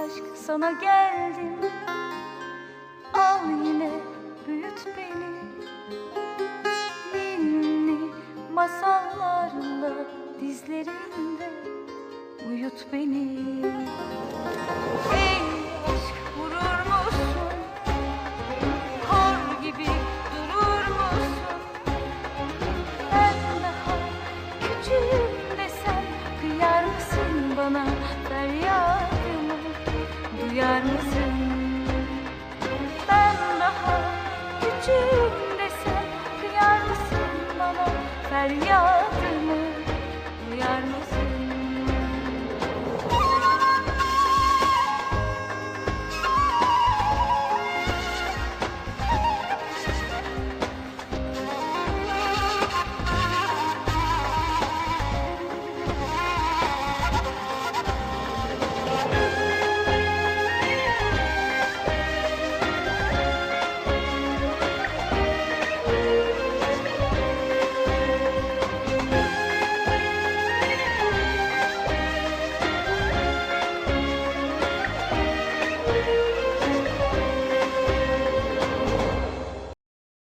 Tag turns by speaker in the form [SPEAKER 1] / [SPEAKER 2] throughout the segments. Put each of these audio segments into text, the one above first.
[SPEAKER 1] Aşk sana geldim, al yine büyüt beni. Ninni masallarla dizlerinde uyut beni. Ey aşk vurur musun? Kor gibi durur musun? Ben daha küçüğüm desem kıyar mısın bana feryadımı? Duyar mısın? Ben daha küçüğüm desem kıyar mısın bana feryadımı? Duyar mısın?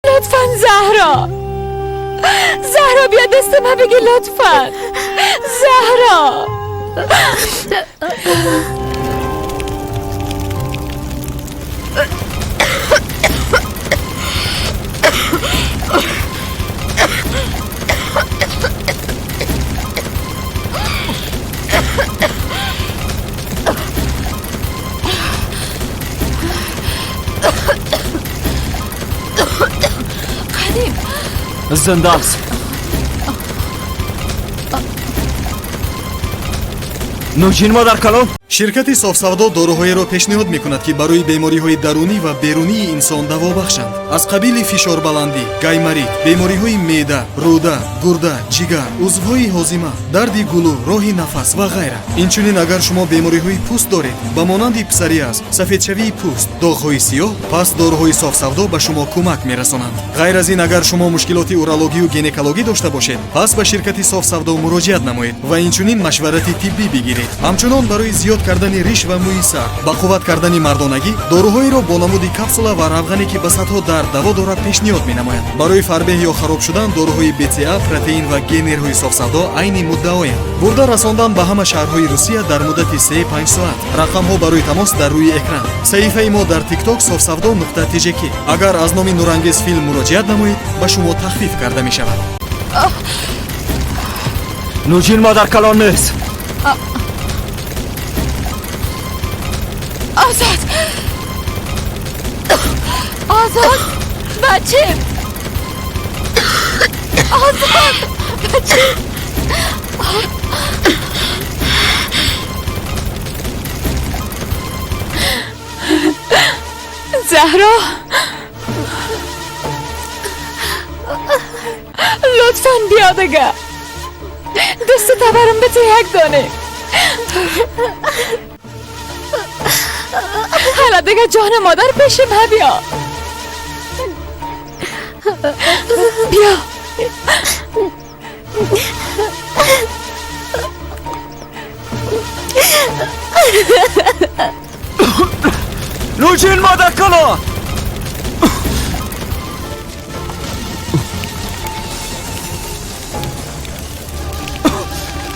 [SPEAKER 2] لطفا زهرا، زهرا بیا دست من بگی لطفا زهرا.
[SPEAKER 3] زنده است. نوشین مادر کلان.
[SPEAKER 4] شرکت صاف‌سودا доруҳоеро пешниҳод мекунад, ки барои бемориҳои дарунӣ ва берунии инсон даво бахшанд. Аз қабили фишорбаландӣ, гайморит, бемориҳои меъда, рӯда, гурда, ҷигар, узвҳои ҳозима, дарди гулӯ, роҳи нафас ва ғайра. Инчунин агар шумо бемориҳои пӯст доред, ба монанди псориаз, сафедшавии пӯст, доғҳои сиёҳ, пас доруҳои софсавдо ба шумо кӯмак мерасонанд. Ғайр аз ин, агар шумо мушкилоти урологию гинекологӣ дошта бошед, пас ба ширкати софсавдо муроҷиат намоед ва инчунин машварати тиббӣ бигиред. Ҳамчунон барои зиёд кардани риш ва мӯи сар, ба қувват кардани мардонагӣ, доруҳоеро бо намуди капсула ва равғане, ки ба садҳо дард даво дорад, пешниҳод менамояд. Барои фарбеҳ ё хароб шудан доруҳои БЦА, протеин ва генерҳои софсавдо айни муддаоянд. Бурда расондан ба ҳама шаҳрҳои Русия дар муддати 3-5 соат. Рақамҳо барои тамос дар рӯи экран. Саҳифаи мо дар TikTok софсавдо нуқта тжк. Агар аз номи Нурангез филм муроҷиат намоед, ба шумо тахфиф карда мешавад.
[SPEAKER 3] نوشین مادر کلان نیست.
[SPEAKER 2] آزاد، آزاد بچه، آزاد بچه. زهرا لطفا بیا دیگه، دست تبرم به یک دانه. حالا دیگه جان مادر پیش من بیا، بیا.
[SPEAKER 3] نوشین مادر کلان.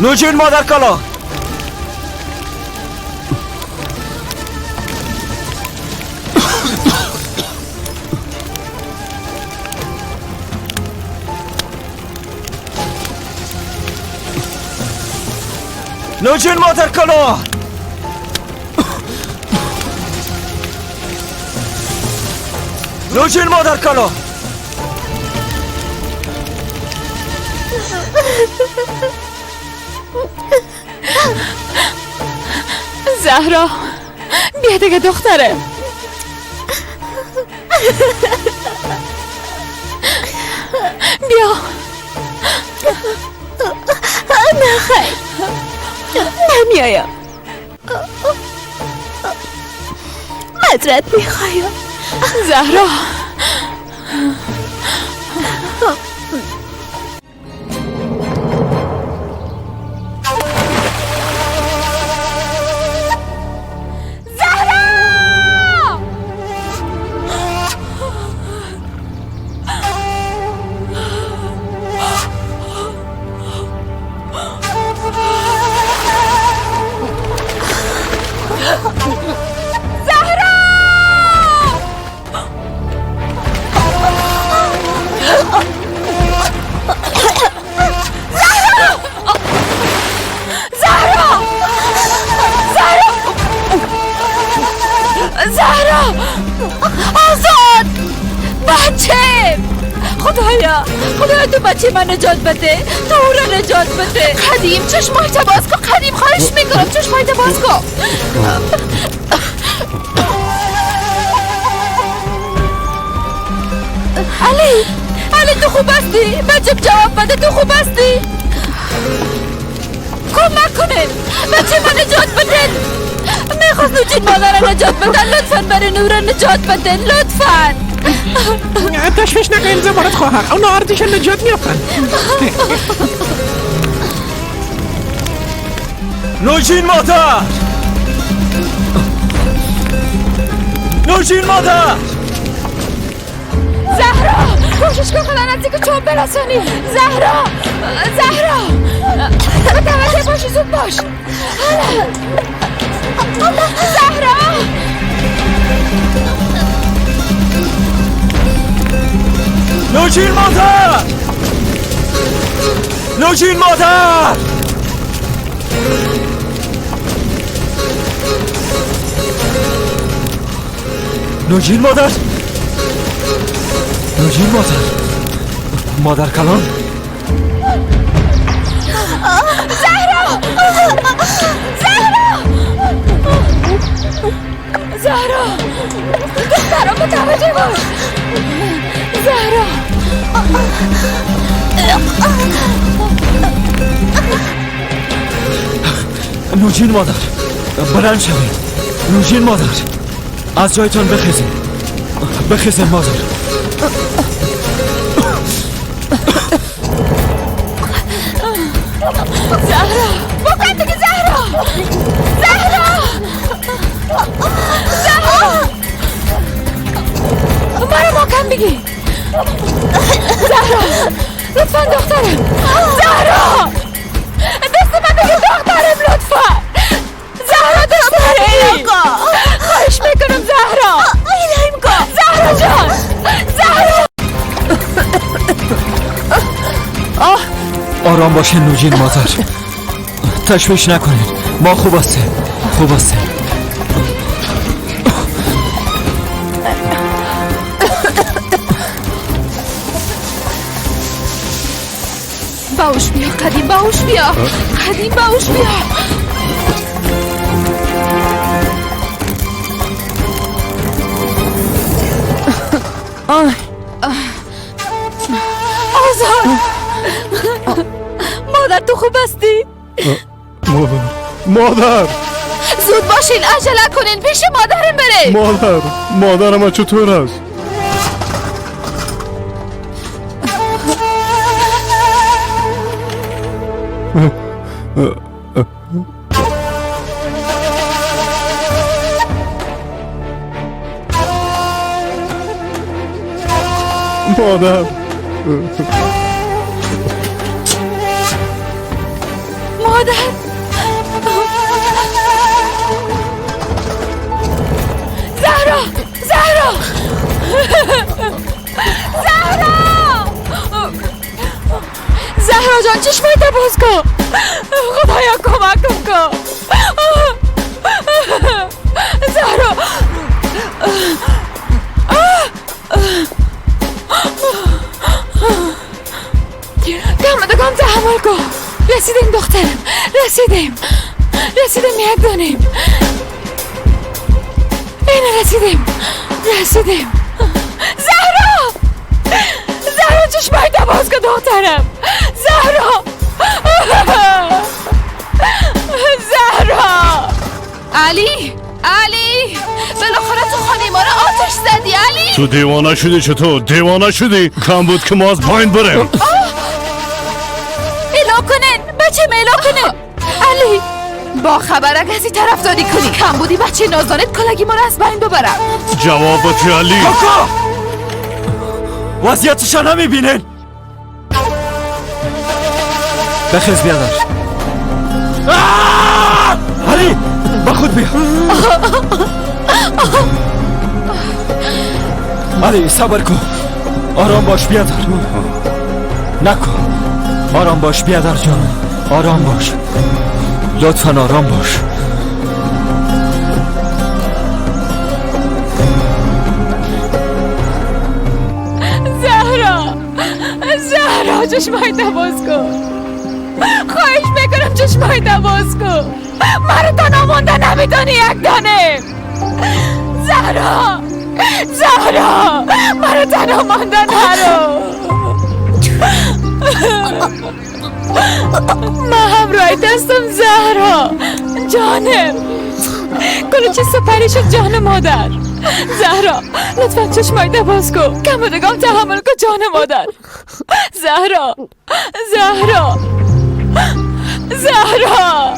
[SPEAKER 3] نوشین مادر کلان. نوشین مادر کلان. نوشین مادر کلان.
[SPEAKER 2] زهرا بیا دیگه دختره. بیا.
[SPEAKER 5] نه خیر، نمیایم. معذرت میخوایم.
[SPEAKER 2] زهرا زهرا، آزاد، بچه، خدایا، خدایا تو بچه من نجات بده، تو او را نجات بده.
[SPEAKER 5] قدیم چشمایت باز کن، قدیم خواهش میکنم چشمایت باز کن.
[SPEAKER 2] علی، علی تو خوب هستی؟ بچه جواب بده، تو خوب هستی؟ کمک کنین، بچه من نجات بدین. میخواست نوجین مادر نجات بدن، لطفا برای نورا نجات بدین، لطفا.
[SPEAKER 6] تشویش نکنین زمارت خواهر، اونا ارتش نجات میافتن.
[SPEAKER 3] نوجین مادر، نوجین مادر.
[SPEAKER 2] زهرا کوشش کن خدا نزدیک چوب برسانی. زهرا، زهرا متوجه باشی، زود باش. زهرا،
[SPEAKER 3] نوجین مادر، نوجین مادر. نوجین مادر، نوجین مادر، مادر کلان.
[SPEAKER 2] زهرا، زهرا، زهرا، دخترم متوجه باش. زهرا،
[SPEAKER 3] نوجین مادر، بلند شوید. نوجین مادر، از جایتان بخیزین، بخیزین مادر.
[SPEAKER 2] زهرا، بکن دیگه. زهرا، زهرا، زهرا، مرا محکم بگی. زهرا لطفا دخترم، زهرا دست من بگی دخترم، لطفا. زهرا دخترم، خواهش میکنم زهرا، زهرا جان، زهرا.
[SPEAKER 3] آرام باشین نوجین مادر، تشویش نکنین، ما خوب هستیم، خوب هستیم.
[SPEAKER 5] باوش بیا قدیم، باوش بیا قدیم، باوش بیا.
[SPEAKER 2] آزاد، مادر تو خوب هستی؟
[SPEAKER 7] مادر، مادر،
[SPEAKER 5] زود باشین، عجله کنین، پیش مادرم بره.
[SPEAKER 7] مادر، مادرم چطور است؟ مادر،
[SPEAKER 2] مادر، زهرا، زهرا، زهرا، زهرا جان چشمایت باز کن. خدایا کمکم کن. زهرا، کم دکم تحمل کن. رسیدیم دخترم، رسیدیم، رسیدیم، یک دانیم این، رسیدیم، رسیدیم. زهرا، زهرا چشمایت باز کن دخترم. زهرا، زهرا.
[SPEAKER 5] علی، علی، بالاخره تو خانه ما را آتش زدی. علی
[SPEAKER 7] تو دیوانه شدی؟ چطور دیوانه شدی؟ کم بود که ما از پایین بریم.
[SPEAKER 2] اعلام کنن بچه، اعلام کنن. علی
[SPEAKER 5] با خبرک از این طرف داری کنی، کم بودی بچه نازانت کلگی ما را از بین ببرم.
[SPEAKER 7] جواب بده علی.
[SPEAKER 3] کاکا، وضعیتش نمیبینن. بخیز بیادر. علی با خود بیا. علی صبر کن، آرام باش بیادر. نکن، آرام باش بیادر جان، آرام باش، لطفا آرام باش.
[SPEAKER 5] چشمای باز کن. خواهش میکنم چشمای باز کن. مرا تنها مانده نمیتونی یک دانه. زهرا، زهرا، مرا تنها مانده نرو. من همراه دستم زهرا جانم. کل چیز سپری شد جان مادر. زهرا لطفا چشمای باز کن. کم دگام تحمل کن جان مادر. زهرا، زهرا، زهرا.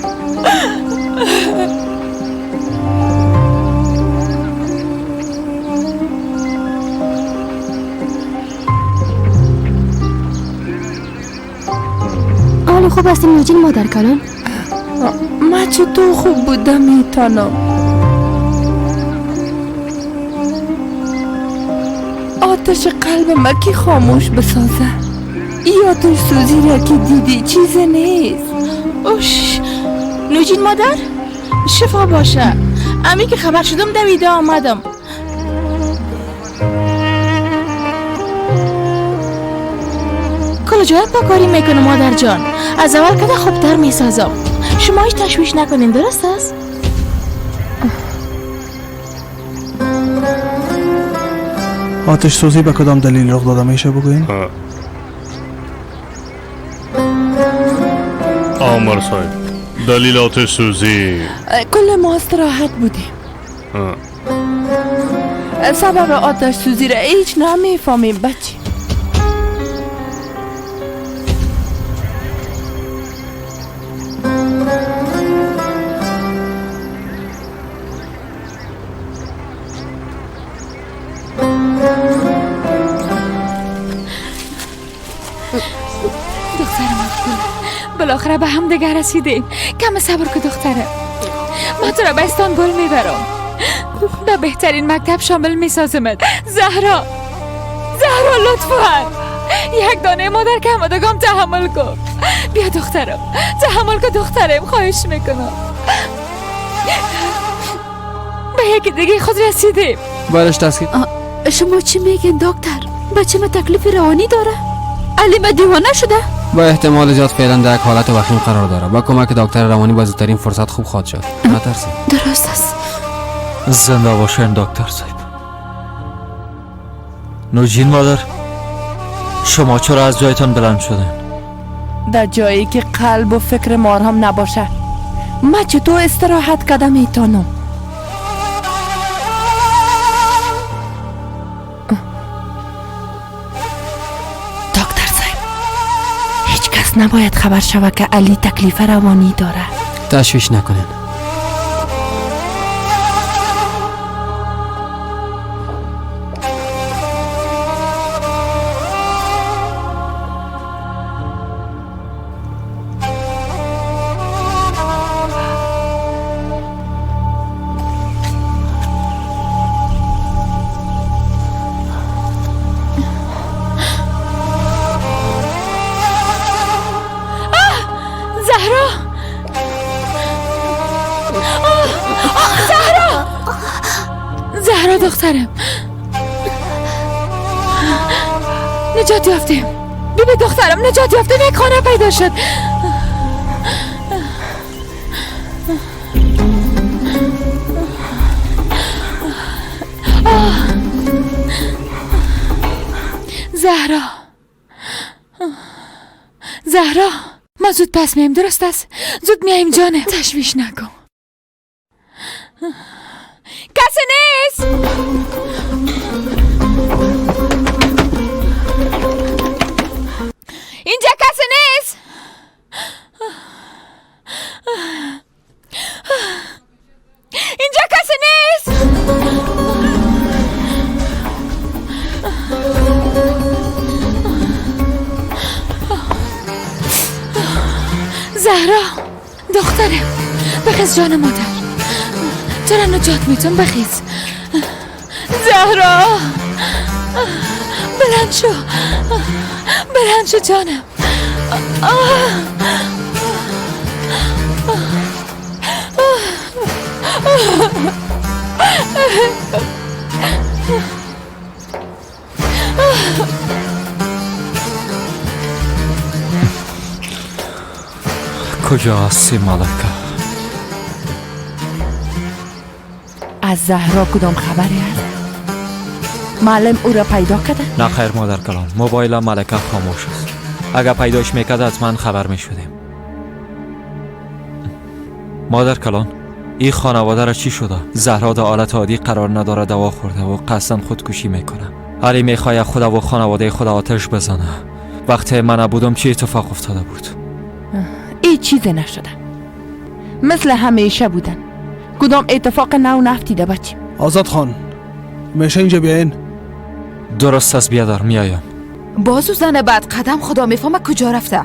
[SPEAKER 2] حالا خوب هستیم نوجین مادر کلان؟
[SPEAKER 8] من چطور خوب بودم میتونم. آتش قلب ما کی خاموش بسازه؟ ای آتش سوزی را که دیدی چیز نیست.
[SPEAKER 9] اوش نوجین مادر شفا باشه. امی که خبر شدم دویده آمدم. کل جای پاکاری میکنم مادر جان. از اول کده خوبتر میسازم. شما هیچ تشویش نکنین، درست است؟
[SPEAKER 10] آتش سوزی به کدام دلیل رخ داده میشه بگوین؟
[SPEAKER 7] آمر صاحب، دلیل آتش سوزی
[SPEAKER 8] کل ما استراحت بودیم. سبب آتش سوزی را هیچ نمیفهمیم بچه.
[SPEAKER 5] بالاخره به هم دیگر رسیدیم. کم صبر که دخترم. من تو را به استانبول میبرم. به بهترین مکتب شامل میسازمت. زهرا، زهرا لطفا یک دانه مادر که همادگام تحمل کن. بیا دخترم، تحمل کن دخترم، خواهش میکنم. به یکی دیگه خود رسیدیم.
[SPEAKER 11] برش تسکین.
[SPEAKER 2] شما چی میگین دکتر؟ بچه ما تکلیف روانی داره؟ علی ما دیوانه شده؟
[SPEAKER 11] با احتمال زیاد فعلا در یک حالت وخیم قرار داره. با کمک دکتر روانی با زودترین فرصت خوب خواهد شد. نترسید.
[SPEAKER 2] درست است.
[SPEAKER 3] زنده باشین دکتر صاحب. نوجین مادر، شما چرا از جایتان بلند شدین؟
[SPEAKER 8] در جایی که قلب و فکر مارهم نباشه من چطور استراحت کردم میتونم؟ دکتر صاحب، هیچ کس نباید خبر شود که علی تکلیف روانی داره.
[SPEAKER 11] تشویش نکنین.
[SPEAKER 5] زهرا دخترم، نجات یافتیم. بیبی دخترم نجات یافتیم. یک خانه پیدا شد. زهرا، زهرا، ما زود پس میایم، درست است؟ زود میایم جانم، تشویش نکن. کسی نیست. اینجا کسی نیست. اینجا کسی نیست. زهرا دخترم، بخیز جان مادر، تو را نجات میتون. بخیز زهرا، بلند شو، بلند شو جانم.
[SPEAKER 3] کجا هستی ملکه؟
[SPEAKER 8] از زهرا کدام خبری هست؟ معلم او را پیدا کرده؟
[SPEAKER 3] نه خیر مادر کلان، موبایل ملکه خاموش است. اگر پیداش میکرد از من خبر میشدیم. مادر کلان، این خانواده را چی شده؟ زهرا در حالت عادی قرار نداره، دوا خورده و قصداً خودکشی میکنه. علی میخواد خود و خانواده خود آتش بزنه. وقتی من نبودم چی اتفاق افتاده بود؟
[SPEAKER 8] ای چیزی نشده، مثل همیشه بودن. کدام اتفاق نو نفتیده بچیم.
[SPEAKER 10] آزاد خان، میشه اینجا بیاین؟
[SPEAKER 3] درست است بیادر، میایم.
[SPEAKER 12] بازو زن بعد قدم خدا میفهمه کجا رفته.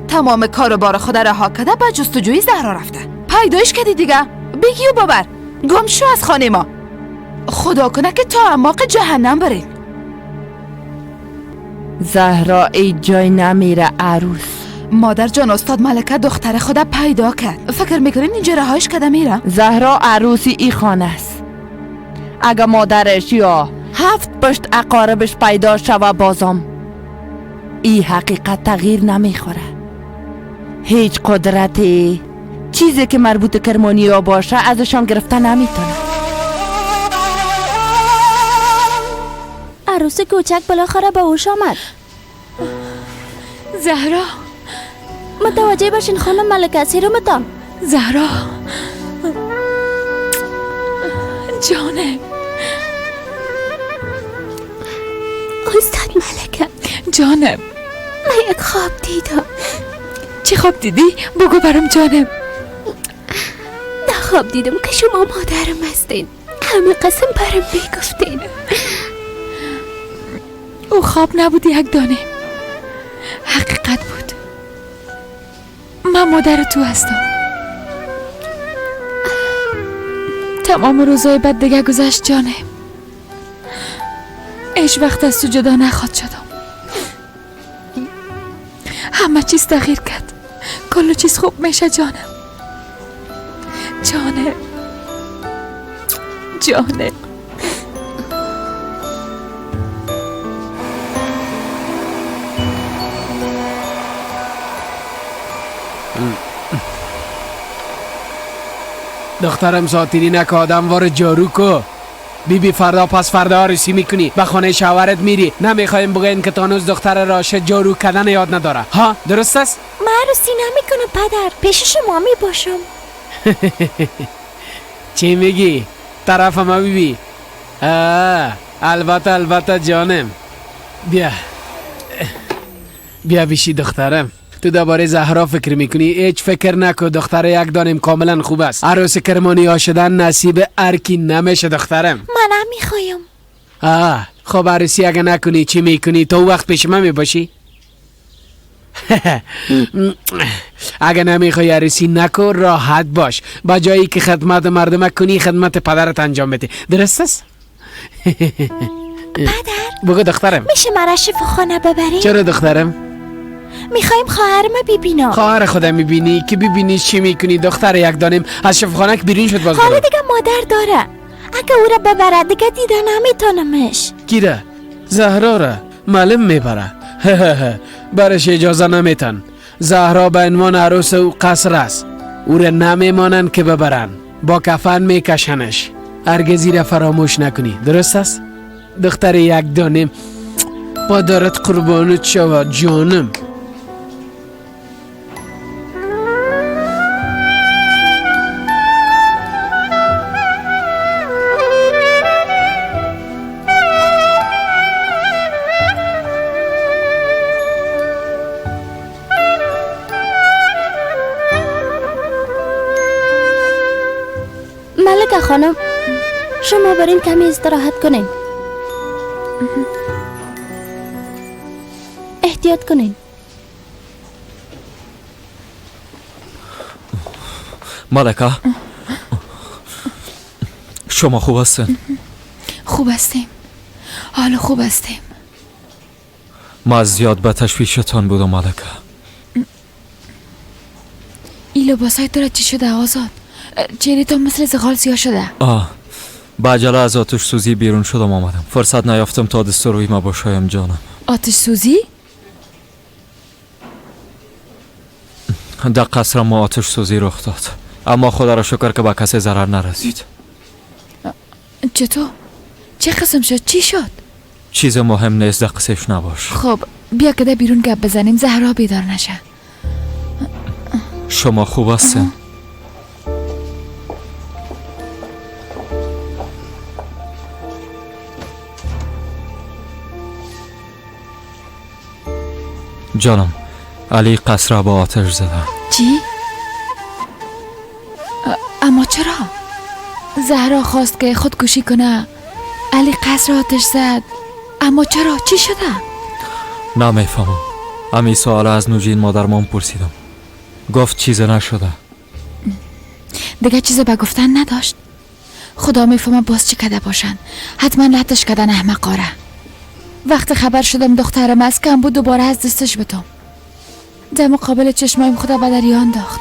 [SPEAKER 12] تمام کار و بار خدا رها کرده، به جستجوی زهرا رفته. پیدایش کردی دیگه، بگی و ببر. گم شو از خانه ما. خدا کنه که تا اعماق جهنم برین.
[SPEAKER 8] زهرا ای جای نمیره عروس.
[SPEAKER 12] مادر جان، استاد ملکه دختر خدا پیدا کرد. فکر میکنین اینجا رهایش کرده میره؟
[SPEAKER 8] زهرا عروسی ای خانه است. اگه مادرش یا 7 پشت اقاربش پیدا شوه بازم ای حقیقت تغییر نمیخوره. هیچ قدرتی چیزی که مربوط کرمانیا باشه ازشان گرفته نمیتونه.
[SPEAKER 13] عروس کوچک بالاخره به هوش آمد.
[SPEAKER 5] زهرا،
[SPEAKER 13] متوجه باشین خانم ملکه، سیرومتان.
[SPEAKER 5] زهرا جانه.
[SPEAKER 13] استاد ملکه
[SPEAKER 5] جانم،
[SPEAKER 13] من یک خواب دیدم.
[SPEAKER 5] چی خواب دیدی؟ بگو برام جانم.
[SPEAKER 13] در خواب دیدم که شما مادرم هستین، همه قسم برم میگفتین.
[SPEAKER 5] او خواب نبود یک دانه، حقیقت بود. من مادر تو هستم. تمام روزای بد دیگه گذشت جانه. هیچ وقت از تو جدا نخواد شدم. همه چیز تغییر کرد، کل چیز خوب میشه جانم. جانه، جانه.
[SPEAKER 6] دخترم ساتیری نکه، آدم وار جارو کو. بی بی فردا پس فردا عروسی میکنی، به خانه شوهرت میری. نمیخوایم بگین که تانوز دختر راشد جارو کردن یاد نداره. ها درست است؟
[SPEAKER 13] من عروسی نمیکنم پدر، پیش شما میباشم.
[SPEAKER 6] چی میگی؟ طرف ما بی بی. البته البته جانم. بیا بیا بیشی دخترم. تو درباره زهرا فکر میکنی؟ هیچ فکر نکن دختر، یک دانیم کاملا خوب است. عروس کرمانی ها شدن نصیب ارکی نمیشه دخترم.
[SPEAKER 13] من هم میخوایم.
[SPEAKER 6] خب عروسی اگه نکنی چی میکنی؟ تو وقت پیش من میباشی؟ اگه نمیخوای عروسی نکن، راحت باش. با جایی که خدمت مردم کنی خدمت پدرت انجام بده. درست است؟
[SPEAKER 13] پدر
[SPEAKER 6] بگو دخترم.
[SPEAKER 13] میشه مرا شفاخانه ببری؟
[SPEAKER 6] چرا دخترم؟
[SPEAKER 13] میخوایم خواهرم ببینم.
[SPEAKER 6] خواهر خودم میبینی که ببینی چی میکنی دختر؟ یک دانیم از شفاخانه که بیرون شد باز.
[SPEAKER 13] حالا دیگه مادر داره، اگه او را ببره دیگه دیده نمیتونمش.
[SPEAKER 6] کی را؟ زهرا را معلم میبره. برش اجازه نمیتن. زهرا به عنوان عروس او قصر است، او را نمیمانن که ببرن، با کفن میکشنش. هرگزی را فراموش نکنی، درست است؟ دختر یک دانیم پادرت قربانت شود جانم.
[SPEAKER 13] ملکه خانم، شما برین کمی استراحت کنین. احتیاط کنین.
[SPEAKER 3] ملکه شما خوب هستین؟
[SPEAKER 5] خوب هستیم، حالا خوب هستیم.
[SPEAKER 3] ما زیاد به تشویشتان بودم ملکه.
[SPEAKER 5] این لباسای تو را چی شده آزاد؟ چهره تو مثل زغال سیاه شده.
[SPEAKER 3] با عجله از آتش سوزی بیرون شدم آمدم. فرصت نیافتم تا دست روی ما باشایم جانم.
[SPEAKER 5] آتش سوزی؟
[SPEAKER 3] در قصر ما آتش سوزی رخ داد، اما خدا را شکر که به کسی ضرر نرسید.
[SPEAKER 5] چطور؟ چه قسم شد؟ چی شد؟
[SPEAKER 3] چیز مهم نیست، در قصهش نباش.
[SPEAKER 5] خب بیا که در بیرون گپ بزنیم، زهرا بیدار نشه.
[SPEAKER 3] شما خوب هستین؟ جانم، علی قصر را با آتش زده.
[SPEAKER 5] چی؟ اما چرا؟ زهرا خواست که خودکشی کنه، علی قصر آتش زد. اما چرا؟ چی شده؟
[SPEAKER 3] نمیفهمم. امی سوال از نوجین مادرمان پرسیدم، گفت چیز نشده.
[SPEAKER 5] دیگه چیز به گفتن نداشت. خدا میفهمه باز چی کده باشن. حتما لطش کدن احمقاره. وقت خبر شدم دخترم از کم بود دوباره از دستش بتم. در مقابل چشمایم خدا به دریا انداخت.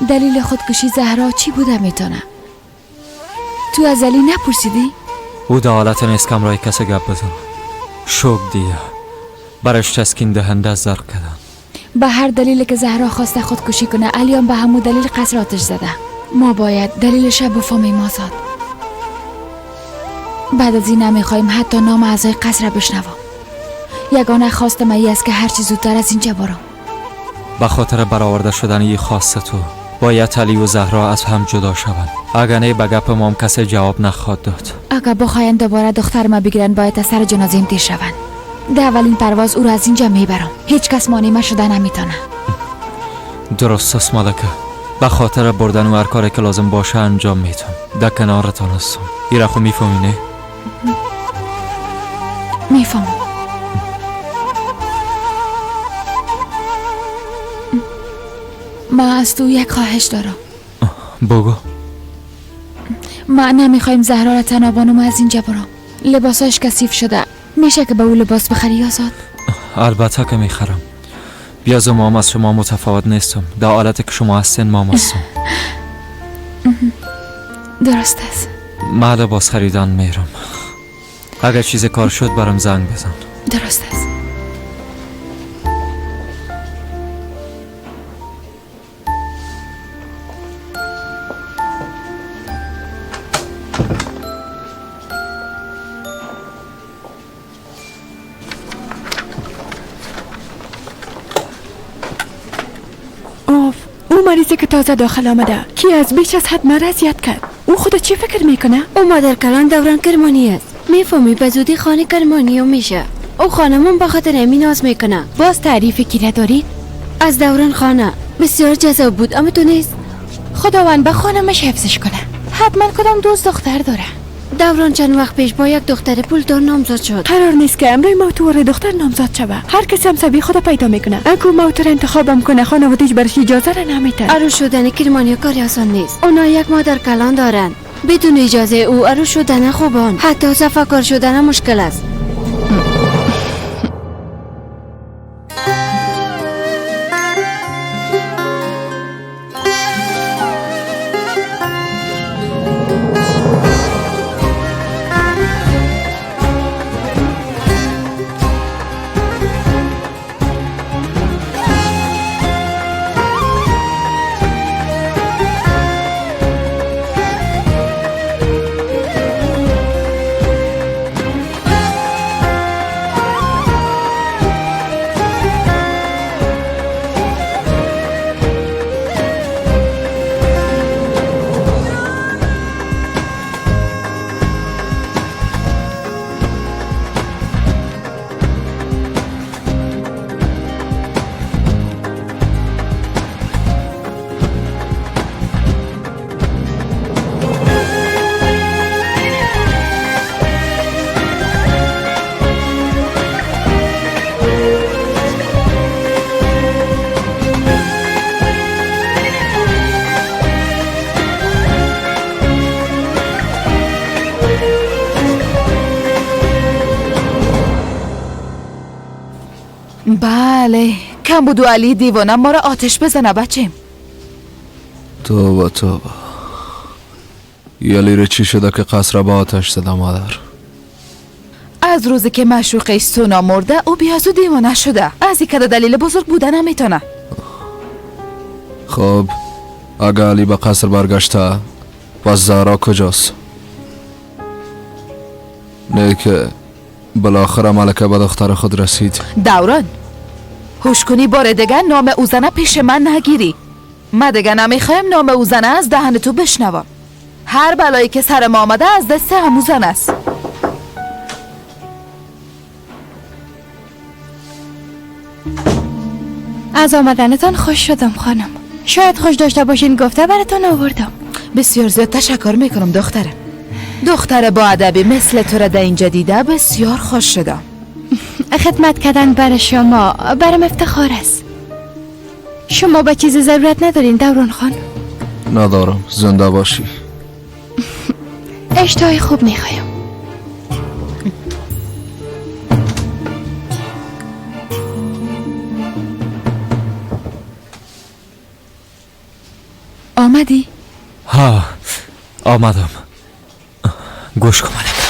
[SPEAKER 5] دلیل خودکشی زهرا چی بوده میتونه؟ تو از علی نپرسیدی؟
[SPEAKER 3] او در حالت نیست که همراه کسی گپ بزنه. شوک دیده، برش تسکین دهنده زرق کردن.
[SPEAKER 5] به هر دلیل که زهرا خواسته خودکشی کنه، علی هم به همون دلیل قصر آتش زده. ما باید دلیلش بفهمیم آزاد. بعد از این نمیخوایم حتی نام اعضای قصر بشنوم. یگانه خواست من ای است که هرچی زودتر از اینجا برم.
[SPEAKER 3] به خاطر برآورده شدن این خواست تو باید علی و زهرا از هم جدا شوند. اگر نه به گپ مام کسی جواب نخواد داد.
[SPEAKER 5] اگر بخواین دوباره دختر ما بگیرن باید از سر جنازه‌ام تیر شوند. در اولین پرواز او را از اینجا میبرم. هیچ کس مانع ما شده نمیتونه.
[SPEAKER 3] درست است ملکه. به خاطر بردن و هر کاری که لازم باشه انجام میتم. در کنارتان هستم. ایره خو میفهمی نه؟
[SPEAKER 5] میفهمم. ما از تو یک خواهش دارم.
[SPEAKER 3] بگو.
[SPEAKER 5] ما نمیخوایم زهرا را تنها بانم از اینجا برم. لباساش کثیف شده. میشه که به او لباس بخری آزاد؟
[SPEAKER 3] البته که میخرم. بیازو مام از شما متفاوت نیستم. در حالت که شما هستین مام هستم.
[SPEAKER 5] درست است.
[SPEAKER 3] من لباس خریدن میرم. اگر چیز کار شد برام زنگ بزن.
[SPEAKER 5] درست است.
[SPEAKER 14] او مریضی که تازه داخل آمده کی از بیش از حد مرا اذیت کرد. او خود چی فکر میکنه؟
[SPEAKER 13] او مادر کلان دوران کرمانی است. میفهمی به زودی خانه کرمانی میشه. او خانمون به خاطر همین ناز میکنه.
[SPEAKER 14] باز تعریف کی دارید؟
[SPEAKER 13] از دوران خانه بسیار جذاب بود، اما تو نیست.
[SPEAKER 14] خداوند به خانمش حفظش کنه. حتما کدام دوست دختر داره.
[SPEAKER 13] دوران چند وقت پیش با یک دختر پولدار نامزد شد.
[SPEAKER 14] قرار نیست که امروز موتور دختر نامزد شوه. هر کسی هم سبی خود پیدا میکنه. اگه موتور انتخابم کنه خانواده‌اش برش اجازه را نمیده.
[SPEAKER 13] عروس شدن کرمانی کاری آسان نیست. اونا یک مادر کلان دارن. بدون اجازه او عروس شدن خوبان، حتی صفاکار شدن مشکل است.
[SPEAKER 12] بله، کم بود و علی دیوانه ما را آتش بزنه بچیم.
[SPEAKER 10] توبه توبه. یلی رو چی شده که قصر با آتش زده مادر؟
[SPEAKER 12] از روزی که معشوقش سونا مرده او بیازو دیوانه شده. از این کده دلیل بزرگ بوده نمیتونه.
[SPEAKER 15] خب اگه علی به قصر برگشته پس زهرا کجاست؟ نه که بالاخره ملکه به دختر خود رسید.
[SPEAKER 12] دوران هوش کنی بار دیگه نام او زنه پیش من نگیری. من دیگه نمیخوایم نام او زنه از دهن تو بشنوم. هر بلایی که سر ما آمده از دست همو زن است.
[SPEAKER 13] از آمدنتان خوش شدم خانم. شاید خوش داشته باشین گفته براتان آوردم.
[SPEAKER 12] بسیار زیاد تشکر میکنم دخترم. دختر با ادبی مثل تو را در اینجا دیده بسیار خوش شدم.
[SPEAKER 13] خدمت کردن بر شما برم افتخار است. شما به چیز ضرورت ندارین دوران خان؟
[SPEAKER 15] ندارم، زنده باشی.
[SPEAKER 13] اشتهای خوب میخوایم.
[SPEAKER 5] آمدی؟
[SPEAKER 3] ها آمدم. گوش کن ملکه،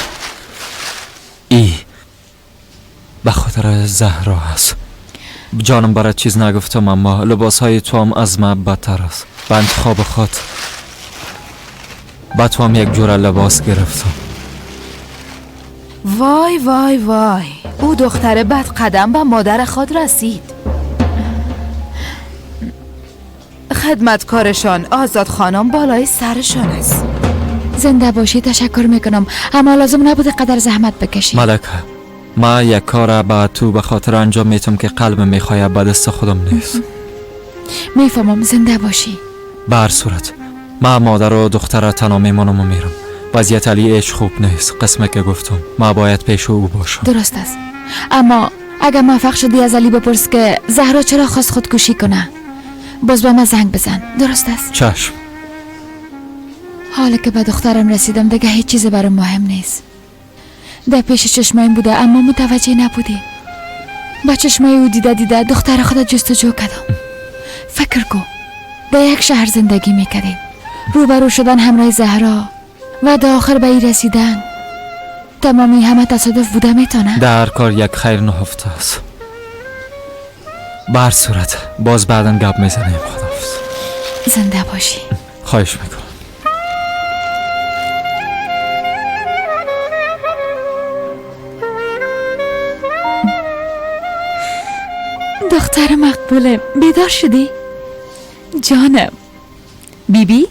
[SPEAKER 3] ای به خاطر زهرا هست. جانم برات چیز نگفتم اما لباس های تو هم از من بدتر است. به انتخاب خود با تو هم یک جور لباس گرفتم.
[SPEAKER 12] وای وای وای، او دختر بد قدم به مادر خود رسید. خدمتکارشان آزاد خانم بالای سرشان است.
[SPEAKER 5] زنده باشی تشکر میکنم، اما لازم نبود قدر زحمت بکشی.
[SPEAKER 3] ملکه ما یک کار به تو به خاطر انجام میتم که قلب میخواه به دست خودم نیست.
[SPEAKER 5] میفهمم، زنده باشی.
[SPEAKER 3] به هر صورت ما مادر و دختر تنها میمانم و میرم. وضعیت علی هیچ خوب نیست. قسمه که گفتم ما باید پیش او باشم.
[SPEAKER 5] درست است، اما اگر موفق شدی از علی بپرس که زهرا چرا خواست خودکشی کنه. باز به من زنگ بزن. درست است؟
[SPEAKER 3] چشم.
[SPEAKER 5] حالا که به دخترم رسیدم دیگه هیچ چیز برام مهم نیست. در پیش چشمایم بوده اما متوجه نبودیم. با چشمای او دیده دیده دختر خود جستجو کردم. فکر کن در یک شهر زندگی میکردیم، روبرو شدن همراه زهرا و در آخر به ای رسیدن، تمامی همه تصادف بوده میتونه.
[SPEAKER 3] در کار یک خیر نهفته است. به هر صورت باز بعدا گپ میزنیم. خداحافظ.
[SPEAKER 5] زنده باشی.
[SPEAKER 3] خواهش میکنم.
[SPEAKER 5] دختر مقبوله بیدار شدی؟ جانم. بیبی؟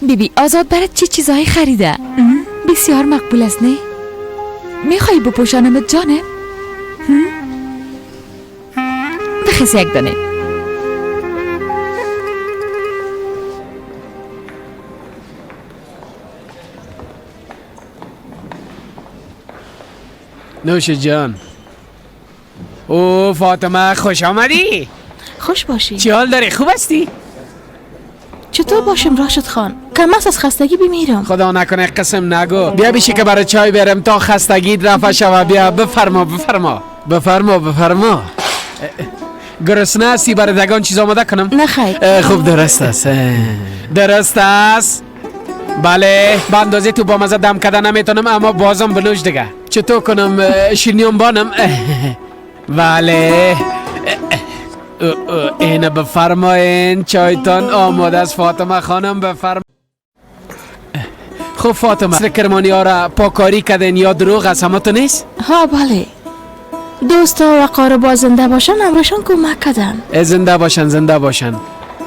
[SPEAKER 5] بیبی آزاد برات چه چیزهایی خریده؟ بسیار مقبول است نه؟ میخوایی بپوشانمت جانم؟ بخیز یک دانه.
[SPEAKER 6] نوش جان. او فاطمه خوش آمدی.
[SPEAKER 9] خوش باشی.
[SPEAKER 6] چی حال داری؟ خوب هستی؟
[SPEAKER 9] چطور باشم راشد خان؟ کم از خستگی بمیرم.
[SPEAKER 6] خدا نکنه قسم نگو. بیا بیشی که برای چای برم تا خستگی رفع شوه. بیا بفرما بفرما بفرما بفرما. گرسنه هستی؟ برای دگان چیز آماده کنم؟
[SPEAKER 9] نه خیر.
[SPEAKER 6] خوب درست است. درست است. بله به اندازه تو با مزه دم کردن نمیتونم اما بازم بنوش دیگه. چطور کنم؟ شیرینیم بانم. بله اینه بفرمایین چایتان آماده است فاطمه خانم. بفرم. خب فاطمه سر کرمانی ها را پاکاری کردین یا دروغ از همه تو نیست؟
[SPEAKER 9] ها بله، دوستا و اقاربا زنده باشن امرشان کمک کردن.
[SPEAKER 6] زنده باشن زنده باشن،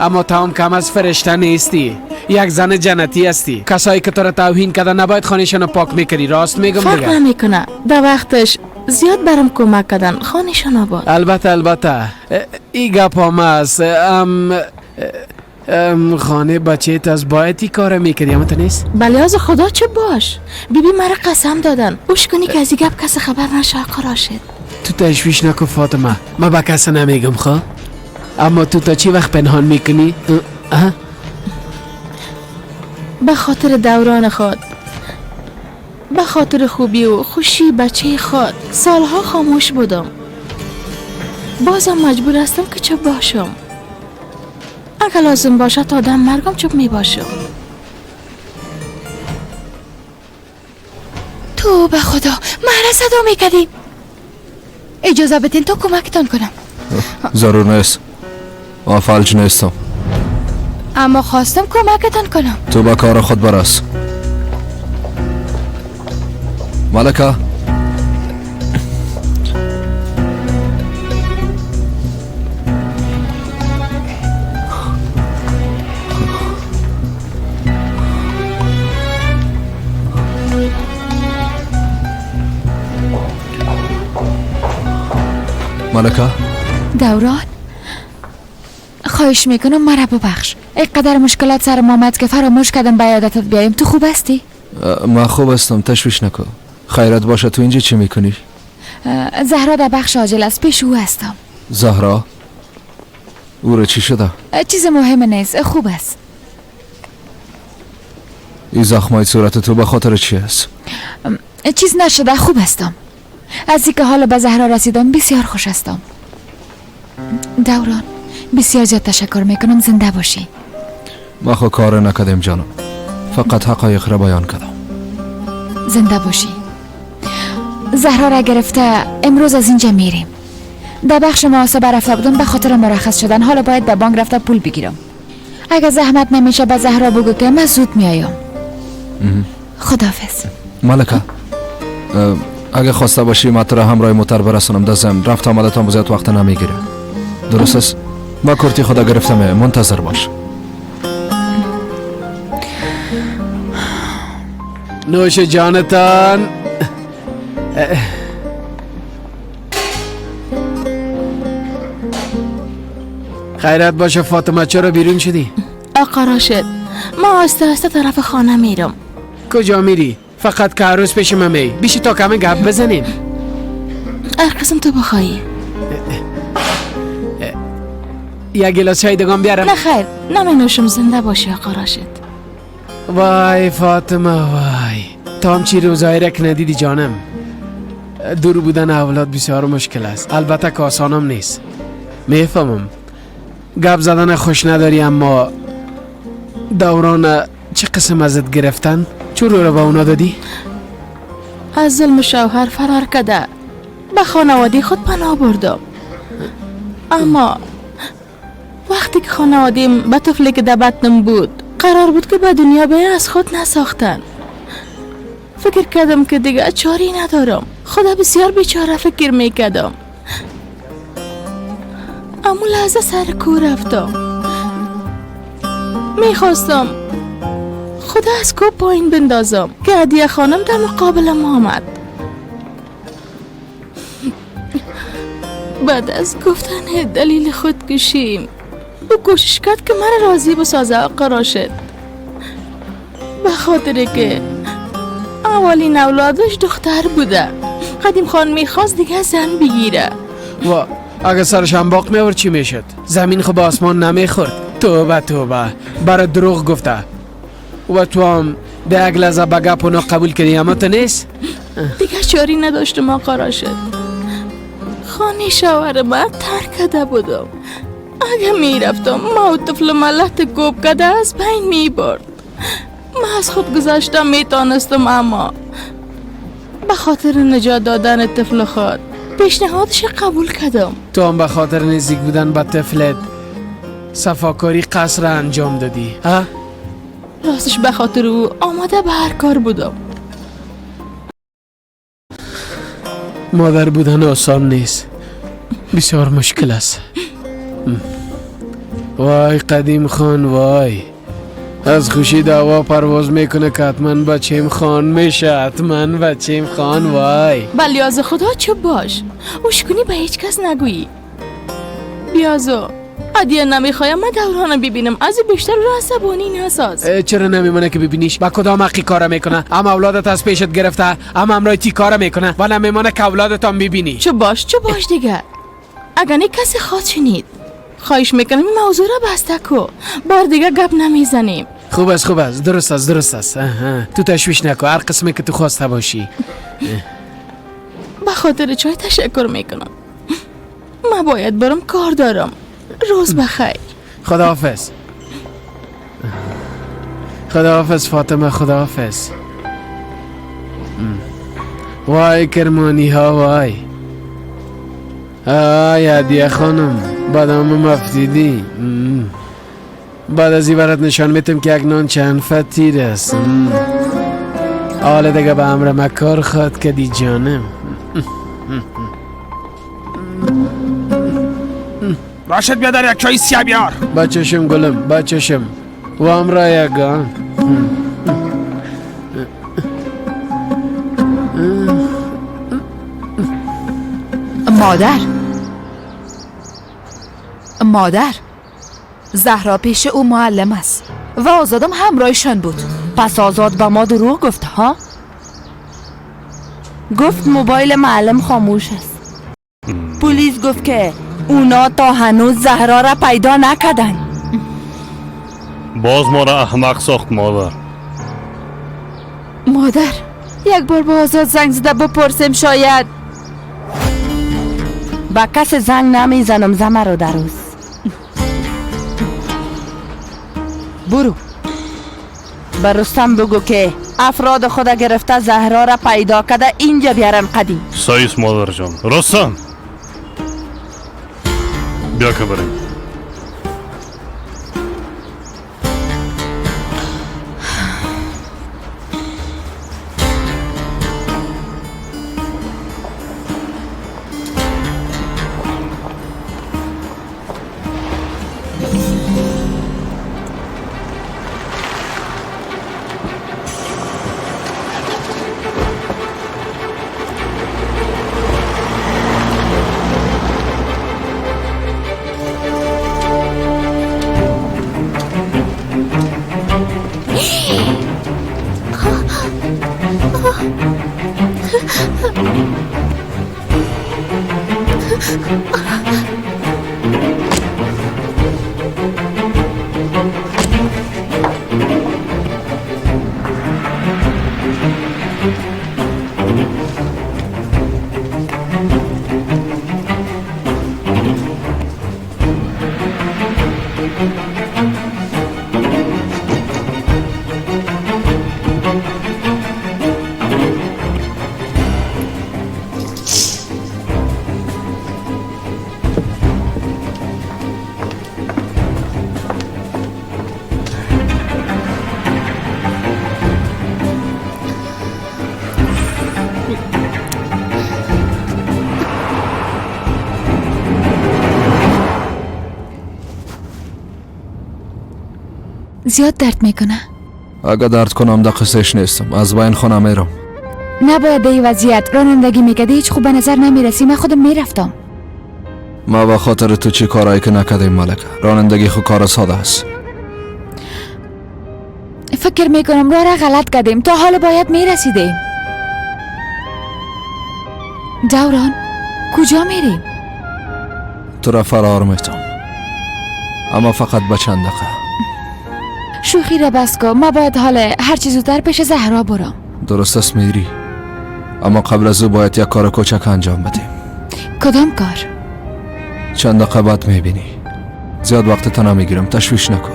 [SPEAKER 6] اما تو هم کم از فرشته نیستی، یک زن جنتی هستی. کسایی که تو را توهین کردن نباید خانهشان پاک میکردی. راست میگم دیگه؟ فرق
[SPEAKER 9] نمیکنه، در وقتش زیاد برام کمک کردن، خانهشان آباد.
[SPEAKER 6] البته البته ای گپ هم است. خانه بچه از باید ای کار میکردی اما تو نیست؟
[SPEAKER 9] بله از خدا چه باش. بیبی مرا قسم دادن اوش کنی که از ای گپ کس خبر نشه. آقا راشد
[SPEAKER 6] تو تشویش نکن فاطمه، من به کس نمیگم خو. اما تو تا چی وقت پنهان میکنی؟
[SPEAKER 9] به خاطر دوران خود، به خاطر خوبی و خوشی بچه خود سالها خاموش بودم. بازم مجبور هستم که چپ باشم. اگر لازم باشد تا دم مرگم چپ می باشم.
[SPEAKER 12] تو به خدا مرا صدا میکردی. اجازه بدین تا کمکتان کنم.
[SPEAKER 15] ضرور نیست، ما فلج نیستم.
[SPEAKER 12] اما خواستم کمکتان کنم.
[SPEAKER 15] تو به کار خود برس. ملکه، ملکه.
[SPEAKER 5] دوران، خواهش میکنم مرا ببخش. اینقدر مشکلات سرم آمد که فراموش کردم به یادتت بیایم. تو خوب هستی؟
[SPEAKER 15] من خوب هستم، تشویش نکن. خیرت باشه. تو اینجا چی میکنی؟
[SPEAKER 5] زهرا در بخش عاجل است، پیش او هستم.
[SPEAKER 15] زهرا؟ او را چی شده؟
[SPEAKER 5] چیز مهم نیست، خوب است.
[SPEAKER 15] این زخمای صورت تو به خاطر چی است؟
[SPEAKER 5] چیز نشده، خوب هستم. از اینکه حالا به زهرا رسیدم بسیار خوش هستم. دوران، بسیار زیاد تشکر میکنم. زنده باشی.
[SPEAKER 15] ما خو کار نکردیم جانم، فقط حقایق را بیان کردم.
[SPEAKER 5] زنده باشی. زهرا را گرفته امروز از اینجا میریم. در بخش محاسبه رفته بودم به خاطر مرخص شدن. حالا باید به بانک رفته پول بگیرم. اگه زحمت نمیشه به زهرا بگو که من زود میایم. خداحافظ.
[SPEAKER 15] ملکه، اگه خواسته باشی من تو را همراه موتر برسانم. در ضمن رفت آمدتان زیاد وقت نمیگیره. درست است؟ ما کرتی خدا گرفتم، منتظر باش.
[SPEAKER 6] نوش جانتان. خیرت باشه فاطمه، چرا بیرون شدی؟
[SPEAKER 9] آقا راشد، ما آسته آسته طرف خانه میرم.
[SPEAKER 6] کجا میری؟ فقط که عروس پیش من می بیشی تا کمی گپ بزنیم.
[SPEAKER 9] هر قسم تو بخوایی.
[SPEAKER 6] یک گلاس چای دگام بیارم؟
[SPEAKER 9] نه خیر، نمی نوشم. زنده باشی آقا راشد.
[SPEAKER 6] وای فاطمه وای، تا هم چی روزایی را که ندیدی جانم. دور بودن اولاد بسیار مشکل است، البته که آسانم نیست. میفهمم گپ زدن خوش نداری، اما دوران چه قسم ازت گرفتن؟ چون رو به اونا دادی؟
[SPEAKER 9] از ظلم شوهر فرار کرده به خانواده خود پناه بردم. اما وقتی که خانوادیم به طفلی که در بطنم بود قرار بود که به دنیا بیه از خود نساختن، فکر کردم که دیگه چاری ندارم. خدا بسیار بیچاره فکر میکردم. اما لحظه سر کو رفتم. میخواستم خدا از کو پایین بندازم که هدیه خانم در مقابلم آمد. بعد از گفتن دلیل خودکشیم او کوشش کرد که مرا راضی بسازه آقا راشد، به خاطر که اولین اولادش دختر بوده. قدیم خان میخواست دیگه زن بگیره.
[SPEAKER 6] و اگه سرش انباق میورد چی میشد؟ زمین خب آسمان نمیخورد. توبه توبه، برای دروغ گفته و تو هم ده یک لحظه به گپ اونا قبول کردی، اما تو نیست؟
[SPEAKER 9] دیگه چاری نداشتم آقا راشد. خانه شوهر من ترک کرده بودم. اگه میرفتم ما و طفل ملت گوب کرده از بین میبرد. من از خود گذشتم میتانستم، اما به خاطر نجات دادن طفل خود پیشنهادش قبول کردم.
[SPEAKER 6] تو هم به خاطر نزدیک بودن به طفلت صفاکاری قصر انجام دادی ها؟
[SPEAKER 9] راستش به خاطر او آماده به هر کار بودم.
[SPEAKER 6] مادر بودن آسان نیست، بسیار مشکل است. وای قدیم خان وای، از خوشی دعوا پرواز میکنه که حتما بچیم خان میشه، حتما بچیم خان. وای
[SPEAKER 9] بلیاز خدا چه باش، اوش کنی به هیچ کس نگویی. بیازو ادیه نمیخوایم من دورانو ببینم، از بیشتر را عصبانی نساز.
[SPEAKER 6] چرا نمیمونه که ببینیش؟ با کدام حقی کار میکنه؟ هم اولادت از پیشت گرفته، هم همراه تی کار میکنه و نمیمونه که اولادت هم ببینی.
[SPEAKER 9] چه باش چه باش دیگه، اگر نه کسی خواد شنید. خواهش میکنم این موضوع را بسته کو، بار دیگه گپ نمیزنیم.
[SPEAKER 6] خوب است خوب است، درست است درست است. تو تشویش نکن، هر قسمی که تو خواسته باشی.
[SPEAKER 9] به خاطر چای تشکر میکنم. من باید برم، کار دارم. روز بخیر.
[SPEAKER 6] خداحافظ. خداحافظ فاطمه، خداحافظ. وای کرمانی ها وای. آی هدیه خانم، بادام مفتیدی. بعد از این برات نشان میتم که یک نان چند فتیر است. حالا دیگه به امر مکار خواد کدی جانم.
[SPEAKER 16] راشد بیادر یک چای سیاه بیار.
[SPEAKER 6] بچشم گلم بچشم و امرا یگان.
[SPEAKER 12] مادر، مادر، زهرا پیش او معلم است و آزادم همراهشان بود.
[SPEAKER 8] پس آزاد به ما دروغ گفت ها؟ گفت موبایل معلم خاموش است. پلیس گفت که اونا تا هنوز زهرا را پیدا نکردن.
[SPEAKER 7] باز ما را احمق ساخت مادر.
[SPEAKER 2] مادر یک بار با آزاد زنگ زده بپرسیم شاید.
[SPEAKER 8] با کس زنگ نمیزنم زمر رو در روز. برو به رستم بگو که افراد خود گرفته زهرا را پیدا کرده اینجا بیارم قدیم.
[SPEAKER 7] سایس مادر جان. رستم بیا که بریم.
[SPEAKER 5] زیاد درد میکنه.
[SPEAKER 15] اگه درد کنم در قصهش نیستم، از بین خانه میرم.
[SPEAKER 5] نباید این وضعیت رانندگی میکردی، هیچ خوب به نظر نمیرسی. من خودم میرفتم.
[SPEAKER 15] ما به خاطر تو چی کارایی که نکردیم ملکه. رانندگی خو کار ساده است.
[SPEAKER 5] فکر میکنم راه را غلط کردیم، تا حال باید میرسیدیم. دوران کجا میریم؟
[SPEAKER 15] تو را فرار میتم، اما فقط به چند دقیقه.
[SPEAKER 5] شوخی را بس کن، ما باید حال هر چیز زودتر پیش زهرا برم.
[SPEAKER 15] درست است میری، اما قبل از او باید یک کار کوچک انجام بدیم.
[SPEAKER 5] کدام کار؟
[SPEAKER 15] چند دقیقه بعد میبینی. زیاد وقت تا نمیگیرم، تشویش نکن.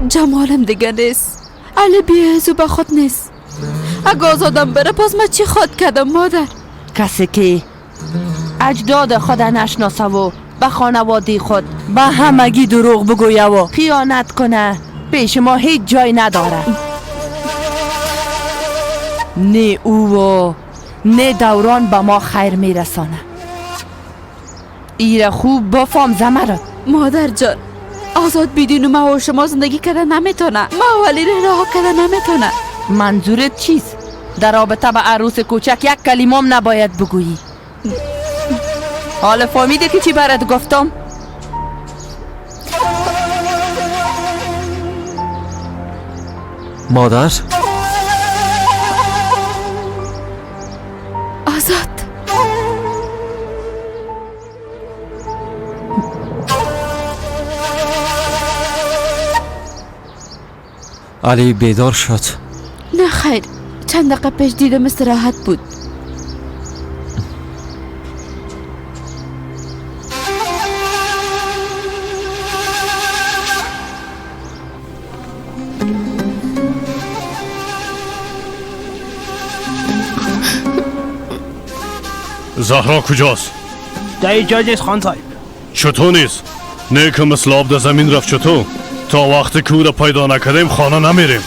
[SPEAKER 2] جمالم دیگه نیست، علی بیهزو به خود نیست. اگه آزادم بره پس من چی خود کردم مادر؟
[SPEAKER 8] کسی که اجداد خود نشناسه و به خانواده خود به همگی دروغ بگویه و خیانت کنه پیش ما هیچ جای نداره. نه او و نه دوران به ما خیر میرسانه. ایره خوب بفهم زمرد.
[SPEAKER 2] مادر جان آزاد بدون ما و شما زندگی کرده نمیتونه، ما ولی راه کرده نمیتونه.
[SPEAKER 8] منظورت چیست؟ در رابطه به عروس کوچک یک کلمه نباید بگویی. حالا فهمیده که چی برات گفتم؟
[SPEAKER 3] مادر؟
[SPEAKER 5] آزاد،
[SPEAKER 3] علی بیدار شد؟
[SPEAKER 2] نه خیر، چند دقیقه پیش دیدم استراحت بود.
[SPEAKER 7] زهرا کجاست؟
[SPEAKER 16] در اینجا نیست خان صاحب.
[SPEAKER 7] چطور نیست؟ نه که مثل آب در زمین رفت. چطور؟ تا وقتی که او را پیدا نکردیم خانه نمیریم.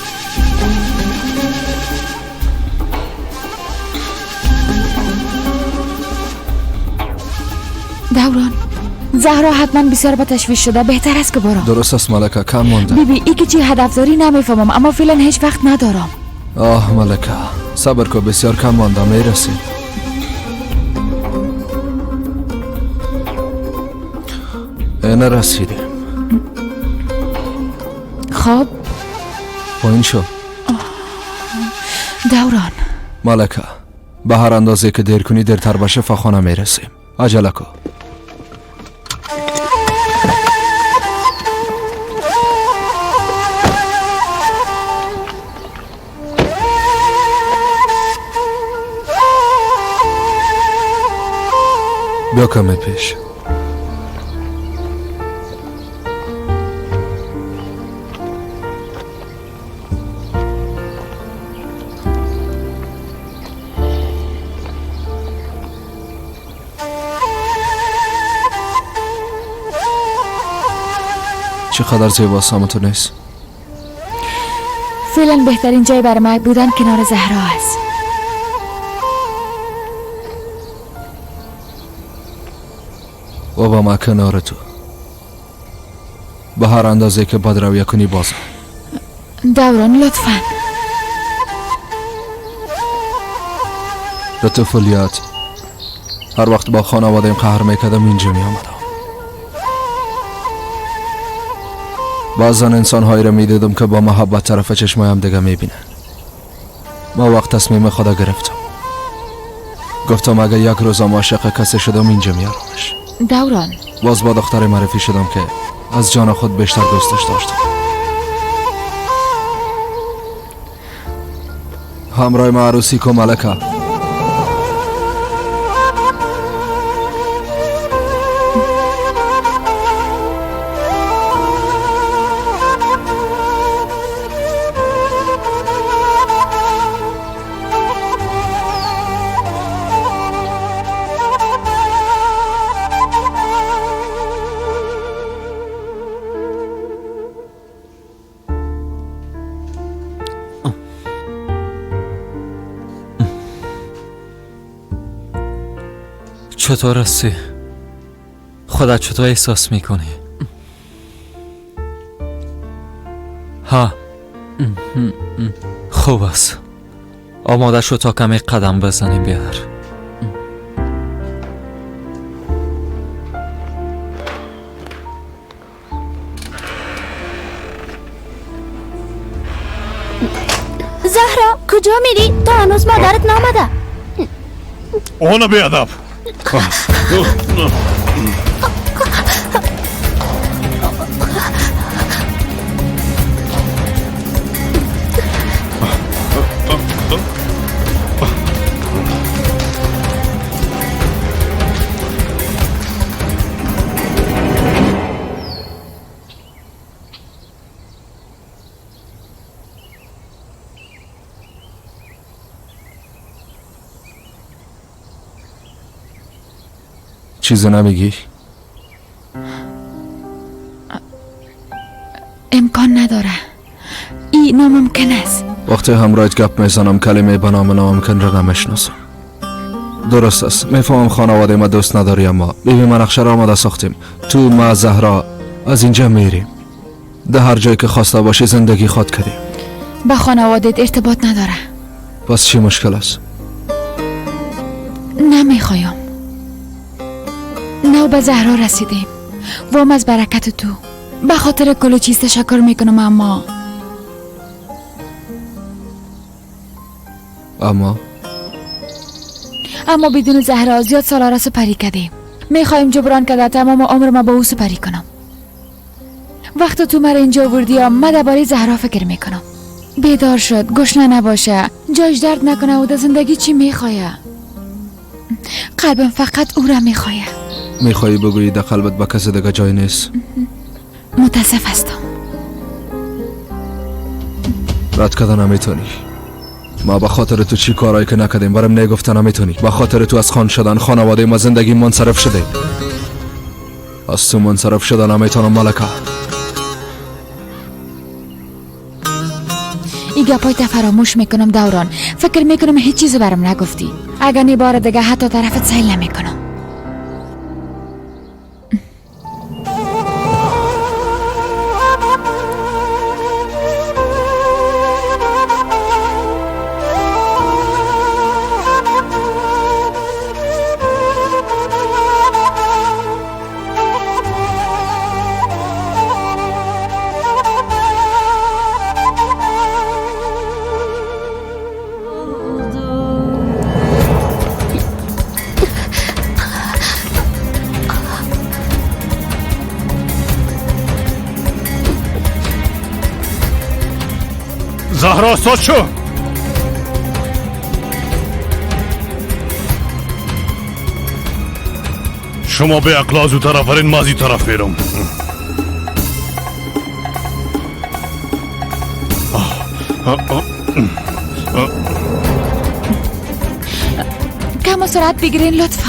[SPEAKER 5] دوران، زهرا حتما بسیار به تشویش شده، بهتر است که برام.
[SPEAKER 15] درست است ملکه، کم مانده.
[SPEAKER 5] بیبی ای که چی هدف داری نمیفهمم، اما فعلا هیچ وقت ندارم.
[SPEAKER 15] آه ملکه، صبر کن، بسیار کم مانده، میرسیم. نرسیدیم.
[SPEAKER 5] خب
[SPEAKER 15] پایین شو.
[SPEAKER 5] دوران.
[SPEAKER 15] ملکه، به هر اندازه که دیر کنی دیرتر به شفاخانه میرسیم. عجله کن. بیا کمی پیش. چقدر زیباست تو نیست؟
[SPEAKER 5] فعلا بهترین جای برای من بودن کنار زهرا است.
[SPEAKER 15] و با ما کنار تو. به هر اندازه که بد رویه کنی بازم.
[SPEAKER 5] دوران لطفا.
[SPEAKER 15] به طفولیت هر وقت با خانواده‌ام قهر میکردم اینجا می آمدم. بعضا انسانهایی را میدیدم که با محبت طرف چشمایم دیگه میبینن. ما وقت تصمیم خدا گرفتم. گفتم اگه یک روز عاشق کسی شدم اینجا میارمش.
[SPEAKER 5] دوران.
[SPEAKER 15] باز با دختر معرفی شدم که از جان خود بیشتر دوستش داشتم. همراه ما عروسی کو ملکه.
[SPEAKER 3] چطور هستی؟ خودت چطور احساس میکنی؟ ها خوب است. آماده شو تا کمی قدم بزنیم. بیار.
[SPEAKER 17] زهرا کجا میری؟ تا هنوز مادرت نامده.
[SPEAKER 7] اون بیادب.
[SPEAKER 15] چیزی نمیگی؟
[SPEAKER 5] امکان نداره، این ناممکن است.
[SPEAKER 15] وقتی همراهت گپ میزنم کلمه به نام ناممکن را نمیشناسم. درست است، میفهمم خانواده ما دوست نداری، اما ببین ما نقشه را آماده ساختیم. تو ما زهرا از اینجا میریم، ده هر جایی که خواسته باشی زندگی خود کردیم.
[SPEAKER 5] با خانوادت ارتباط نداره.
[SPEAKER 15] پس چی مشکل است؟
[SPEAKER 5] نمیخوایم. نو به زهرا رسیدیم. وام از برکت تو. به خاطر کل چیز تشکر میکنم، اما اما بدون زهرا زیاد سالا را سپری کردیم. میخوایم جبران کرده تمام عمر ما با او سپری کنم. وقت تو مرا اینجا آوردی، ما درباره زهرا فکر میکنم. بیدار شد، گشنه نباشه، جایش درد نکنه و در زندگی چی میخوایه. قلبم فقط او را میخوایه.
[SPEAKER 15] میخوایی بگویی در قلبت با کس دیگه جای نیست؟
[SPEAKER 5] متاسف هستم.
[SPEAKER 15] رد کردن نمیتونی. ما به خاطر تو چی کارایی که نکردیم برام نگفته نمیتونی. به خاطر تو از خان شدن خانواده ما زندگی منصرف شده. از تو منصرف شدن نمیتونم ملکه.
[SPEAKER 5] این گپای تا فراموش میکنم دوران. فکر میکنم هیچ چیز برام نگفتی. اگر نی بار دیگه حتی طرفت سیل نمیکنم.
[SPEAKER 7] زهرا ساچو، شما به عقل از او طرف ورین، ما از این طرف میرم.
[SPEAKER 5] کم سرعت بگیرین لطفا.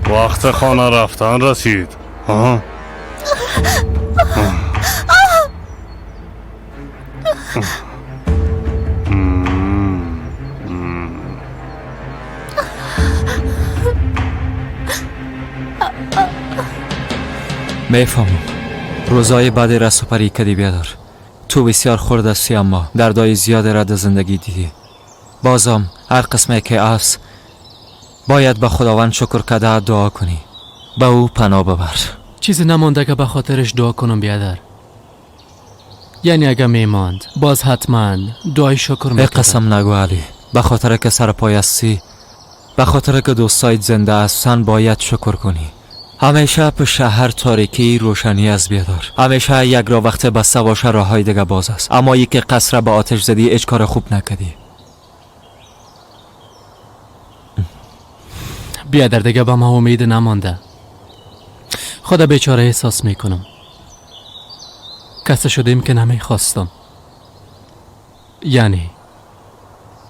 [SPEAKER 7] وقت خانه رفتن رسید. ها؟
[SPEAKER 3] میفهمم روزای بعد را سپری کدی بیادر. تو بسیار خرد هستی اما دردای زیاد را در زندگی دیدی. بازم هر قسمه که است باید به خداوند شکر کرده دعا کنی، به او پناه ببر.
[SPEAKER 18] چیزی نمانده که به خاطرش دعا کنم بیادر. یعنی اگه میماند باز حتما دعای شکر میکردم.
[SPEAKER 3] قسم نگو علی، به خاطر که سر پای هستی، به خاطر که دوستایت زنده هستن باید شکر کنی. همیشه پشت هر تاریکی روشنی از بیادار. همیشه یک را وقت بسته باشه راههای دیگه باز است. اما یکی قصر به آتش زدی هیچ کار خوب نکردی.
[SPEAKER 18] بیادر دیگه به ما امید نمانده. خدا بیچاره احساس میکنم. کسه شدیم که نمیخواستم. یعنی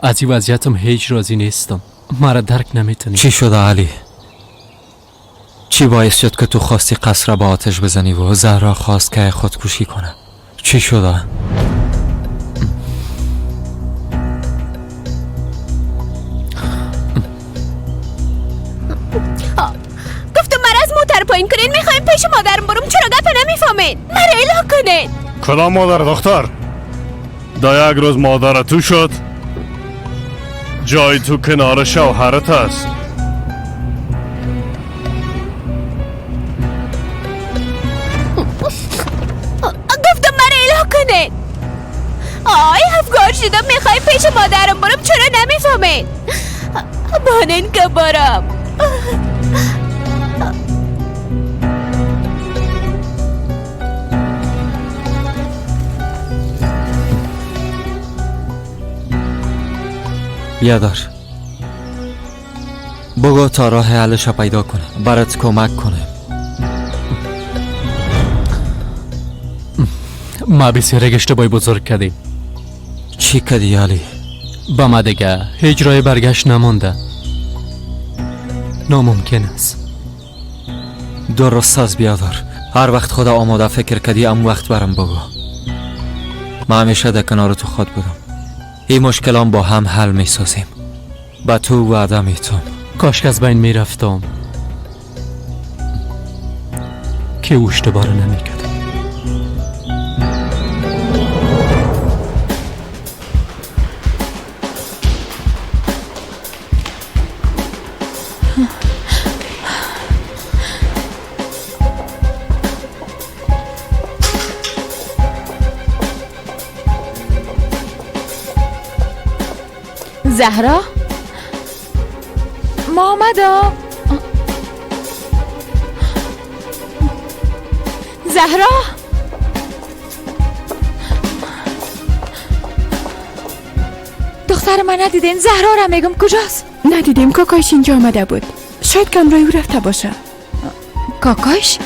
[SPEAKER 18] از این وضعیتم هیچ راضی نیستم. مرا درک نمیتونی.
[SPEAKER 3] چی شده علی؟ چی باعث شد که تو خواستی قصر را با آتش بزنی و زهرا خواست که خودکشی کنه؟ چی شده؟
[SPEAKER 2] گفتم مرا از موتر پایین کنین، میخوایم پیش مادرم برم. چرا گپ نمیفهمین؟ مرا اله کنین.
[SPEAKER 7] کدام مادر دختر؟ دا یک روز مادر تو شد، جای تو کنار شوهرت است.
[SPEAKER 2] گفتم مرا اله کنین. آی افگار شدم، میخوایم پیش مادرم برم. چرا نمیفهمین؟ بانین که برم.
[SPEAKER 3] بیادر بگو تا راه حلش پیدا کنه، برات کمک کنه.
[SPEAKER 18] ما بسیار اشتباهی بزرگ کردیم.
[SPEAKER 3] چی کردی علی؟
[SPEAKER 18] با ما دیگه هیچ راه برگشت نمانده. ناممکن است.
[SPEAKER 3] درست از بیادر، هر وقت خدا آماده فکر کردی ام وقت برم بگو. من همیشه در کنار تو خود بودم. این مشکلان با هم حل می سازیم. به تو وعده میتم.
[SPEAKER 18] کاش که از بین می رفتم که او اشتباه نمی کردم.
[SPEAKER 5] زهرا ما آمدم. زهرا دختر من ندیدین؟ زهرا را میگم کجاست؟
[SPEAKER 14] ندیدیم، کاکایش اینجا آمده بود، شاید کمرای او رفته باشه.
[SPEAKER 5] کاکایش؟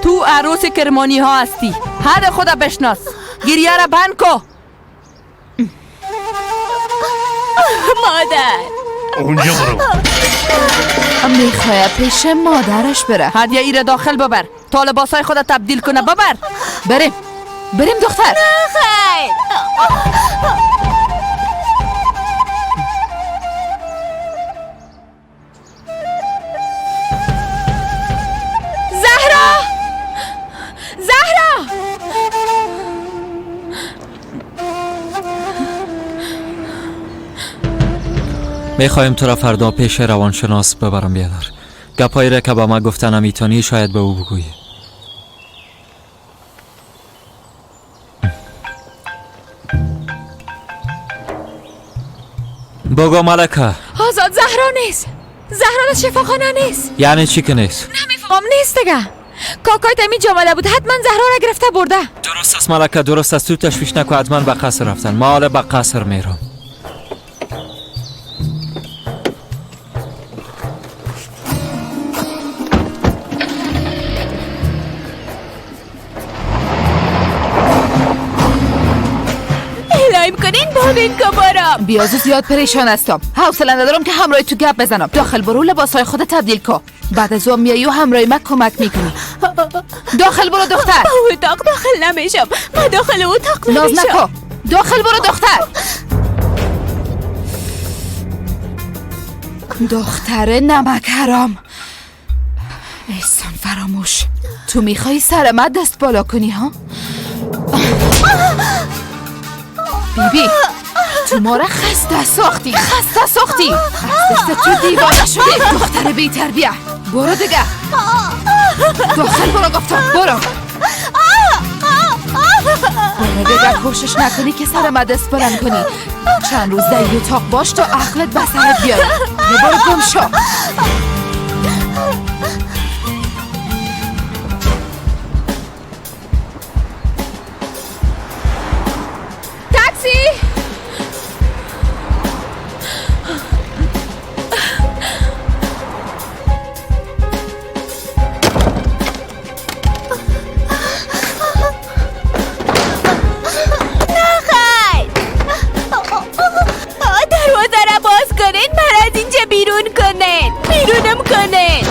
[SPEAKER 8] تو عروس کرمانی ها هستی، هر خدا بشناس. گریه را بند کو.
[SPEAKER 2] مادر
[SPEAKER 7] اونجا برو.
[SPEAKER 12] میخواه پیش مادرش بره.
[SPEAKER 8] هدیه ای را داخل ببر تا لباسای خود تبدیل کنه. ببر
[SPEAKER 12] بریم بریم دختر.
[SPEAKER 2] نه خیر.
[SPEAKER 5] زهرا زهرا
[SPEAKER 3] میخوایم تو را فردا پیش روانشناس ببرم بیادر. گپایی را که به ما گفته نمیتونی شاید به او بگویی. بگو ملکه.
[SPEAKER 5] آزاد زهرا نیست. زهرا در شفاخانه نیست.
[SPEAKER 3] یعنی چی که نیست؟
[SPEAKER 5] نمیفهمم نیست دیگه. کاکای تمی جامده بود، حتما زهرا را گرفته برده.
[SPEAKER 3] درست است ملکه، درست است. تو تشویش نکن، حتما به قصر رفتن. ما حالا به قصر میرم.
[SPEAKER 2] الایم کنین بابین کبارم.
[SPEAKER 12] بیازو زیاد پریشان هستم، حوصله ندارم که همراه تو گپ بزنم. داخل برو لباسهای خود تبدیل کن، بعد از اون میایی و همراه من کمک میکنی. داخل برو دختر.
[SPEAKER 2] با اتاق داخل نمیشم، من داخل اتاق نمیشم.
[SPEAKER 12] ناز نکن، داخل برو دختر. دختر نمک حرام. احسان فراموش، تو میخوای سر من دست بالا کنی ها؟ بیبی تو ما را خسته ساختی، خسته ساختی. از دست تو دیوانه شدی دختر بی تربیه. برو دیگه داخل برو، گفتم برو. برو دیگه، کوشش نکنی که سر من دست بلند کنی. چند روز در اتاق باش تا عقلت به سرت بیاد. برو گم شو.
[SPEAKER 5] تاکسی.
[SPEAKER 2] بیرون کنین، بیرونم کنین.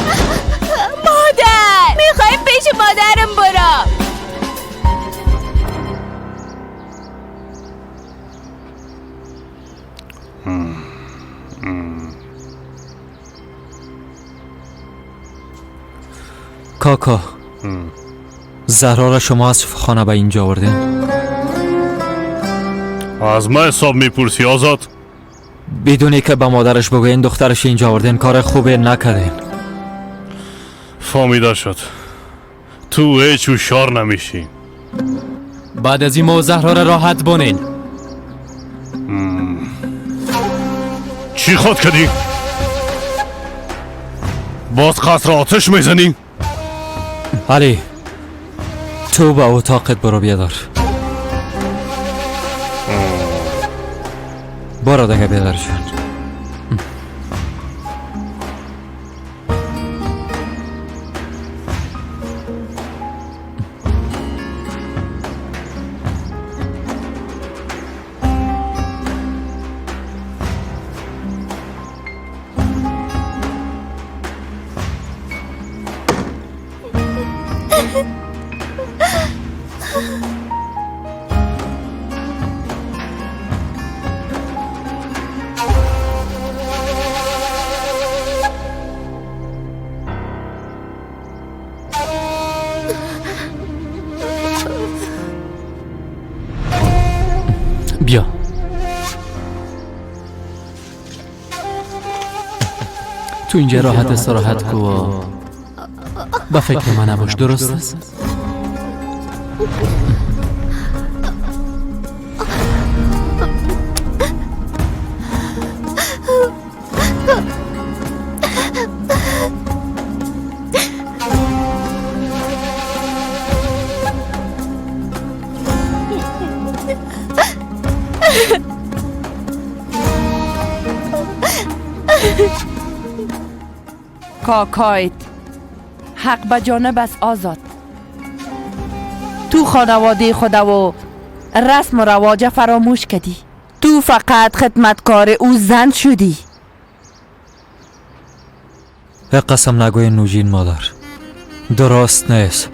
[SPEAKER 2] مادر میخوایم پیش مادرم برم.
[SPEAKER 3] کاکا زهرا را شما از خانه به اینجا آوردین؟
[SPEAKER 7] از من حساب میپرسی آزاد؟
[SPEAKER 3] بدونی که به مادرش بگوین دخترش اینجا آوردین کار خوبی نکردین.
[SPEAKER 7] فهمیده شد. تو هیچ هوشیار نمیشی.
[SPEAKER 18] بعد از این ما زهرا را راحت بانین.
[SPEAKER 7] چی خود کردی؟ باز قصر آتش میزنی؟
[SPEAKER 3] علی تو با اتاقت برو بیادر. برو دیگه بیادر جان.
[SPEAKER 18] بیا. تو اینجا راحت استراحت کو و با فکر من نباش، درست است؟
[SPEAKER 8] کاکایت حق به جانب است آزاد. تو خانواده خود و رسم و رواج فراموش کردی. تو فقط خدمتکار او زن شدی.
[SPEAKER 3] قسم نگوی نوجین مادر، درست نیست.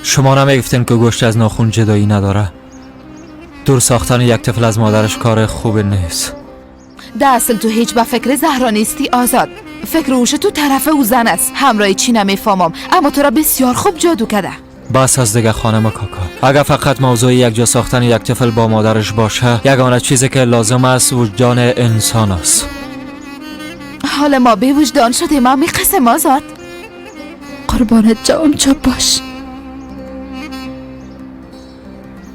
[SPEAKER 3] شما نمیگفتین که گوشت از ناخون جدایی نداره؟ دور ساختن یک طفل از مادرش کار خوب نیست.
[SPEAKER 12] در اصل تو هیچ به فکر زهرا نیستی آزاد. فکر اوش تو طرف او زن است. همراه چی نمیفهمم، اما تو را بسیار خوب جادو کرده.
[SPEAKER 3] بس از دیگه خانم کاکا. اگر فقط موضوع یک جا ساختن یک طفل با مادرش باشه، یگانه چیزی که لازم است وجدان انسان است.
[SPEAKER 12] حال ما به وجدان شده، ما میقسم آزاد. قربانت جوام، چپ باش.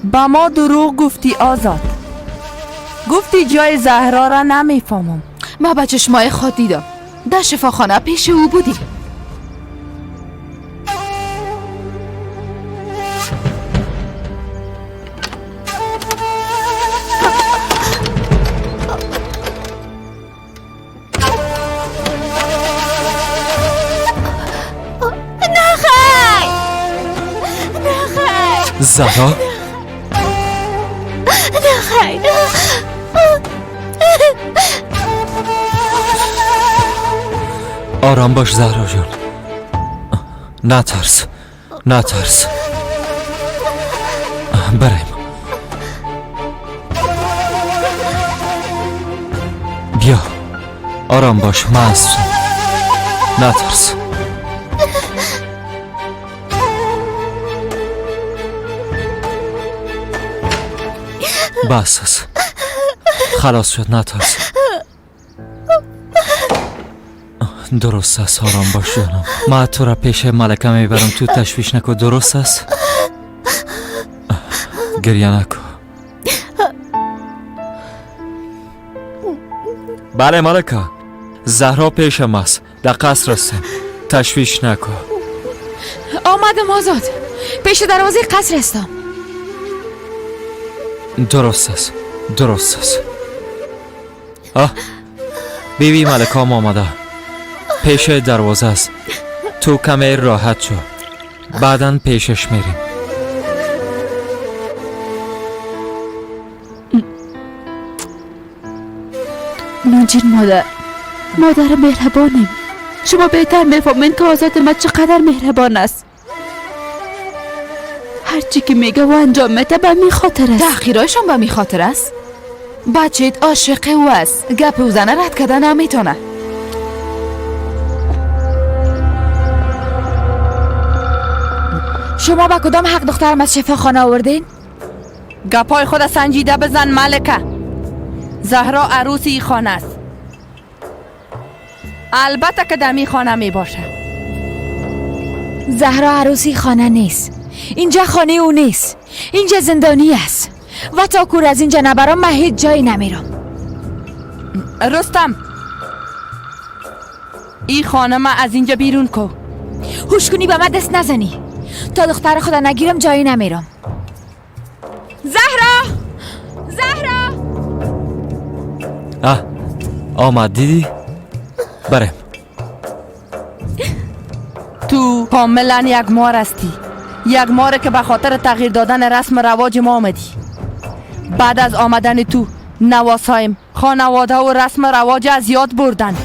[SPEAKER 8] با ما دروغ گفتی آزاد. گفتی جای زهرا را نمیفهمم.
[SPEAKER 12] ما به چشمای خود دیدم، در شفاخانه پیش او بودی.
[SPEAKER 2] نخیر نخیر
[SPEAKER 3] زهرا،
[SPEAKER 2] نخیر.
[SPEAKER 3] آرام باش زهرا جان، نترس نترس. بریم. بیا آرام باش، من هستم، نترس. بس است، خلاص شد، نترس. درست است، آرام باش جانم. من تو را پیش ملکه میبرم، تو تشویش نکن، درست است؟ گریه نکن. بله ملکه، زهرا پیشم است، در قصر هستم، تشویش نکن.
[SPEAKER 5] آمدم آزاد، پیش دروازه قصر هستم.
[SPEAKER 3] درست است، درست است. آه بیبی ملکه هم آمده، پیش دروازه است. تو کمی راحت شو، بعدا پیشش میریم.
[SPEAKER 12] نوجین مادر، مادر مهربانیم. شما بهتر میفهمین که آزاد ما چقدر مهربان است. هرچی که میگه و انجام میده به می خاطر است. تحقیرایشان به می خاطر است. بچهت عاشق او است، گپ او زنه رد کده نمیتونه.
[SPEAKER 5] شما با کدام حق دخترم از شفاخانه آوردین؟
[SPEAKER 8] گپای خود سنجیده بزن ملکه. زهرا عروس ای خانه است، البته که دمی خانه می باشه.
[SPEAKER 5] زهرا عروسی خانه نیست، اینجا خانه او نیست، اینجا زندانی است و تا کور از اینجا نبرم من هیچ جایی نمیرم.
[SPEAKER 8] رستم، ای خانه از اینجا بیرون کو.
[SPEAKER 5] هوش کنی به من دست نزنی، تا دختر خدا نگیرم جایی نمیرم. زهرا، زهرا.
[SPEAKER 3] آه آمد، دیدی؟ بریم.
[SPEAKER 8] تو کاملا یک مار هستی، یک ماره که به خاطر تغییر دادن رسم رواج ما آمدی. بعد از آمدن تو نواسایم خانواده و رسم رواج از یاد بردن.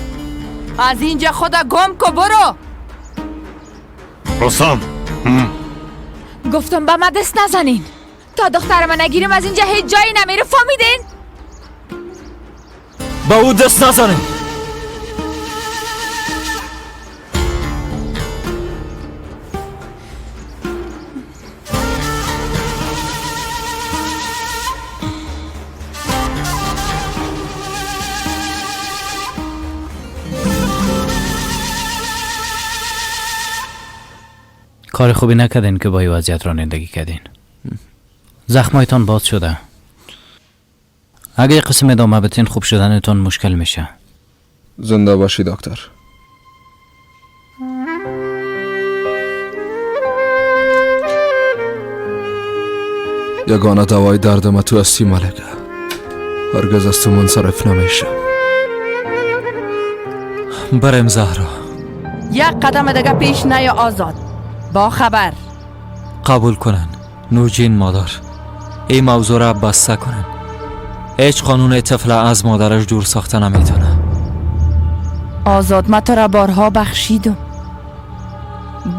[SPEAKER 8] از اینجا خدا گم کو، برو.
[SPEAKER 7] رستم،
[SPEAKER 5] گفتم به من دست نزنین، تا دختر من نگیریم از اینجا هیچ جایی نمیره، فهمیدین؟
[SPEAKER 3] با او دست نزنین.
[SPEAKER 19] کار خوبی نکردین که با این وضعیت رانندگی کردین. زخمایتان باز شده. اگه قسم ادامه بتین خوب شدنتان مشکل میشه.
[SPEAKER 15] زنده باشی دکتر. یگانه دوای درد ما تو هستی ملکه. هرگز از تو منصرف نمیشم.
[SPEAKER 3] برم زهرا.
[SPEAKER 8] یک قدم دیگه پیش نیا آزاد. با خبر.
[SPEAKER 3] قبول کنن نوجین مادر، این موضوع را بسته کنن. هیچ قانون طفل از مادرش دور ساخته نمیتونه.
[SPEAKER 8] آزاد من تو را بارها بخشیدم،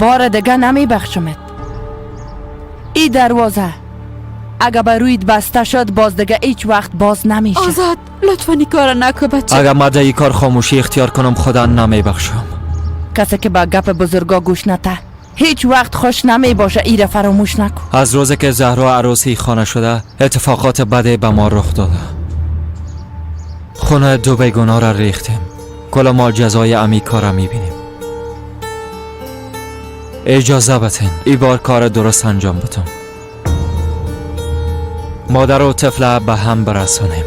[SPEAKER 8] بار دیگه نمی بخشمت. ای دروازه اگه بر رویت بسته شد باز دیگه هیچ وقت باز نمیشه.
[SPEAKER 5] آزاد لطفا این کار نکن بچه.
[SPEAKER 3] اگه من ای کار خاموشی اختیار کنم خدا نمی بخشم.
[SPEAKER 8] کسی که با گپ بزرگا گوش نته هیچ وقت خوش نمی باشه. ای را فراموش نکن.
[SPEAKER 3] از روزی که زهرا عروسی خانه شده اتفاقات بده به ما رخ داده. خونه دو بیگناه را ریختیم. کل ما جزای امی کار را میبینیم. اجازه بتین ای بار کار درست انجام بدم. مادر و طفل به هم برسانیم.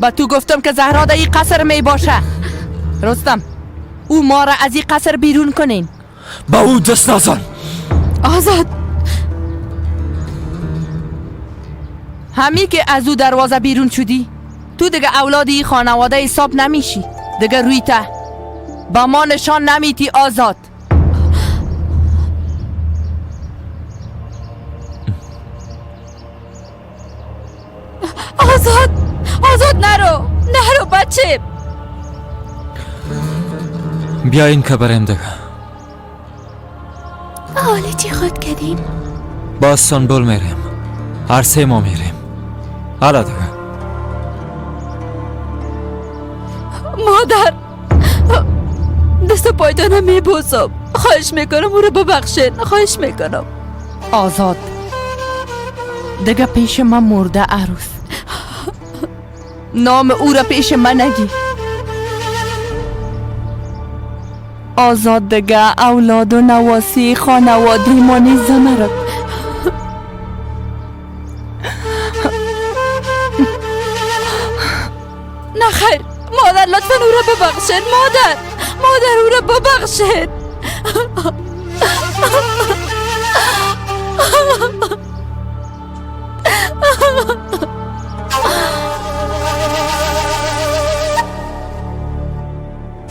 [SPEAKER 8] با تو گفتم که زهرا در این قصر می باشه. رستم او ما را از این قصر بیرون کنین.
[SPEAKER 3] با او دست نزن.
[SPEAKER 5] آزاد
[SPEAKER 8] همی که از او دروازه بیرون شدی تو دیگه اولاد این خانواده حساب نمیشی. دیگه روی ته با ما نشان نمیتی آزاد.
[SPEAKER 5] آزاد آزاد نرو نرو بچه.
[SPEAKER 3] بیاین که بریم دیگه.
[SPEAKER 2] حالا چی خود کردیم؟
[SPEAKER 3] با استانبول میریم. هر سه ما میریم. حالا دیگه.
[SPEAKER 5] مادر دست پایتانم میبوسم. خواهش میکنم او رو ببخشین. خواهش میکنم.
[SPEAKER 8] آزاد دیگه پیش من مرده عروس. نام او را پیش من نگی. آزاد دیگه اولاد و نواسی خانواده ما نیز مرد.
[SPEAKER 5] نه خیر مادر لطفا او را ببخشین. مادر مادر او را ببخشین.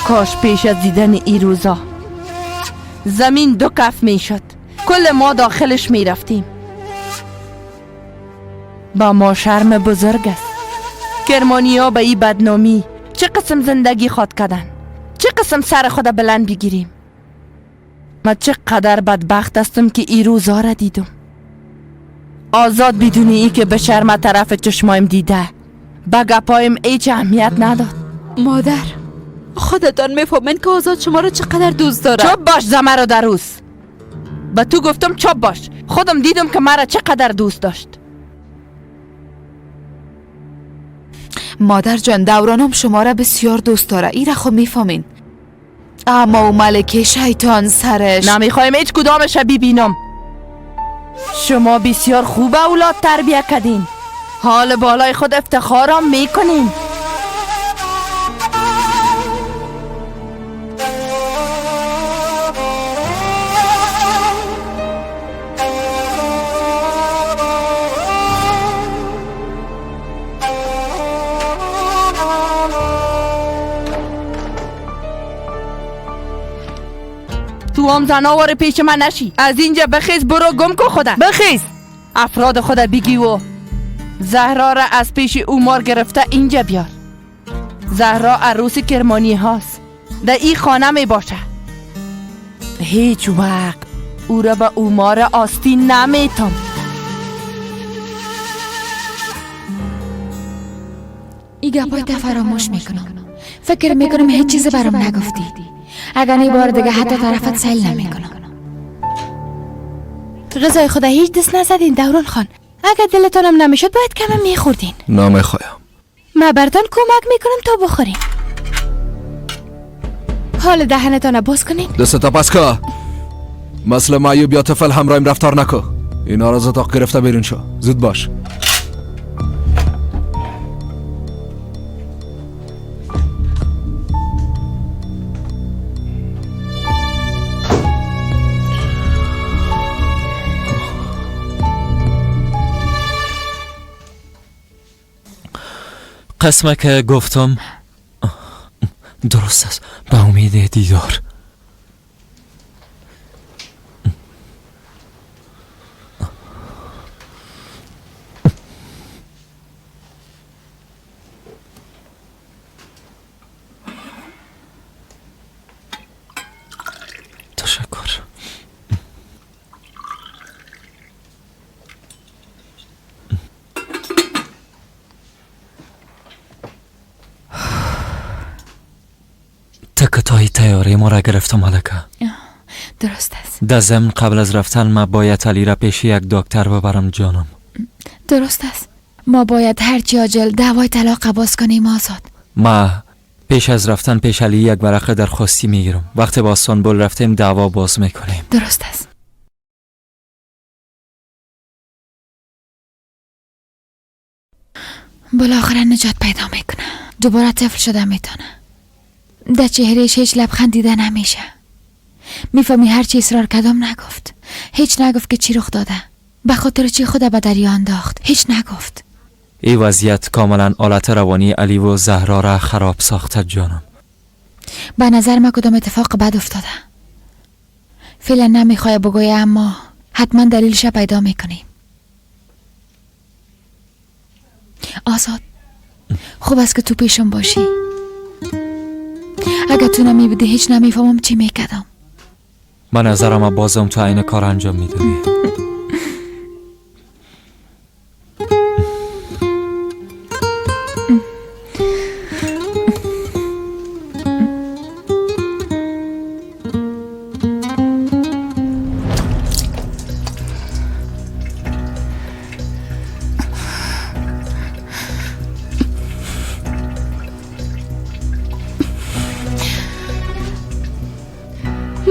[SPEAKER 8] کاش پیش از دیدن ای روزا زمین دو کف می شد، کل ما داخلش می رفتیم. با ما شرم بزرگ است. کرمانیا به ای بدنامی چه قسم زندگی خواد کردن، چه قسم سر خود بلند بگیریم. ما چه قدر بدبخت هستم که ای روزا را دیدم. آزاد بدون ای که به شرم طرف چشمایم دیده به گپایم هیچ اهمیت نداد.
[SPEAKER 5] مادر خودتان میفهمین که آزاد شما را چقدر دوست داره.
[SPEAKER 8] چپ باش زمر و دروس. به تو گفتم چپ باش. خودم دیدم که مرا چقدر دوست داشت.
[SPEAKER 12] مادر جان دورانم شما را بسیار دوست داره. ای را خود میفهمین. اما او ملکه شیطان سرش.
[SPEAKER 8] نمیخوایم هیچ کدامش را ببینم. شما بسیار خوب اولاد تربیه کردین. حال بالای خود افتخارم میکنین. تو هم زناور پیش من نشی. از اینجا بخیز برو گم کن خدا. بخیز افراد خدا بگی و زهرا را از پیش اومار گرفته اینجا بیار. زهرا عروس کرمانی هاست، در این خانه می باشه. هیچ وقت او را به اومار آستین نمیتم.
[SPEAKER 5] ای گپای فراموش میکنم. فکر میکنم هیچ چیز برام نگفتی. اگر این بار دیگه حتی طرفت سیل نمیکنم.
[SPEAKER 14] غذای خدا هیچ دست نزدین دوران خان. اگر دلتانم نمیشد باید کم میخوردین.
[SPEAKER 15] نمیخوایم.
[SPEAKER 14] من براتان کمک میکنم تا بخورین. حال دهنتان باز کنین.
[SPEAKER 15] دستتا پس که مثل معیوب یا طفل همراهیم رفتار نکو. اینا را از اتاق گرفته بیرون شو. زود باش.
[SPEAKER 3] قسمه که گفتم درست است. به امید دیدار. تشکر. تکتای تیاره ما را گرفتم ملکه.
[SPEAKER 5] درست است.
[SPEAKER 3] در ضمن قبل از رفتن ما باید علی را پیش یک دکتر ببرم جانم.
[SPEAKER 5] درست است. ما باید هرچی عاجل دعوای طلاق باز کنیم آزاد.
[SPEAKER 3] ما پیش از رفتن پیش علی یک ورقه درخواستی میگیرم. وقتی با استانبول رفتیم دعوا باز میکنیم.
[SPEAKER 5] درست است. بالاخره نجات پیدا میکنه. دوباره طفل شده میتونه. در چهرهش هیچ لبخند دیده نمیشه. میفهمی هرچی اصرار کردم نگفت. هیچ نگفت که چی رخ داده. به خاطر چی خود به دریا انداخت. هیچ نگفت.
[SPEAKER 3] این وضعیت کاملا حالت روانی علی و زهرا را خراب ساخته جانم.
[SPEAKER 5] به نظر من کدام اتفاق بد افتاده. فعلا نمیخوای بگویه، اما حتما دلیلش پیدا میکنیم. آزاد، خوب است که تو پیشم باشی. اگر تو نمیبودی هیچ نمیفهمم چی میکردم.
[SPEAKER 3] من نظرم بازم تو این کار انجام میدادی.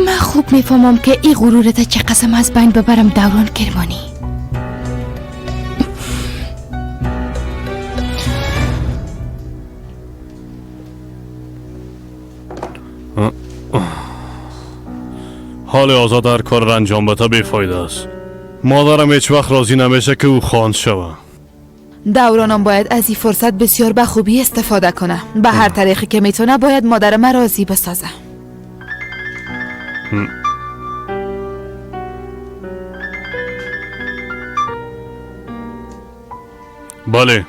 [SPEAKER 14] من خوب میفهمم که این غرورت چه قسم از بین ببرم دوران کرمانی.
[SPEAKER 7] حال آزاد هر کار را انجام بده بیفایده است. مادرم هیچ وقت راضی نمیشه که او خواند شوه.
[SPEAKER 12] دورانم باید از این فرصت بسیار به خوبی استفاده کنه. به هر طریقی که میتونه باید مادرم راضی بسازه.
[SPEAKER 7] بله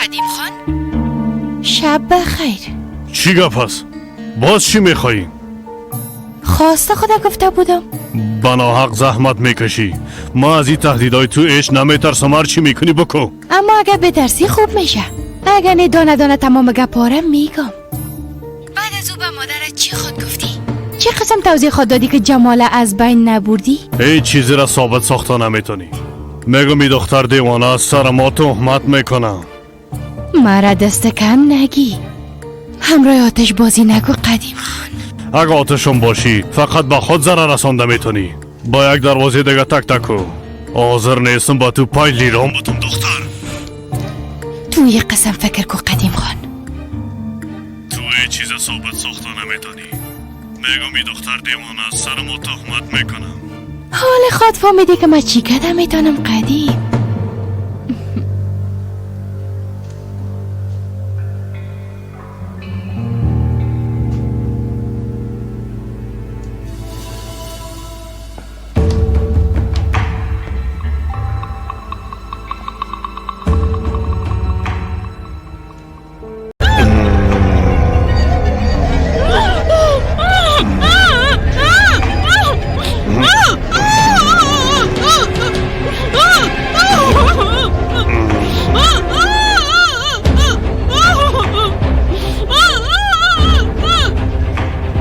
[SPEAKER 14] قدیم خان، شب بخیر.
[SPEAKER 7] چی گپ است؟ باز چی میخوایی؟
[SPEAKER 14] خواسته خدا گفته بودم.
[SPEAKER 7] بنا حق زحمت میکشی. ما از این تهدیدهای تو ایش نمیترسم. هر چی میکنی بکن.
[SPEAKER 14] اما اگر بترسی خوب میشه. اگر نه دانه دانه تمام گپارم میگم. بعد از او به مادرت چی خود گفتی؟ چه قسم توضیح خود دادی که جمال از بین نبردی؟
[SPEAKER 7] هیچ چیزی را ثابت ساخته نمیتونی. میگم این دختر دیوانه است، سر ما تهمت میکنه.
[SPEAKER 14] مرا دست کم نگی. همراه آتش بازی نگو قدیم خان.
[SPEAKER 7] اگه آتشم باشی فقط با خود ضرر رسانده میتونی. با یک دروازه دیگه تک تکو. حاضر نیستم با تو پای لیران بودم دختر.
[SPEAKER 14] تو یه قسم فکر کو قدیم خان.
[SPEAKER 7] تو هیچ چیز ثابت ساخته نمیتونی. میگم این دختر دیوانه است، سر ما تهمت میکنه.
[SPEAKER 14] حال خود فهمیدی که من چی کردم میتونم قدیم.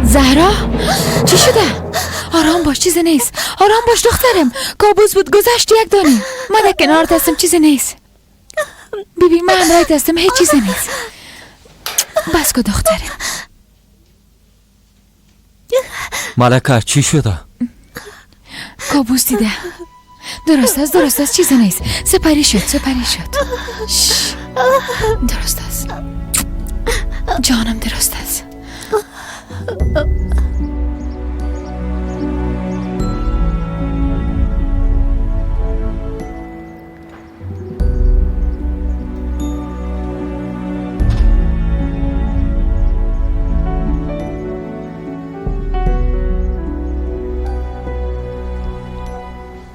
[SPEAKER 5] زهرا چی شده؟ آرام باش، چیزی نیست. آرام باش دخترم، کابوس بود، گذشت یک دانه. من در کنارت هستم، چیزی نیست. بیبی من همراهت هستم، هیچ چیزی نیست. بس کو دخترم.
[SPEAKER 3] ملکه چی شده؟
[SPEAKER 5] کابوس دیده. درست است، درست است، چیزی نیست. سپری شد، سپری شد. درست است جانم، درست است.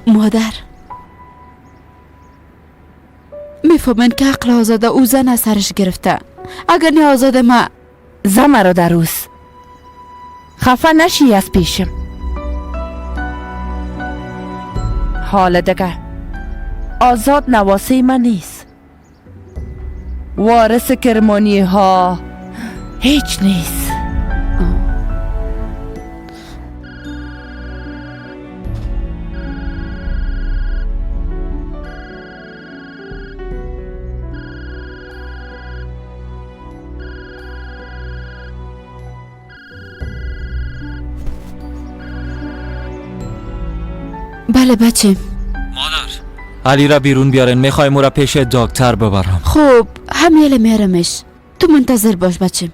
[SPEAKER 8] مادر میفهمن که عقل آزاده او زن از سرش گرفته. اگر نه آزاده ما زن را در روز خفه نشی از پیشم. حال دیگه آزاد نواسه من نیست، وارث کرمانی ها هیچ نیست.
[SPEAKER 13] بله بچه.
[SPEAKER 3] مادر علی را بیرون بیارن، میخوایم او را پیش دکتر ببرم.
[SPEAKER 13] خب همیله میارمش، تو منتظر باش بچه.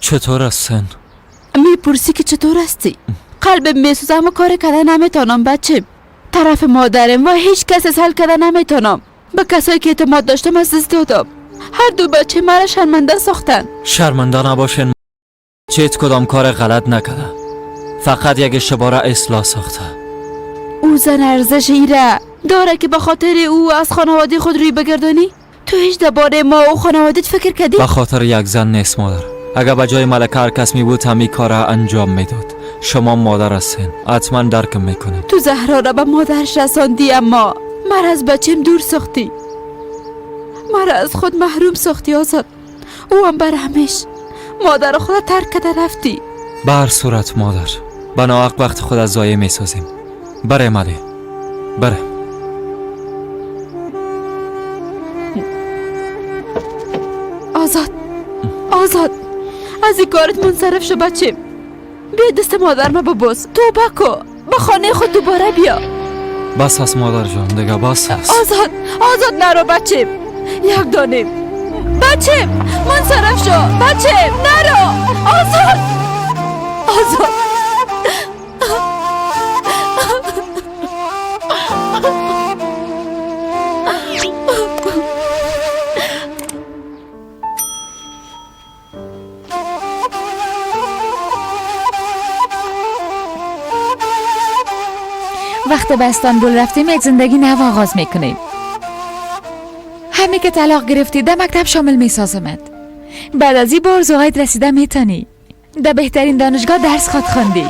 [SPEAKER 3] چطور هستن؟
[SPEAKER 8] میپرسی که چطور هستی؟ قلبم میسوزه اما کار کردن نمیتونم بچه. طرف مادرم و هیچ کس از حل کردن نمیتونم. به کسایی که اعتماد داشتم از دست دادم. هر دو بچه مرا شرمنده ساختن.
[SPEAKER 3] شرمنده نباشن، چیت کدام کار غلط نکرده، فقط یک اشتباه را اصلاح ساخته.
[SPEAKER 8] او زن ارزش ایره داره که به خاطر او از خانواده خود روی بگردانی؟ تو هیچ درباره ما و خانوادت فکر کردی؟
[SPEAKER 3] به خاطر یک زن نیست مادر. اگر به جای ملکه هر کس می بود همین کار را انجام میداد. شما مادر هستین، حتما درک میکنید.
[SPEAKER 8] تو زهرا را به مادرش رساندی اما مرا از بچیم دور ساختی، مرا از خود محروم ساختی آزاد. او هم بر همیش مادر خود ترک کرده رفتی.
[SPEAKER 3] به هر صورت مادر، به ناحق وقت خود از ضایع میسازیم. بره مالی، بره.
[SPEAKER 8] آزاد، آزاد، از این کارت منصرف شو بچه. بیا دست مادر ما ببوس، توبه کو، به خانه خود دوباره بیا.
[SPEAKER 3] بس هست مادر جان، دیگه بس هست.
[SPEAKER 8] آزاد، آزاد نرو بچه. یک دانه بچه، منصرف شو بچه، نرو. آزاد، آزاد.
[SPEAKER 5] وقت به استانبول رفتیم یک زندگی نو آغاز میکنیم. همه که طلاق گرفتی در مکتب شامل میسازمت. بعد از این به آرزوهایت رسیده میتونی. در بهترین دانشگاه درس خواد خواندی.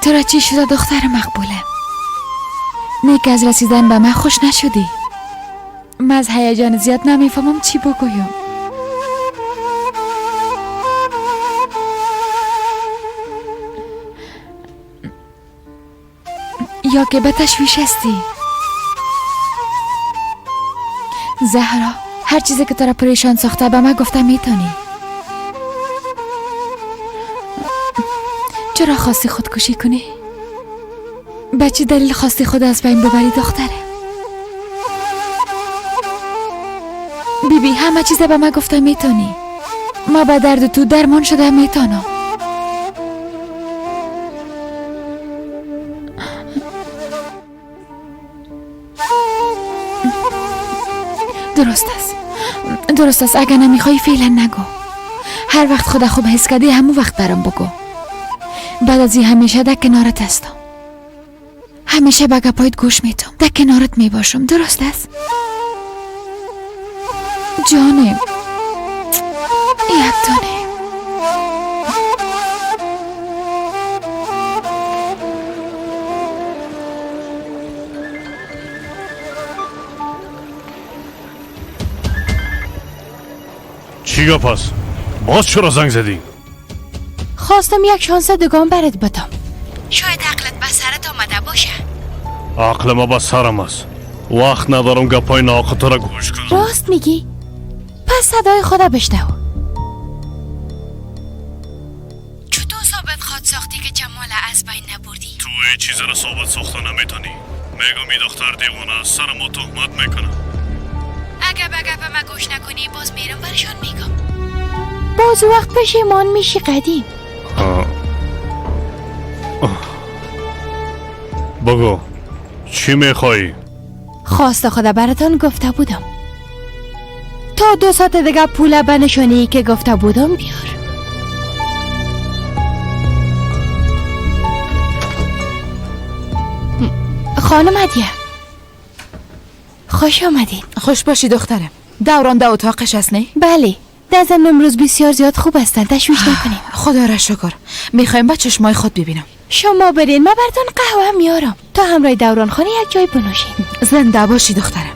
[SPEAKER 5] تو را چی شده دختر مقبوله؟ نیک از رسیدن به من خوش نشدی. من از هیجان زیاد نمیفهمم چی بگویم. یا که به تشویش هستی زهرا؟ هر چیزی که تو را پریشان ساخته به من گفته میتونی. چرا خواستی خودکشی کنی؟ به چه دلیل خواستی خود از بین ببری دختره؟ بیبی همه چیز به من گفته میتونی. ما به درد تو درمان شده میتونم. درست است، درست است. اگر نمیخوای فعلا نگو. هر وقت خدا خوب حس کردی همون وقت برام بگو. بعد از این همیشه در کنارت هستم، همیشه به گپایت گوش میتم، در کنارت میباشم. درست است جانم؟ یک دانه.
[SPEAKER 7] چی گپ است؟ باز چرا زنگ زدی؟
[SPEAKER 14] خواستم یک شانس دگان برات بدم. شاید عقلت به سرت آمده باشه.
[SPEAKER 7] عقل ما به سرم است. وقت ندارم گپای ناقه را گوش کنم.
[SPEAKER 14] راست میگی؟ پس صدای خدا بشنو. چطور ثابت خواد ساختی که جمال از بین نبردی؟
[SPEAKER 7] تو این چیز را ثابت ساخته نمیتونی. میگم این دختر دیوانه است، سر ما تهمت میکنه.
[SPEAKER 14] اگه به گپ ما گوش نکنی باز میرم برشان میگم. باز وقت پشیمان میشی قدیم.
[SPEAKER 7] بگو چی میخوایی؟
[SPEAKER 14] خواست خدا براتان گفته بودم. تا 2 ساعت دیگه پول به نشانه‌ای که گفته بودم بیار. خانم هدیه خوش آمدین.
[SPEAKER 12] خوش باشی دخترم. دوران در اتاقش هست نه؟
[SPEAKER 14] بله، در ضمن امروز بسیار زیاد خوب هستن، تشویش نکنیم.
[SPEAKER 12] خدا را شکر. میخوایم با چشمای خود ببینم.
[SPEAKER 14] شما برین، من براتون قهوه میارم تا همراه دوران خانه یک جای بنوشیم.
[SPEAKER 12] زنده باشی دخترم.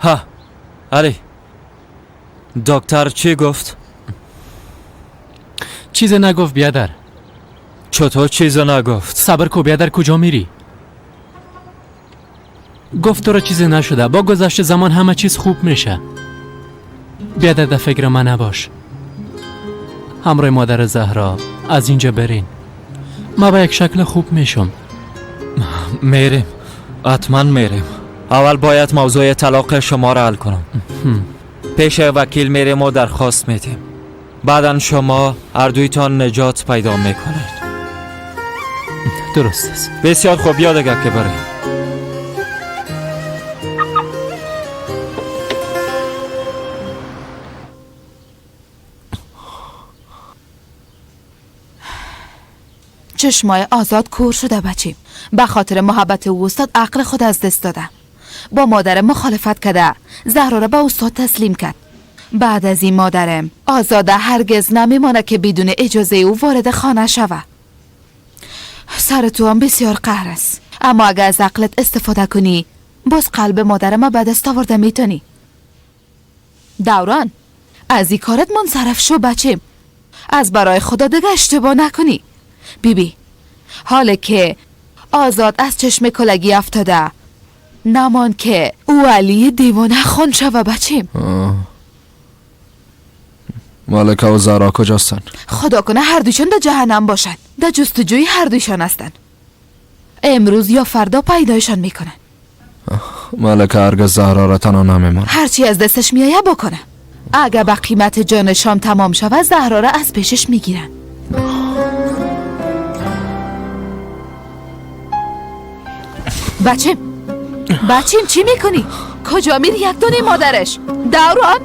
[SPEAKER 3] ها علی، دکتر چی گفت؟
[SPEAKER 18] چیز نگفت بیادر.
[SPEAKER 3] چطور چیز نگفت؟
[SPEAKER 18] صبر کو بیادر، کجا میری؟ گفت تو را چیزی نشده، با گذشت زمان همه چیز خوب میشه. بیادر در فکر من نباش. همراه مادر زهرا از اینجا برین. ما به یک شکل خوب میشم.
[SPEAKER 3] میریم، حتما میریم. اول باید موضوع طلاق شما را حل کنم. پیش وکیل میریم و درخواست میدیم. بعدا شما هر دویتان نجات پیدا میکنید.
[SPEAKER 18] درست است.
[SPEAKER 3] بسیار خوب، یادگه که بریم.
[SPEAKER 12] چشمای آزاد کور شده بچیم. به خاطر محبت او استاد عقل خود از دست داده. با مادرم مخالفت کرده، زهرا را به استاد تسلیم کرد. بعد از این مادرم آزاده هرگز نمیمانه که بدون اجازه او وارد خانه شوه. سر تو هم بسیار قهر است، اما اگر از عقلت استفاده کنی باز قلب مادرم به دست آورده میتونی. دوران از این کارت منصرف شو بچیم. از برای خدا دیگه اشتباه نکنی. بیبی حاله که آزاد از چشم کلگی افتاده، نمان که او علی دیوانه خون شوه بچیم.
[SPEAKER 15] ملکه و زهرا کجاستن؟
[SPEAKER 12] خدا کنه هر دویشان در جهنم باشن. در جستجوی هر دویشان هستن. امروز یا فردا پیدایشان میکنن.
[SPEAKER 15] ملکه هرگز زهرا را تنها نمیماند.
[SPEAKER 12] هرچی از دستش میآید بکنه. اگه به قیمت جانشان تمام شود زهرا را از پیشش میگیرن. بچیم بچیم چی میکنی؟ کجا میری یک دونه مادرش؟ دوران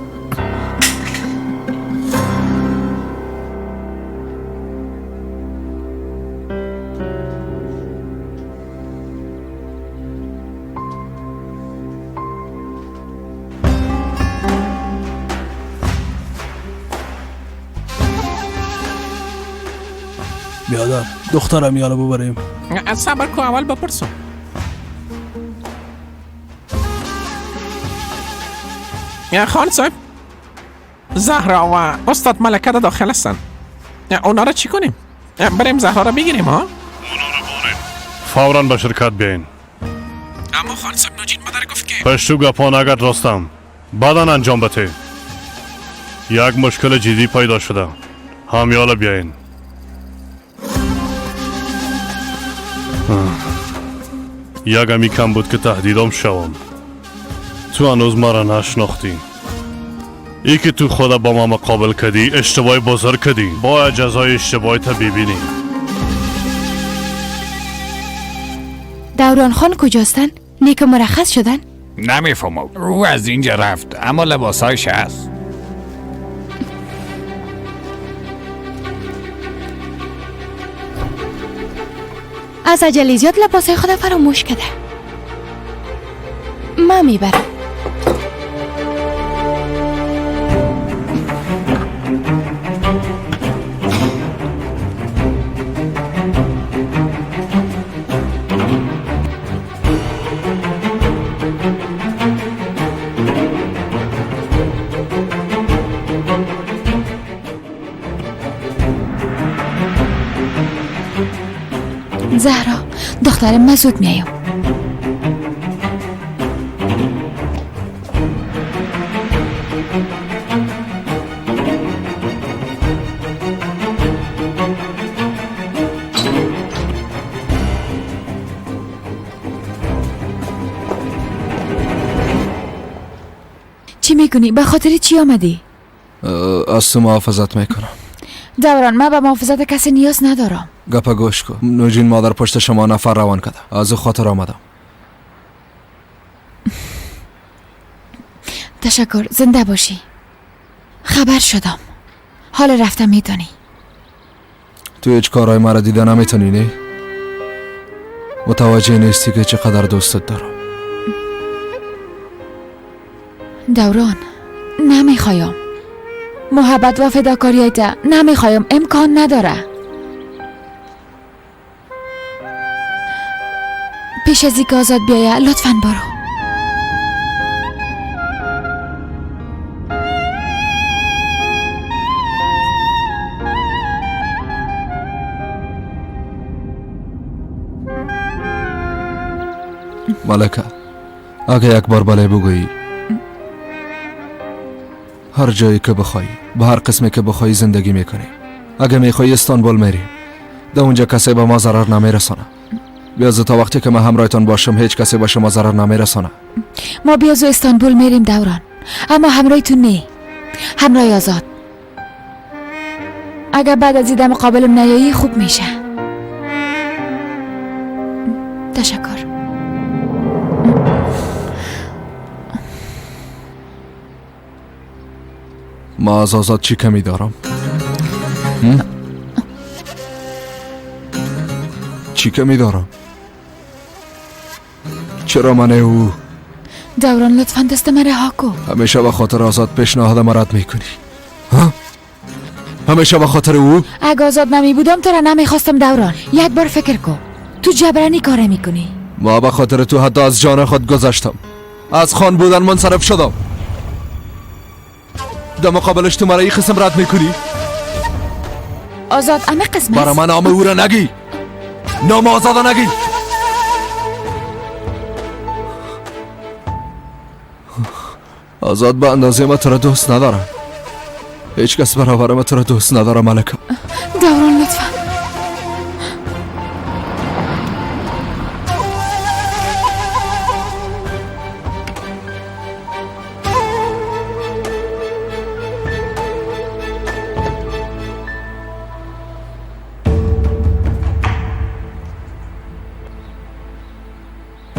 [SPEAKER 10] بیادر دخترم یالا ببریم.
[SPEAKER 16] صبر کو اول بپرسم. خان صاحب، زهرا و استاد ملکه در داخل هستن. اونا را چی کنیم؟ بریم زهرا را بگیریم ها؟
[SPEAKER 7] اونا را باریم فوراً به شرکت بیاین.
[SPEAKER 16] اما خان صاحب نوجین مادر گفت که
[SPEAKER 7] پشتو گپان اگر راستم بعدا انجام بده. یک مشکل جدی پیدا شده. همیالا بیاین. یک همی کم بود که تهدیدم شوم. تو هنوز مرا نشناختی. ای که تو خود با ما مقابل کردی اشتباه بزرگ کردی. باید جزای اشتباهی تا ببینی.
[SPEAKER 14] دوران خان کجاستن؟ نیک مرخص شدن؟
[SPEAKER 20] نمیفهمم. او از اینجا رفت اما لباسایش هست.
[SPEAKER 14] از عجله زیاد لباسای خود فراموش کرده. من میبرم. زهرا دخترم من زود میایم. چی میکنی؟ به خاطر چی آمدی؟
[SPEAKER 15] از تو محافظت میکنم.
[SPEAKER 14] دوران من به محافظت کسی نیاز ندارم.
[SPEAKER 15] گپا گوش کن. نوجین مادر پشت شما نفر روان کرده. از او خاطر آمدم.
[SPEAKER 14] تشکر، زنده باشی. خبر شدم. حال رفتم میدانی.
[SPEAKER 15] تو هیچ کارهای مرا دیده نمیتونی نه؟ متوجه نیستی که چقدر دوستت دارم.
[SPEAKER 14] دوران نمیخوایم. محبت و فداکاریت نمیخوایم، امکان نداره. پیش از اینکه آزاد بیایه لطفاً برو.
[SPEAKER 15] ملکه اگه یک بار بله بگویی هر جایی که بخوای به هر قسمی که بخوای زندگی میکنی. اگه میخوای استانبول میریم. در اونجا کسی به ما ضرر نمیرسانه. بیاز تا وقتی که من همراهتان باشم هیچ کسی به شما ضرر نمیرسانه.
[SPEAKER 14] ما بیاز استانبول میریم دوران، اما همراه تو نه، همراه آزاد. اگر بعد از دیدم مقابلم نیایی خوب میشه. تشکر.
[SPEAKER 15] ما از آزاد چی کمی دارم؟ چی کمی دارم؟ چرا من او؟
[SPEAKER 14] دوران لطفا دست من رها کن.
[SPEAKER 15] همیشه به خاطر آزاد پیشنهاد مرد میکنی. ها؟ همیشه به خاطر او؟
[SPEAKER 14] اگه آزاد نمی بودم تو را نمیخواستم دوران. یک بار فکر کن، تو جبرانی کار میکنی.
[SPEAKER 15] ما به خاطر تو حتی از جان خود گذشتم. از خان بودن منصرف شدم. در مقابلش تو مرا این قسم رد میکنی؟
[SPEAKER 14] آزاد همه قسم
[SPEAKER 15] برا من نام او را نگی. نام آزاد نگی. آزاد به اندازه ما تو را دوست ندارم. هیچ کس برابر ما تو را دوست نداره ملکه.
[SPEAKER 14] دوران لطفا.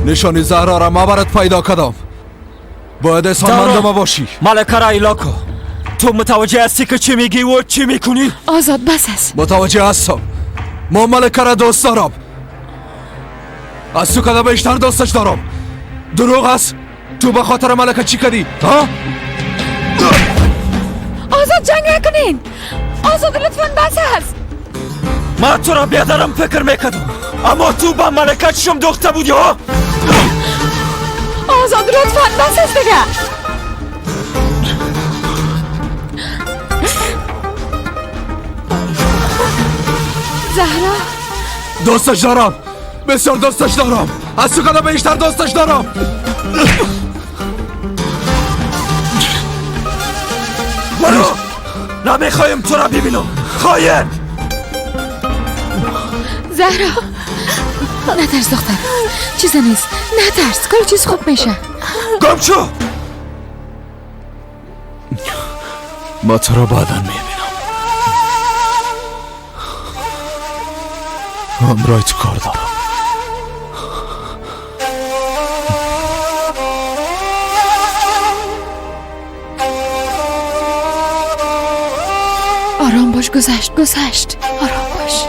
[SPEAKER 15] نشانی زهرا را ما برات پیدا کردم. باید احسانمند ما باشی.
[SPEAKER 3] ملکه را ایلا کن. تو متوجه هستی که چی میگی و چی میکنی؟
[SPEAKER 14] آزاد بس است.
[SPEAKER 15] متوجه هستم. ما ملکه را دوست دارم. از تو کده بیشتر دوستش دارم. دروغ است؟ تو به خاطر ملکه چی کردی؟ ها؟
[SPEAKER 14] آزاد جنگ نکنین. آزاد لطفا بس است.
[SPEAKER 3] من تو را بیادرم فکر میکردم، اما تو با ملکه چشم دوخته بودی ها؟
[SPEAKER 14] آزاد لطفا بس است دیگه. زهرا
[SPEAKER 15] دوستش دارم، بسیار دوستش دارم، از تو کده بیشتر دوستش دارم.
[SPEAKER 3] برو، نمیخوایم تو را ببینم. خاین.
[SPEAKER 5] زهرا نترس دخترم، چیزی نیست، نترس، کل چیز خوب میشه.
[SPEAKER 3] گم شو. ما تو را بعدا میبینم. همراه تو کار دارم.
[SPEAKER 5] آرام باش، گذشت گذشت، آرام باش.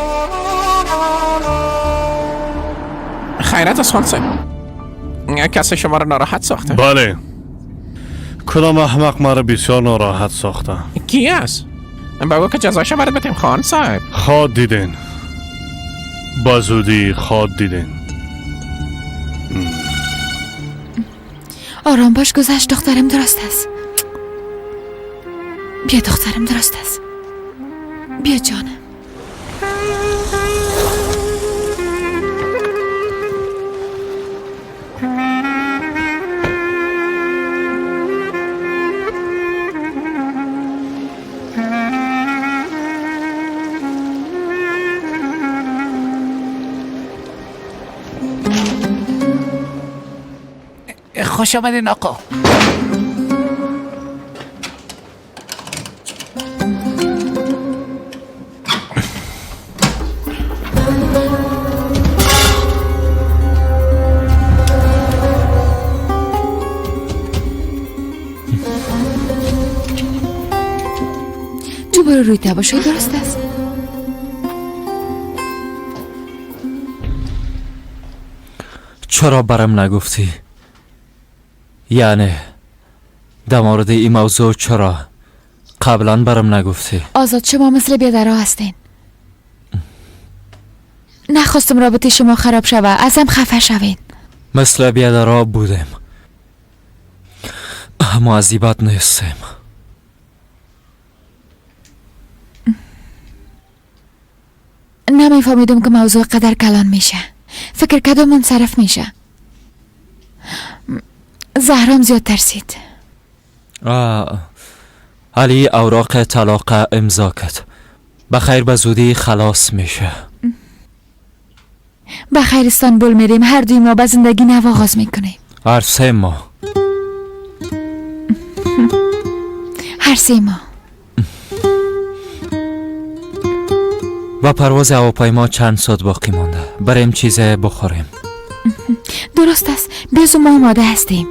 [SPEAKER 16] خیرت از خان صاحب، کسی شما را ناراحت ساخته؟
[SPEAKER 7] بله، کدام احمق مرا بسیار ناراحت ساخته.
[SPEAKER 16] کی است؟ بگو که جزایش برات بدیم خان صاحب.
[SPEAKER 7] خواد دیدین، با زودی خواد دیدین.
[SPEAKER 5] آرام باش، گذشت دخترم، درست است. بیا دخترم، درست است، بیا جانم.
[SPEAKER 20] خوش آمدین آقا.
[SPEAKER 5] تو برو روی تباشای، درست است.
[SPEAKER 3] چرا برم نگفتی؟ یعنی در مورد این موضوع چرا قبلا برم نگفتی؟
[SPEAKER 5] آزاد، شما مثل بیادرها هستین. نخواستم رابطه شما خراب شوه، ازم خفه شوین.
[SPEAKER 3] مثل بیادرها بودیم، اما از این بد نیستیم.
[SPEAKER 5] نمیفهمیدم که موضوع قدر کلان میشه. فکر کردم منصرف میشه. زهرام زیاد ترسید.
[SPEAKER 3] علی اوراق طلاق امضا کرد. بخیر به زودی خلاص میشه.
[SPEAKER 5] بخیر استانبول میریم، هر دوی ما به زندگی نو آغاز میکنیم.
[SPEAKER 3] هر سه ما.
[SPEAKER 5] هر سه ما.
[SPEAKER 3] و پرواز هواپیما چند ساعت باقی مانده. بریم چیز بخوریم.
[SPEAKER 5] درست است، بیازو ما آماده هستیم.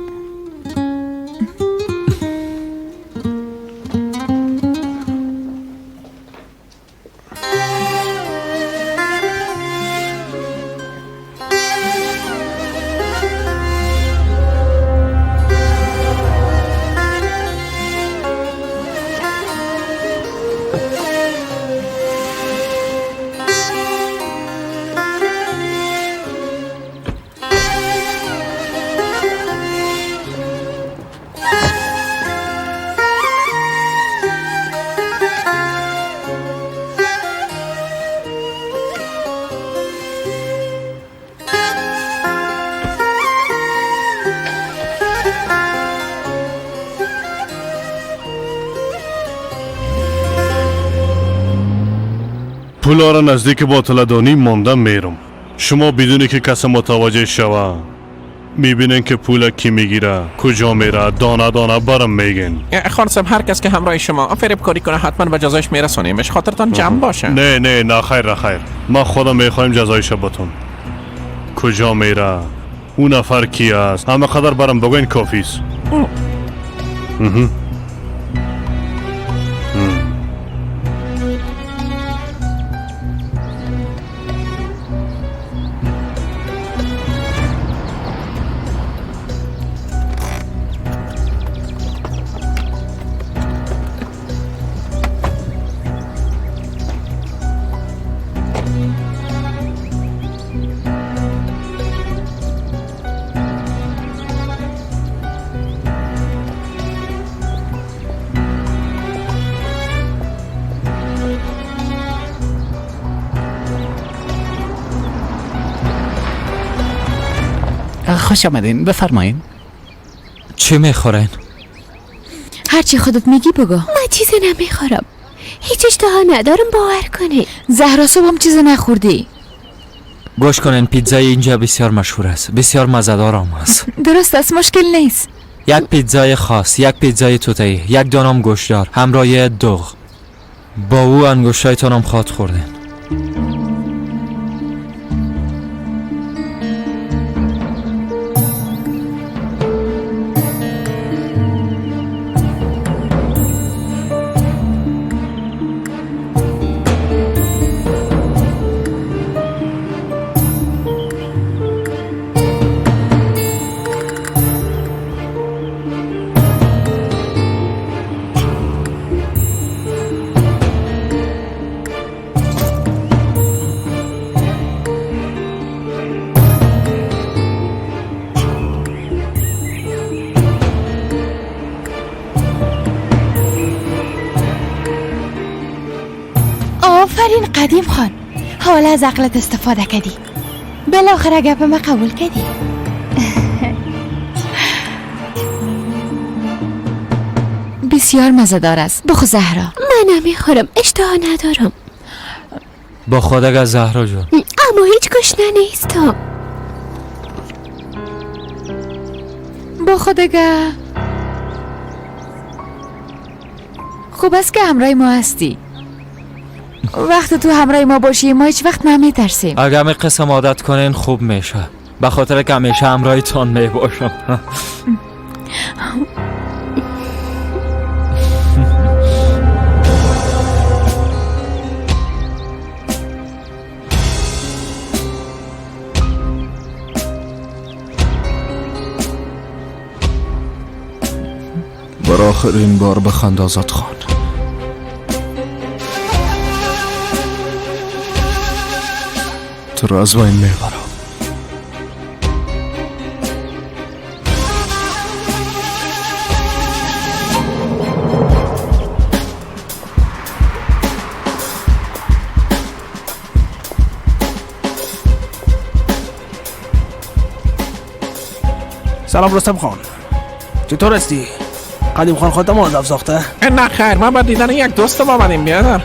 [SPEAKER 7] پولا را نزدیک باطلدانی مانده میرم. شما بدونی که کس متوجه شوه میبینن که پول کی میگیره، کجا میره، دانه دانه برم میگن.
[SPEAKER 16] خان صاحب، هر کس که همراه شما فریب کاری کنه حتما به جزایش میرسانیمش. خاطرتان جمع باشه.
[SPEAKER 7] نه نه نه، خیر نه خیر، ما خودم میخوایم جزایش بتون. کجا میره، اون نفر کی است، همه قدر برم بگوین کافی است.
[SPEAKER 20] خوش آمدین، بفرمایین.
[SPEAKER 3] چی میخورین؟
[SPEAKER 5] هرچی خودت میگی بگو.
[SPEAKER 2] من چیز نمیخورم، هیچ اشتها ندارم، باور کنی.
[SPEAKER 5] زهرا صبح هم چیز نخوردی.
[SPEAKER 3] گوش کنین، پیتزای اینجا بسیار مشهور است، بسیار مزه‌دار هم است.
[SPEAKER 5] درست است، مشکل نیست.
[SPEAKER 3] یک پیتزای خاص، یک پیتزای توته‌ای، یک دانم گوشتدار همراه دوغ. با او انگشتایتان هم خواد خوردین.
[SPEAKER 14] آفرین قدیم خان، حالا از عقلت استفاده کردی، بالاخره گپ ما قبول کردی.
[SPEAKER 5] بسیار مزه‌دار است. بخو زهرا.
[SPEAKER 2] من نمیخورم، اشتها ندارم.
[SPEAKER 3] با خودت زهرا جان.
[SPEAKER 2] اما هیچ گشنه نیستم.
[SPEAKER 5] با خودت خوب است که همراه ما هستی. وقت تو همراه ما باشی ما هیچ وقت نمیترسیم.
[SPEAKER 3] اگر می قسم عادت کنین خوب میشه، به خاطر که همیشه همراهتان میباشم.
[SPEAKER 15] بر آخرین بار بخند آزاد خان. تو را از بین میبرم.
[SPEAKER 10] سلام رستم خان، چطور هستی؟ قدیم خان خودم آدم ساخته؟
[SPEAKER 16] نه خیر، ما با دیدن یک دوست آمدیم بیادر.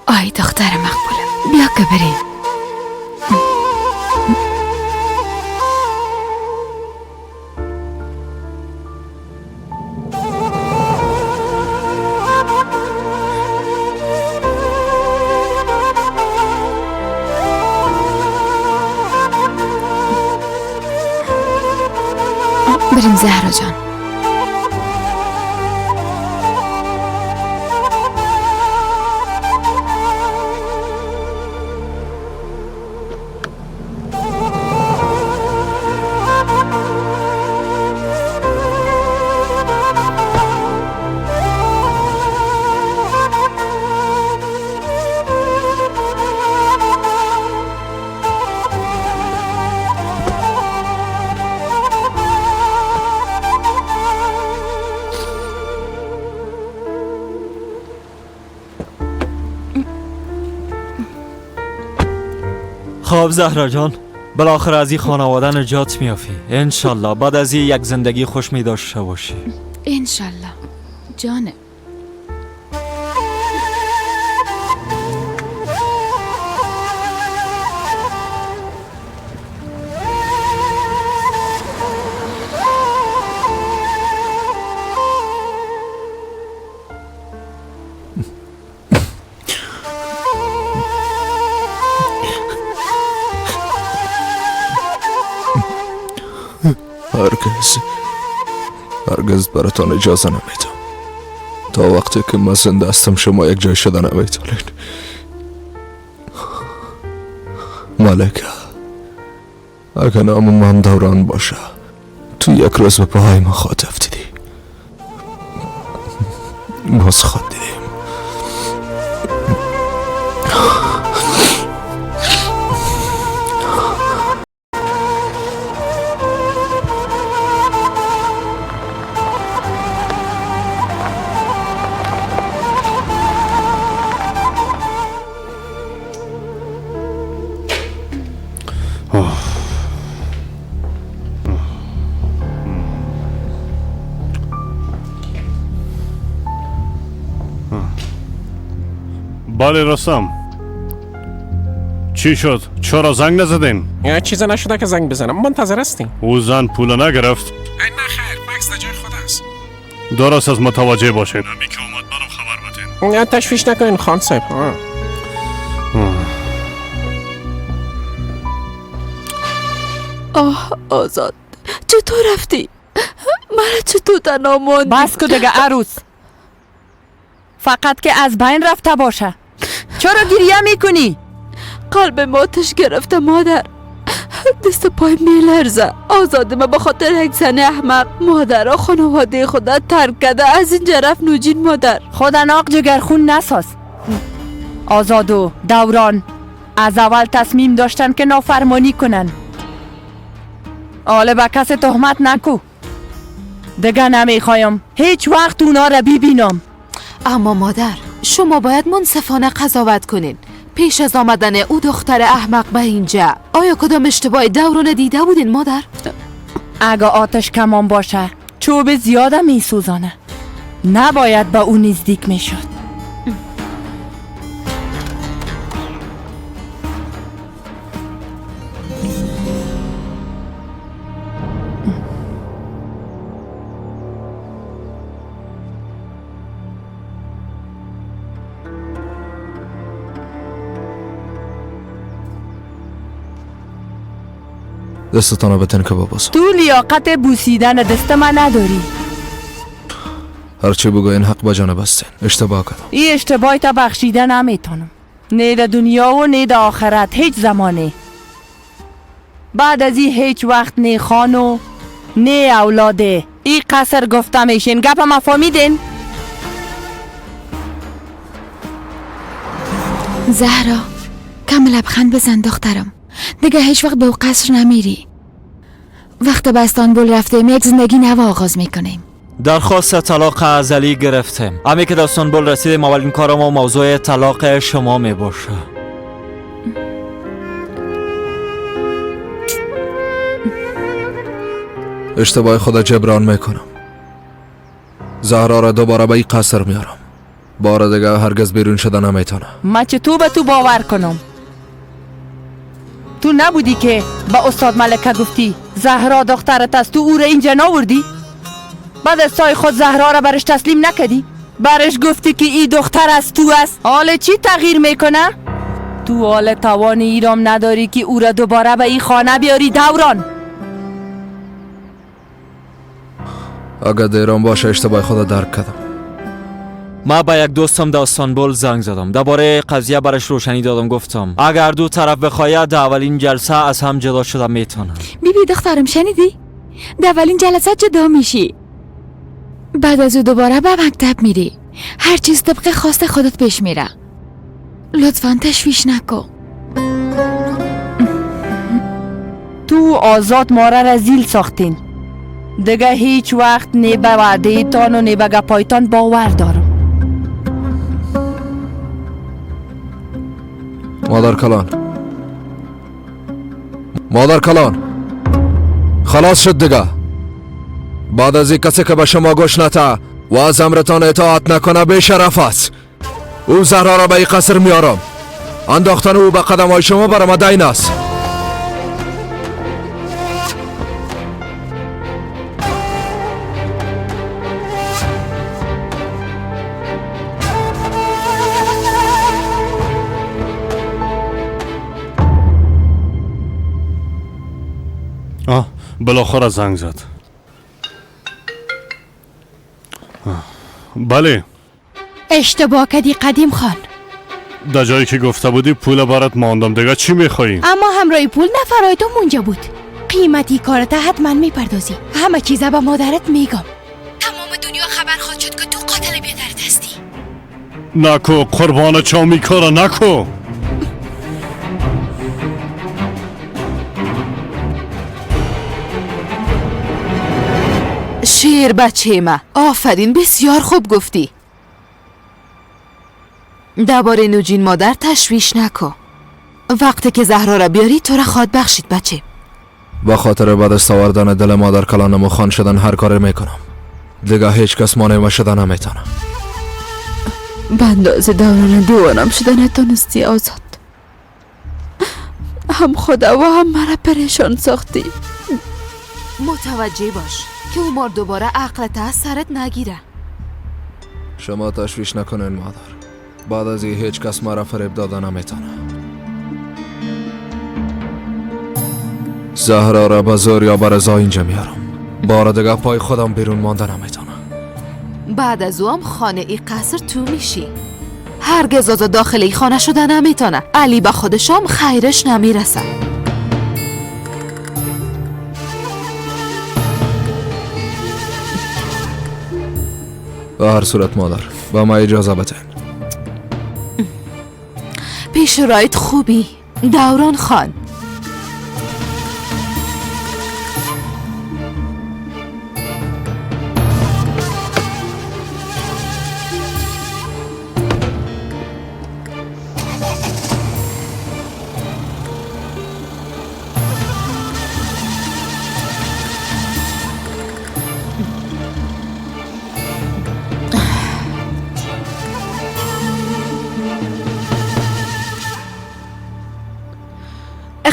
[SPEAKER 5] آی دختر مقبولم، بیا که بریم.
[SPEAKER 12] بریم زهرا جان.
[SPEAKER 3] خب زهرا جان، بالاخره از این خانواده نجات میافی انشالله. بعد از این یک زندگی خوش می داشته باشی
[SPEAKER 12] انشالله جانم.
[SPEAKER 15] هرگز براتان اجازه نمیدم. تا وقتی که من زنده هستم شما یک جای شده نمیتونید. ملکه، اگر نام من دوران باشه تو یک روز به پاهای من خواهد افتیدی. باز خواهد دیدیم.
[SPEAKER 7] بله رستم، چی شد؟ چرا زنگ نزدین؟
[SPEAKER 16] چیز نشده که زنگ بزنم، منتظر هستیم.
[SPEAKER 7] او زن پول نگرفت؟
[SPEAKER 16] نه خیر، بکس در جای خود است.
[SPEAKER 7] درست از متوجه باشین، همی که اومد برام خبر بدین.
[SPEAKER 16] تشویش نکنین خان صاحب.
[SPEAKER 8] آه آزاد، چطور رفتی؟ مرا چطور تنها ماندی؟ بس که دیگه عروس، فقط که از بین رفته باشه. چرا گریه میکنی؟
[SPEAKER 9] قلب ماتش گرفته مادر، دست پای میلرزه. آزاد ما به خاطر یک زن احمق مادر و خانواده خدا ترک کرده، از اینجا رفت نوجین مادر.
[SPEAKER 8] خدا ناق جگرخون نساز. آزاد و دوران از اول تصمیم داشتن که نافرمانی کنن. آله به کس تهمت نکو. دیگه نمیخوایم هیچ وقت اونا را ببینم.
[SPEAKER 12] اما مادر، شما باید منصفانه قضاوت کنین. پیش از آمدن او دختر احمق به اینجا، آیا کدام اشتباه دوران دیده بودین مادر؟
[SPEAKER 8] اگه آتش کمان باشه چوب زیاده میسوزانه. نباید به او نزدیک میشد.
[SPEAKER 15] دستتان بتن که ببوسم.
[SPEAKER 8] تو لیاقت بوسیدن دست من نداری.
[SPEAKER 15] هرچی بگوین حق به جانب هستین. اشتباه کردم.
[SPEAKER 8] این اشتباهی تا بخشیده نمیتونم، نه در دنیا و نه در آخرت، هیچ زمانه. بعد از این هیچ وقت نه خان و نه اولاده این قصر گفته میشین. گپ ما فهمیدین؟
[SPEAKER 14] زهرا کم لبخند بزن دخترم، دیگه هیچ وقت به او قصر نمیری. وقت به استانبول رفتیم یک زندگی نو آغاز میکنیم.
[SPEAKER 3] درخواست طلاق ازلی گرفتیم. امی که در استانبول رسیدیم اولین کار ما موضوع طلاق شما میباشه.
[SPEAKER 15] اشتباه خود جبران میکنم. زهرا را دوباره به این قصر میارم. بار دیگه هرگز بیرون شده نمیتونه.
[SPEAKER 8] ما چطور به تو باور کنم؟ تو نبودی که با استاد ملکه گفتی زهرا دخترت است، تو او را اینجا ناوردی؟ بعد از سای خود زهرا را برش تسلیم نکردی؟ برش گفتی که ای دختر از تو است. حال چی تغییر میکنه؟ تو حال توان ایرام نداری که او را دوباره به این خانه بیاری دوران.
[SPEAKER 15] اگر دیران باشه اشتباه خود درک کردم.
[SPEAKER 3] ما با یک دوستم در استانبول زنگ زدم، درباره قضیه برش روشنی دادم. گفتم اگر دو طرف بخواید در اولین جلسه از هم جدا شده میتونن.
[SPEAKER 5] بیبی دخترم شنیدی؟ در اولین جلسه جدا میشی، بعد از او دوباره به مکتب میری. هر چیز طبق خواست خودت پیش میره. لطفا تشویش نکن.
[SPEAKER 8] تو آزاد ماره را زیل ساختین. دیگه هیچ وقت نه به وعده تان و نه به گپایتان باور دارم.
[SPEAKER 15] مادر کلان، مادر کلان، خلاص شد دیگه. بعد از این کسی که به شما گوش نته و از امرتان اطاعت نکنه بی شرف است. او زهرا را به این قصر میارم. انداختن او به قدم های شما برای ما دین است.
[SPEAKER 7] بالاخره زنگ زد. بله.
[SPEAKER 14] اشتباه کردی قدیم خان.
[SPEAKER 7] در جایی که گفته بودی پول برات ماندم، دیگه چی میخوایی؟
[SPEAKER 14] اما همراه پول نفرای تو مونجا بود. قیمتی کارت حتما میپردازی. همه چیزا به مادرت میگم. تمام دنیا خبر خواهد شد که تو قاتل بیادرت هستی.
[SPEAKER 7] نکو قربان چامی کارا نکو.
[SPEAKER 12] شیر بچه ما، آفرین، بسیار خوب گفتی. درباره نوجین مادر تشویش نکن. وقتی که زهرا را بیاری تو را خواد بخشید بچه.
[SPEAKER 15] با خاطر به دست آوردن دل مادر کلانم و خان شدن هر کاری میکنم. دیگه هیچ کس مانع ما شده نمیتونه.
[SPEAKER 12] به اندازه دوران دیوانم شده نتونستی آزاد. هم خدا و هم مرا پریشان ساختی. متوجه باش که عمر دوباره عقلت از سرت نگیره.
[SPEAKER 15] شما تشویش نکنین مادر. بعد از این هیچ کس مرا فریب داده نمیتونه. زهرا را به زور یا به رضا اینجا میارم. بار دیگه پای خودم بیرون مانده نمیتونه.
[SPEAKER 12] بعد از او هم خانه ای قصر تو میشی. هرگز آزاد داخل ای خانه شده نمیتونه. علی به خودشام خیرش نمیرسه.
[SPEAKER 15] به هر صورت مادر با ما اجازه بده.
[SPEAKER 12] پیش رایت خوبی دوران خان.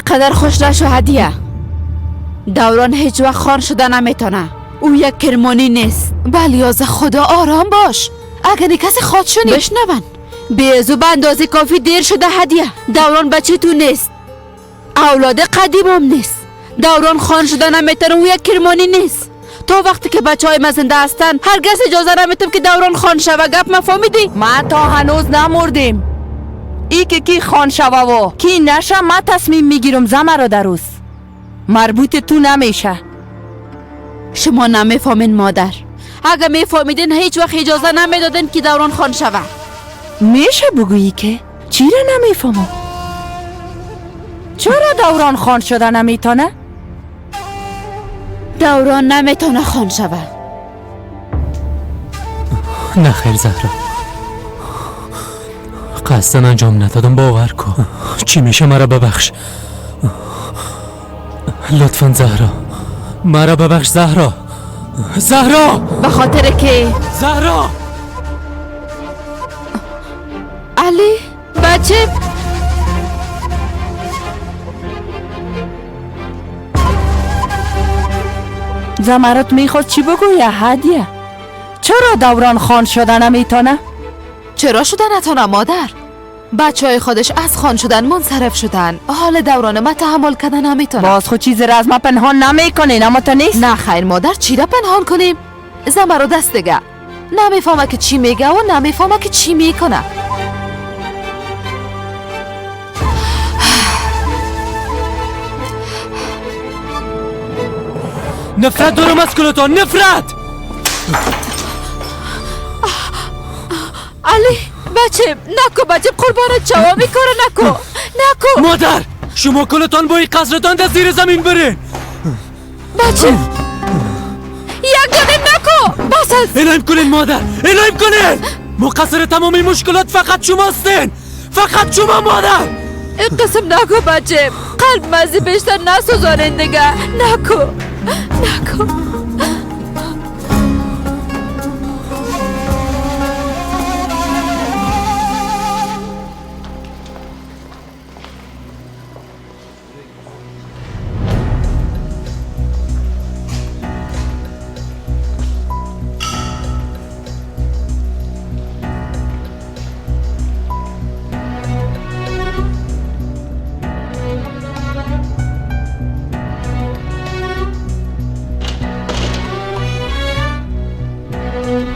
[SPEAKER 12] قدر خوش نشو هدیه. دوران هیچ وقت خان شده نمیتونه. او یک کرمانی نیست. بله از خدا آرام باش. اگر کسی خواد شنی بشنون. بیزو به اندازه کافی دیر شده هدیه. دوران بچه تو نیست. اولاد قدیم هم نیست. دوران خان شده نمیتونه. او یک کرمانی نیست. تا وقتی که بچه های ما زنده هستن هرگز اجازه نمیتم که دوران خان شوه. گپ مفهمیدی؟
[SPEAKER 8] ما تا هنوز نمردیم. ای که کی خان شوه و کی نشه ما تصمیم میگیرم. زمه را در روز مربوط تو نمیشه.
[SPEAKER 12] شما نمیفهمین مادر. اگه میفهمیدین هیچ وقت اجازه نمیدادین که دوران خان شوه.
[SPEAKER 8] میشه بگویی که چی را نمیفهمم؟ چرا دوران خان شده نمیتونه؟
[SPEAKER 12] دوران نمیتونه خان شوه.
[SPEAKER 18] نه خیر زهرا، قصدن انجام ندادم، باور کن. چی میشه مرا ببخش لطفا زهرا، مرا ببخش زهرا. زهرا
[SPEAKER 12] به خاطر که
[SPEAKER 18] زهرا.
[SPEAKER 12] علی بچه
[SPEAKER 8] زمرت میخواد چی بگویه هدیه؟ چرا دوران خان شده نمیتونه؟
[SPEAKER 12] چرا شده نتانه مادر؟ بچه های خودش از خان شدن منصرف شدن. حال دوران ما تحمل کردن نمیتونه.
[SPEAKER 8] باز خود چیزی را از ما پنهان نمیکنین اما تا نیست.
[SPEAKER 12] نه خیر مادر، چی را پنهان کنیم؟ زمرد است دیگه. نمیفهمه که چی میگه و نمیفهمه که چی میکنه.
[SPEAKER 18] نفرت دارم از کلتان، نفرت.
[SPEAKER 12] علی بچه نکو، بچه قربانت شوم، این کارو نکو نکو.
[SPEAKER 18] مادر شما کلتان با این قصرتان در زیر زمین برین.
[SPEAKER 12] بچه یک دانه نکو، بس است.
[SPEAKER 18] الهیم کنین مادر، الهیم کنین. مقصر تمامی مشکلات فقط شما هستین، فقط شما مادر.
[SPEAKER 12] این قسم نکو بچه، قلب مزی بیشتر نسوزانین دیگه. نکو نکو.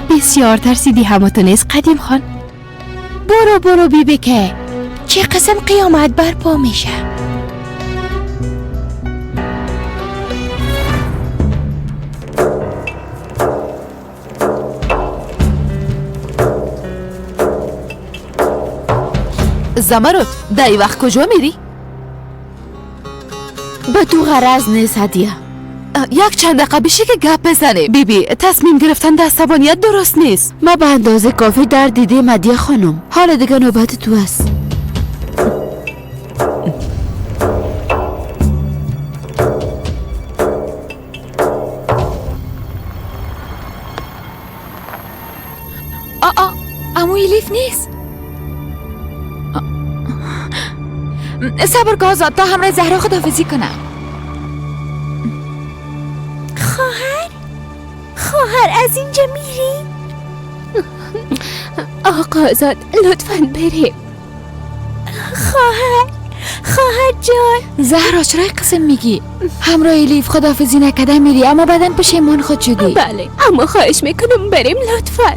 [SPEAKER 14] بسیار ترسیدی همتون از قدیم خان. برو برو بیبی که چه قسم قیامت برپا میشه.
[SPEAKER 12] زمرد در این وقت کجا میری؟ به تو غرض نیست هدیه. یک چند دقیقه بشه که گپ بزنی. بیبی تصمیم گرفتن در عصبانیت درست نیست.
[SPEAKER 13] ما به اندازه کافی درد دیدیم هدیه خانم. حالا دیگه نوبت تو است.
[SPEAKER 5] آ عموی لیف نیست. صبر کن آزاد تا همراه زهرا خداحافظی کنم.
[SPEAKER 2] خواهر، خواهر از اینجا میری؟ آقا آزاد لطفاً بریم. خواهر، خواهر جان.
[SPEAKER 5] زهرا چرا قسم میگی؟ همراه لیف خداحافظی نکرده میری اما بعداً پشیمان خود شدی.
[SPEAKER 2] بله اما خواهش میکنم بریم لطفاً،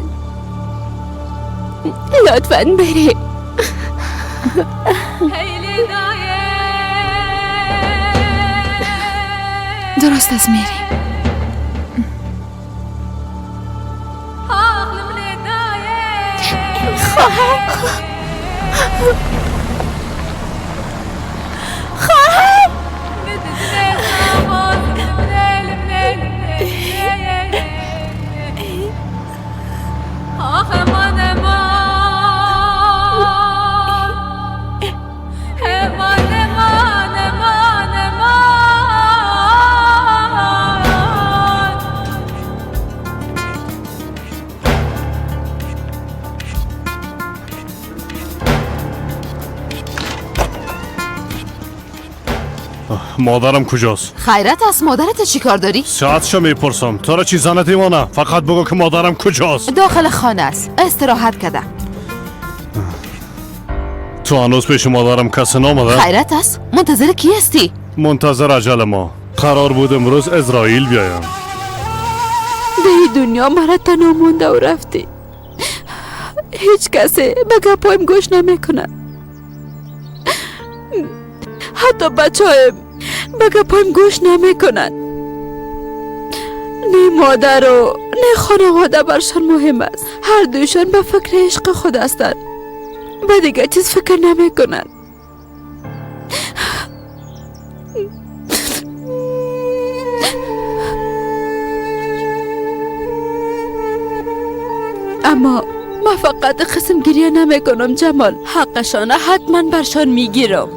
[SPEAKER 2] لطفاً بریم.
[SPEAKER 5] درست از میریم.
[SPEAKER 2] خواهر، خواهر.
[SPEAKER 7] مادرم کجاست؟
[SPEAKER 12] خیرت است، مادرت چی کار داری؟
[SPEAKER 7] ساعتشو میپرسم، تو را چی زنه دیوانه؟ فقط بگو که مادرم کجاست؟
[SPEAKER 12] داخل خانه است، استراحت کرده.
[SPEAKER 7] تو هنوز پیش مادرم کسی نامده؟
[SPEAKER 12] خیرت است، منتظر کی هستی؟
[SPEAKER 7] منتظر عجل ما. قرار بود امروز اسرائیل بیایم.
[SPEAKER 12] به دنیا مرا تنها مونده و رفتی. هیچ کسی به گپایم گوش نمیکنه. حتی بچه‌هایم به گپایم گوش نمیکنن. نه مادر و نه خانواده برشان مهم است. هر دویشان به فکر عشق خود هستند، به دیگه چیز فکر نمیکنن. اما من فقط قسم گریه نمیکنم جمال. حقشانه حتما برشان میگیرم.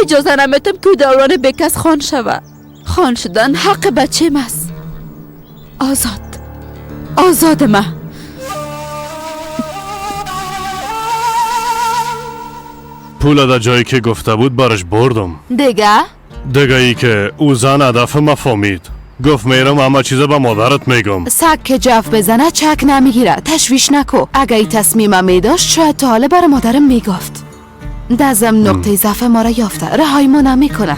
[SPEAKER 12] اجازه نمیتم که دوران بیکس خان شوه. خان شدن حق بچه ماست. آزاد، آزاد ما.
[SPEAKER 7] پول در جایی که گفته بود برش بردم.
[SPEAKER 12] دیگه؟
[SPEAKER 7] دیگه ای که او زن هدف ما فهمید. گفت میرم همه چیزا به مادرت میگم.
[SPEAKER 12] سگ که جف بزنه چک نمیگیره. تشویش نکو. اگه ای تصمیمم میداشت شاید تا حالا بر مادرم میگفت. دزم نقطه ضعف ما را یافته، رهای ما نمیکنه.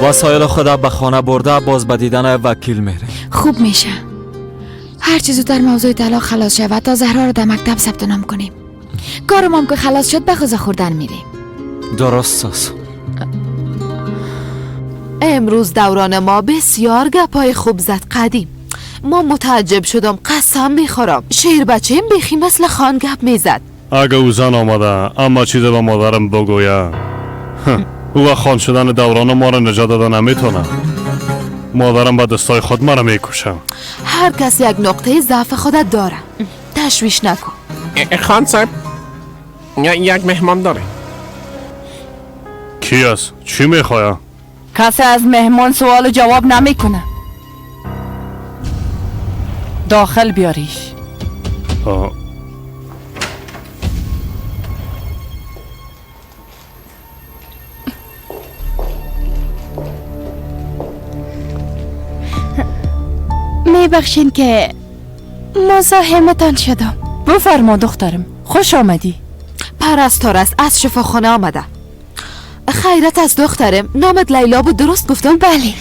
[SPEAKER 3] وسایل خود به خانه برده باز به دیدن وکیل میره.
[SPEAKER 5] خوب میشه. هر چیز زودتر موضوع طلاق خلاص شود تا زهرا رو در مکتب ثبت نام کنیم. کارم هم که خلاص شد به غذا خوردن میریم.
[SPEAKER 3] درست است.
[SPEAKER 12] امروز دوران ما بسیار گپای خوب زد قدیم. ما متعجب شدم، قسم میخورم شیر بچه‌م بیخی مثل خان گپ میزد.
[SPEAKER 7] اگه او زن آمده اما چیز به مادرم بگویه، او خان شدن دوران ما را نجات داده نمیتونه. مادرم به دستای خود مرا میکشه.
[SPEAKER 12] هر کس یک نقطه ضعف خودت داره، تشویش نکن.
[SPEAKER 16] خان صاحب یک مهمان داره.
[SPEAKER 7] کی است؟ چی میخواه؟
[SPEAKER 8] کسی از مهمان سوال و جواب نمیکنه. داخل بیاریش.
[SPEAKER 14] میبخشین که مزاحمتان شدم.
[SPEAKER 8] بفرما دخترم، خوش آمدی.
[SPEAKER 12] پرستار است، از شفاخانه آمده. خیرت از دخترم، نامت لیلا بود درست گفتم؟
[SPEAKER 14] بله.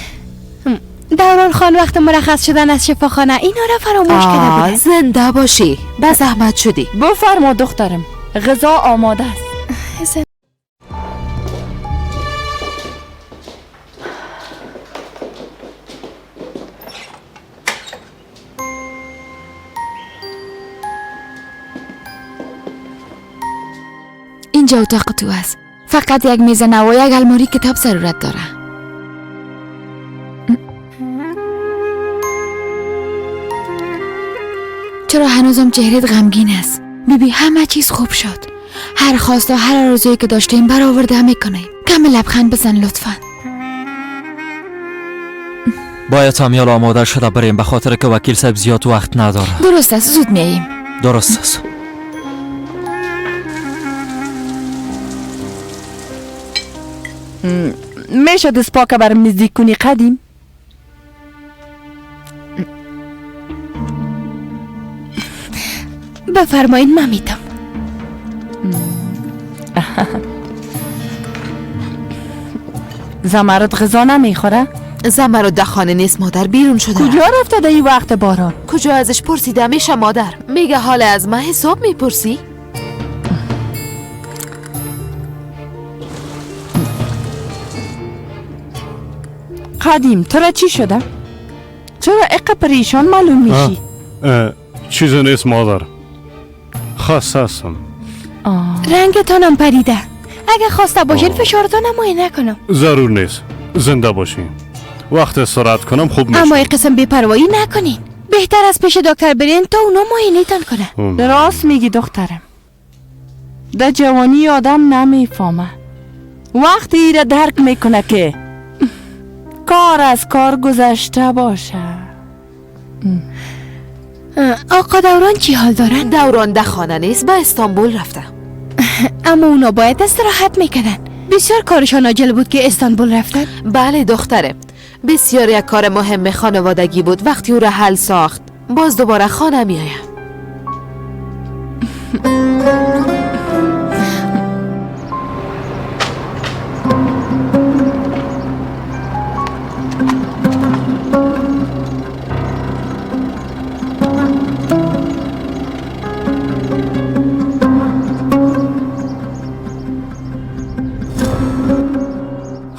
[SPEAKER 14] دوران خان وقت مرخص شدن از شفاخانه اینا را فراموش کرده بوده.
[SPEAKER 12] زنده باشی، به زحمت شدی.
[SPEAKER 8] بفرما دخترم، غذا آماده است.
[SPEAKER 5] اینجا اتاق تو است. فقط یک میز نو و یک الماری کتاب ضرورت داره. چرا هنوزم چهرت غمگین است؟ بیبی همه چیز خوب شد. هر خواست و هر آرزویی که داشتیم برآورده میکنیم. کم لبخند بزن لطفا.
[SPEAKER 3] باید همیال آماده شده بریم، به خاطر که وکیل صاحب زیاد وقت نداره.
[SPEAKER 5] درست است، زود میاییم.
[SPEAKER 3] درست است.
[SPEAKER 8] میشه دست پاکه برم نزدیک کنی قدیم؟
[SPEAKER 14] بفرمایید من میتم.
[SPEAKER 8] زمرد غذا نمیخوره؟
[SPEAKER 12] زمرد در خانه نیست مادر، بیرون شده.
[SPEAKER 8] کجا رفته در این وقت باران؟
[SPEAKER 12] کجا ازش پرسیده میشه مادر؟ میگه حال از من حساب میپرسی؟
[SPEAKER 8] قدیم تو را چی شده؟ چرا اقا پریشان معلوم میشی؟
[SPEAKER 7] چیزی نیست مادر، خسته هستم.
[SPEAKER 14] رنگتانم پریده. اگه خواسته باشین فشارتان معاینه نکنم.
[SPEAKER 7] ضرور نیست، زنده باشین. وقت استراحت کنم خوب میشه.
[SPEAKER 14] اما این قسم بی‌پروایی نکنین. بهتر از پیش دکتر برین تا اونا معاینه تان کنه.
[SPEAKER 8] راست میگی دخترم. در جوانی آدم نمیفهمه. وقتی ایره درک میکنه که کار از کار گذشته باشه.
[SPEAKER 14] آقا دوران چی حال دارن؟
[SPEAKER 12] دوران ده خانه نیست، به استانبول رفته.
[SPEAKER 14] اما اونا باید استراحت میکردن. بسیار کارشان عاجل بود که استانبول رفتن.
[SPEAKER 12] بله دختره، بسیار یک کار مهم خانوادگی بود. وقتی او را حل ساخت باز دوباره خانه میایم.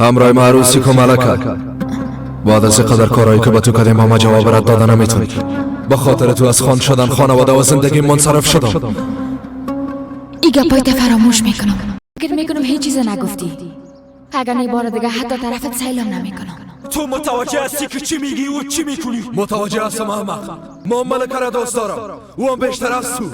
[SPEAKER 15] همراه ما عروسی کن ملکه. بعد از قدر کارهایی که به تو کردیم ما جواب رد داده نمیتونی. به خاطر تو از خان شدن خانواده و زندگی منصرف شدم.
[SPEAKER 5] ای گپایت فراموش میکنم. فکر میکنم هیچ چیز نگفتی. اگر نه بار دیگه حتی طرفت سلام نمیکنم.
[SPEAKER 3] تو متوجه هستی که چی میگی و چی میکنی؟
[SPEAKER 15] متوجه هستم احمق. ما ملکه را دوست دارم، او هم بیشتر از تو.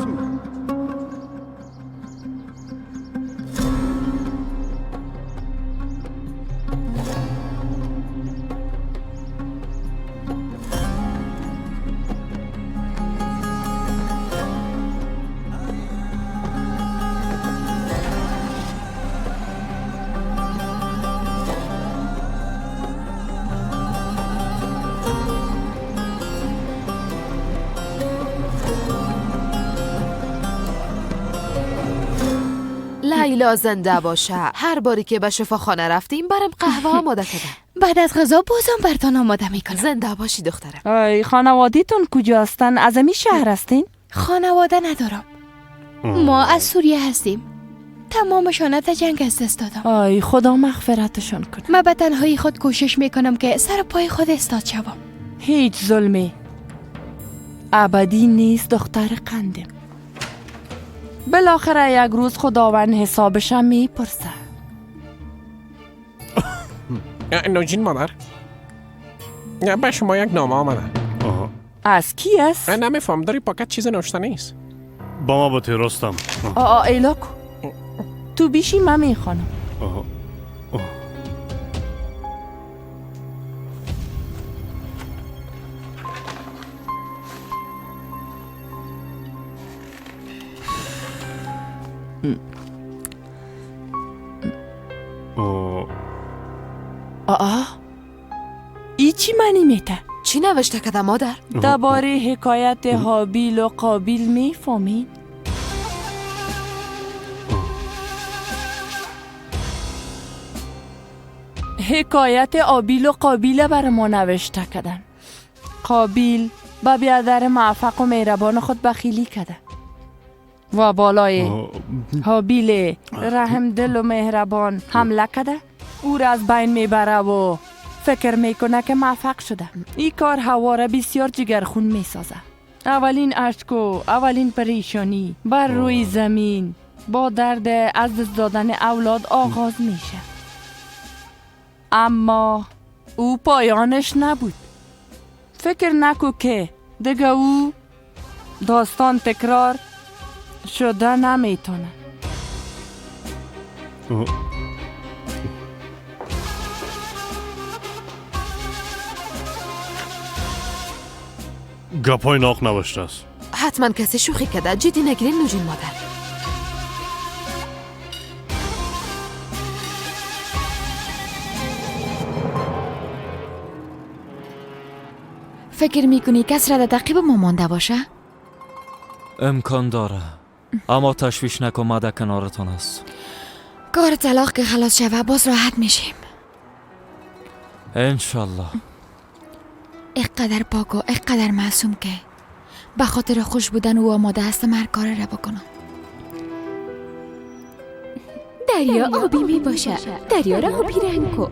[SPEAKER 12] لیلا زنده باشه هر باری که به شفاخانه رفتیم برم قهوه آماده کرده.
[SPEAKER 14] بعد از غذا بازم برتان آماده میکنم.
[SPEAKER 12] زنده باشی دخترم.
[SPEAKER 8] ای خانوادیتون کجا هستن؟ از امی شهر هستین؟
[SPEAKER 14] خانواده ندارم. ما از سوریه هستیم. تمامشان در جنگ از دست دادم.
[SPEAKER 8] ای خدا مغفرتشان کنه.
[SPEAKER 14] من به تنهایی خود کوشش میکنم که سر پای خود استاد شوم.
[SPEAKER 8] هیچ ظلمی ابدی نیست دختر قندم. بالاخره یک روز خداوند حسابشم میپرسه.
[SPEAKER 16] نوجین مادر، به شما یک نامه آمده.
[SPEAKER 8] از کی است؟
[SPEAKER 16] نمیفهم، داری پاکت چیز نوشته نیست.
[SPEAKER 7] با ما با تیراستم.
[SPEAKER 8] آ ایلاکو تو بیشی من میخوانم. آه ای چی معنی میته؟
[SPEAKER 12] چی نوشته کده مادر؟
[SPEAKER 8] درباره حکایت هابیل و قابیل میفهمین؟ حکایت آبیل و قابیل بر ما نوشته کدن. قابیل با بیادر موفق و مهربان خود بخیلی کده و بالای هابیل رحم دل و مهربان حمله کده، او را از بین میبره و فکر میکنه که موفق شده. این کار هوا را بسیار جگرخون میسازه. اولین اشک و اولین پریشانی بر روی زمین با درد از دست دادن اولاد آغاز میشه. اما او پایانش نبود. فکر نکو که دیگه او داستان تکرار شده نمیتونه.
[SPEAKER 7] گپای ناق نوشته است.
[SPEAKER 12] حتما کسی شوخی کرده. جدی نگیرین نوجین مادر.
[SPEAKER 5] فکر میکنی کس را در تعقیب ما مانده باشه؟
[SPEAKER 3] امکان داره، اما تشویش نکن، ما در کنارتان است.
[SPEAKER 5] کار طلاق که خلاص شوه باز راحت میشیم
[SPEAKER 3] انشالله.
[SPEAKER 5] اقدر پاک و اقدر معصوم که به خاطر خوش بودن او آماده هستم هر کار را بکنم.
[SPEAKER 2] دریا آبی می باشه. دریا را آبی رنگ کو.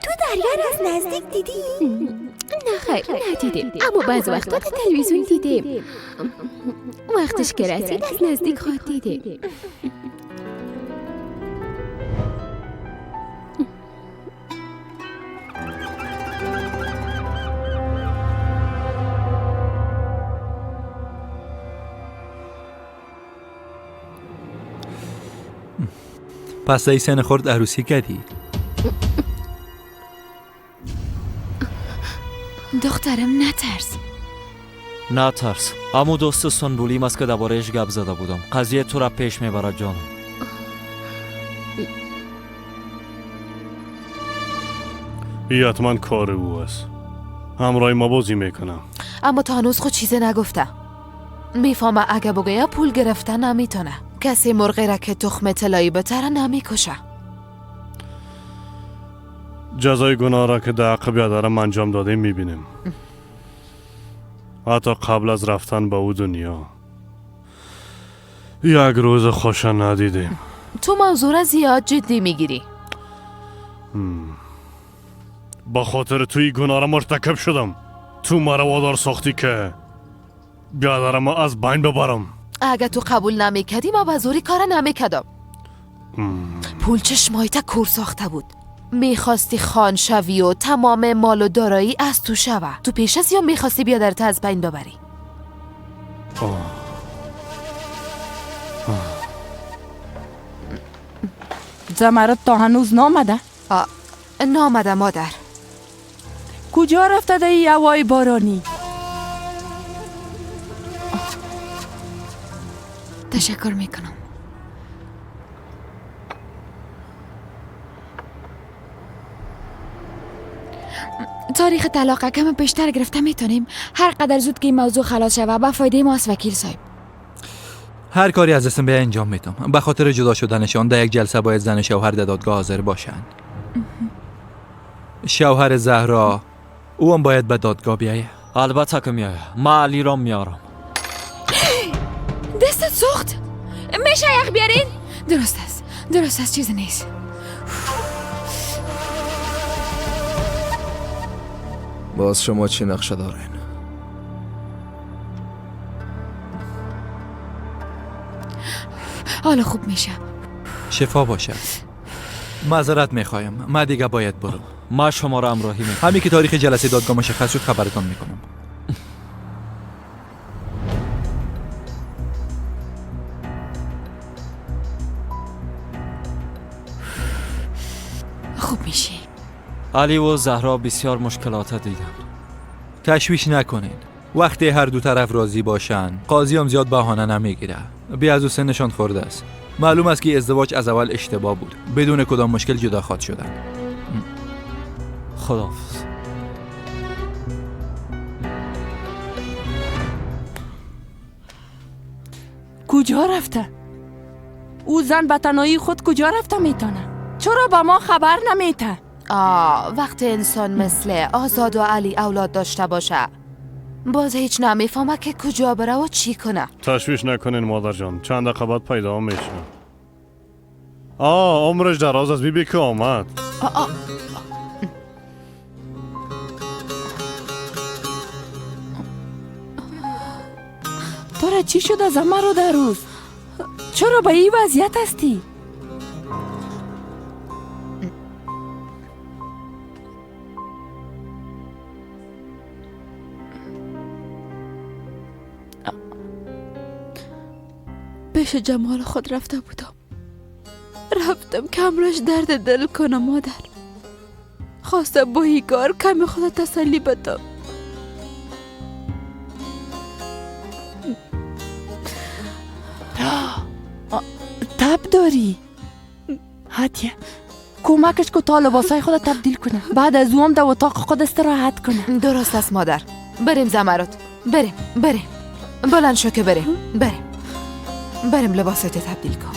[SPEAKER 17] تو دریا را از نزدیک دیدی؟
[SPEAKER 2] نه خیر ندیدیم، اما بعض وقتا در تلویزیون دیدیم. وقتش که رسید از نزدیک خواهد دیدیم.
[SPEAKER 21] پس ای سن خورد عروسی کردی؟
[SPEAKER 5] دخترم نترس.
[SPEAKER 3] نترس، اما دوست سنبولیم است که درباره‌اش گپ زده بودم. قضیه تو را پیش میبرد جانم.
[SPEAKER 7] ای حتما کار او است. همراه ما بازی میکنم.
[SPEAKER 12] اما تا هنوز خود چیزی نگفته. میفهمه اگه بگویه پول گرفته نمیتونه. کسی مرغی را که تخم طلایی بتره نمیکشه.
[SPEAKER 7] جزای گناه را که در عقب بیادرم انجام داده میبینیم. حتی قبل از رفتن به او دنیا یک روز خوش ندیدیم.
[SPEAKER 12] تو موضوع را زیاد جدی میگیری.
[SPEAKER 7] با خاطر توی گناه را مرتکب شدم. تو مرا وادار ساختی که بیادرم از بین ببرم.
[SPEAKER 12] اگه تو قبول نمیکردی ما به زوری کار نمیکردم. پول چشمایت کور ساخته بود. میخواستی خان شوی و تمام مال و دارایی از تو شوه. تو پیش از یا میخواستی بیادرت از بین ببری؟
[SPEAKER 8] زمرد تا هنوز نامده؟
[SPEAKER 12] نامده مادر.
[SPEAKER 8] کجا رفته ده ای هوای بارانی؟
[SPEAKER 5] تشکر میکنم. تاریخ طلاق کم بیشتر گرفته میتونیم. هر قدر زود که این موضوع خلاص شوه به فایده ماست وکیل صاحب.
[SPEAKER 21] هر کاری از دستم به انجام میدم. به خاطر جدا شدنشان در یک جلسه باید زن شوهر در دادگاه حاضر باشند. شوهر زهرا او هم باید به دادگاه بیایه.
[SPEAKER 3] البته که میایه. ما علی را میارم.
[SPEAKER 5] دستت سوخت. میشه یخ بیارین؟ درست است، درست است، چیزی نیست.
[SPEAKER 15] باز شما چی نقشه دارین؟
[SPEAKER 5] حالا خوب میشه.
[SPEAKER 21] شفا باشه. معذرت میخوایم، من دیگه باید برم.
[SPEAKER 3] ما شما را همراهی میکنم.
[SPEAKER 21] همین که تاریخ جلسه دادگاه مشخص شد خبرتان میکنم.
[SPEAKER 5] خوب میشی.
[SPEAKER 3] علی و زهرا بسیار مشکلات دیدن.
[SPEAKER 21] تشویش نکنین. وقتی هر دو طرف راضی باشن قاضی هم زیاد بهانه نمیگیره. بی از او سنشان خورده است. معلوم است که ازدواج از اول اشتباه بود. بدون کدام مشکل جدا خواد شدن.
[SPEAKER 3] خداحافظ.
[SPEAKER 8] کجا رفته؟ او زن به تنهایی خود کجا رفته میتونه؟ چرا به ما خبر نمیته؟
[SPEAKER 12] وقتی انسان مثل آزاد و علی اولاد داشته باشه باز هیچ نمیفهمه که کجا بره و چی کنه.
[SPEAKER 7] تشویش نکنین مادر جان، چند دقیقه بعد پیدا میشه. عمرش دراز از بیبی که آمد.
[SPEAKER 8] تو چی شد از رو در روز؟ چرا به این وضعیت هستی؟
[SPEAKER 9] پیش جمال خود رفته بودم. رفتم که امرش درد دل کنم مادر. خواستم با این کار کمی خود تسلی بدم.
[SPEAKER 8] تب داری؟ هدیه کمکش که تا لباسای خود تبدیل کنه، بعد از او هم در اتاق خود استراحت کنه.
[SPEAKER 12] درست است مادر. بریم زمرد، بریم بریم. بلند شو که بریم، بریم بریم لباسات تبدیل کن.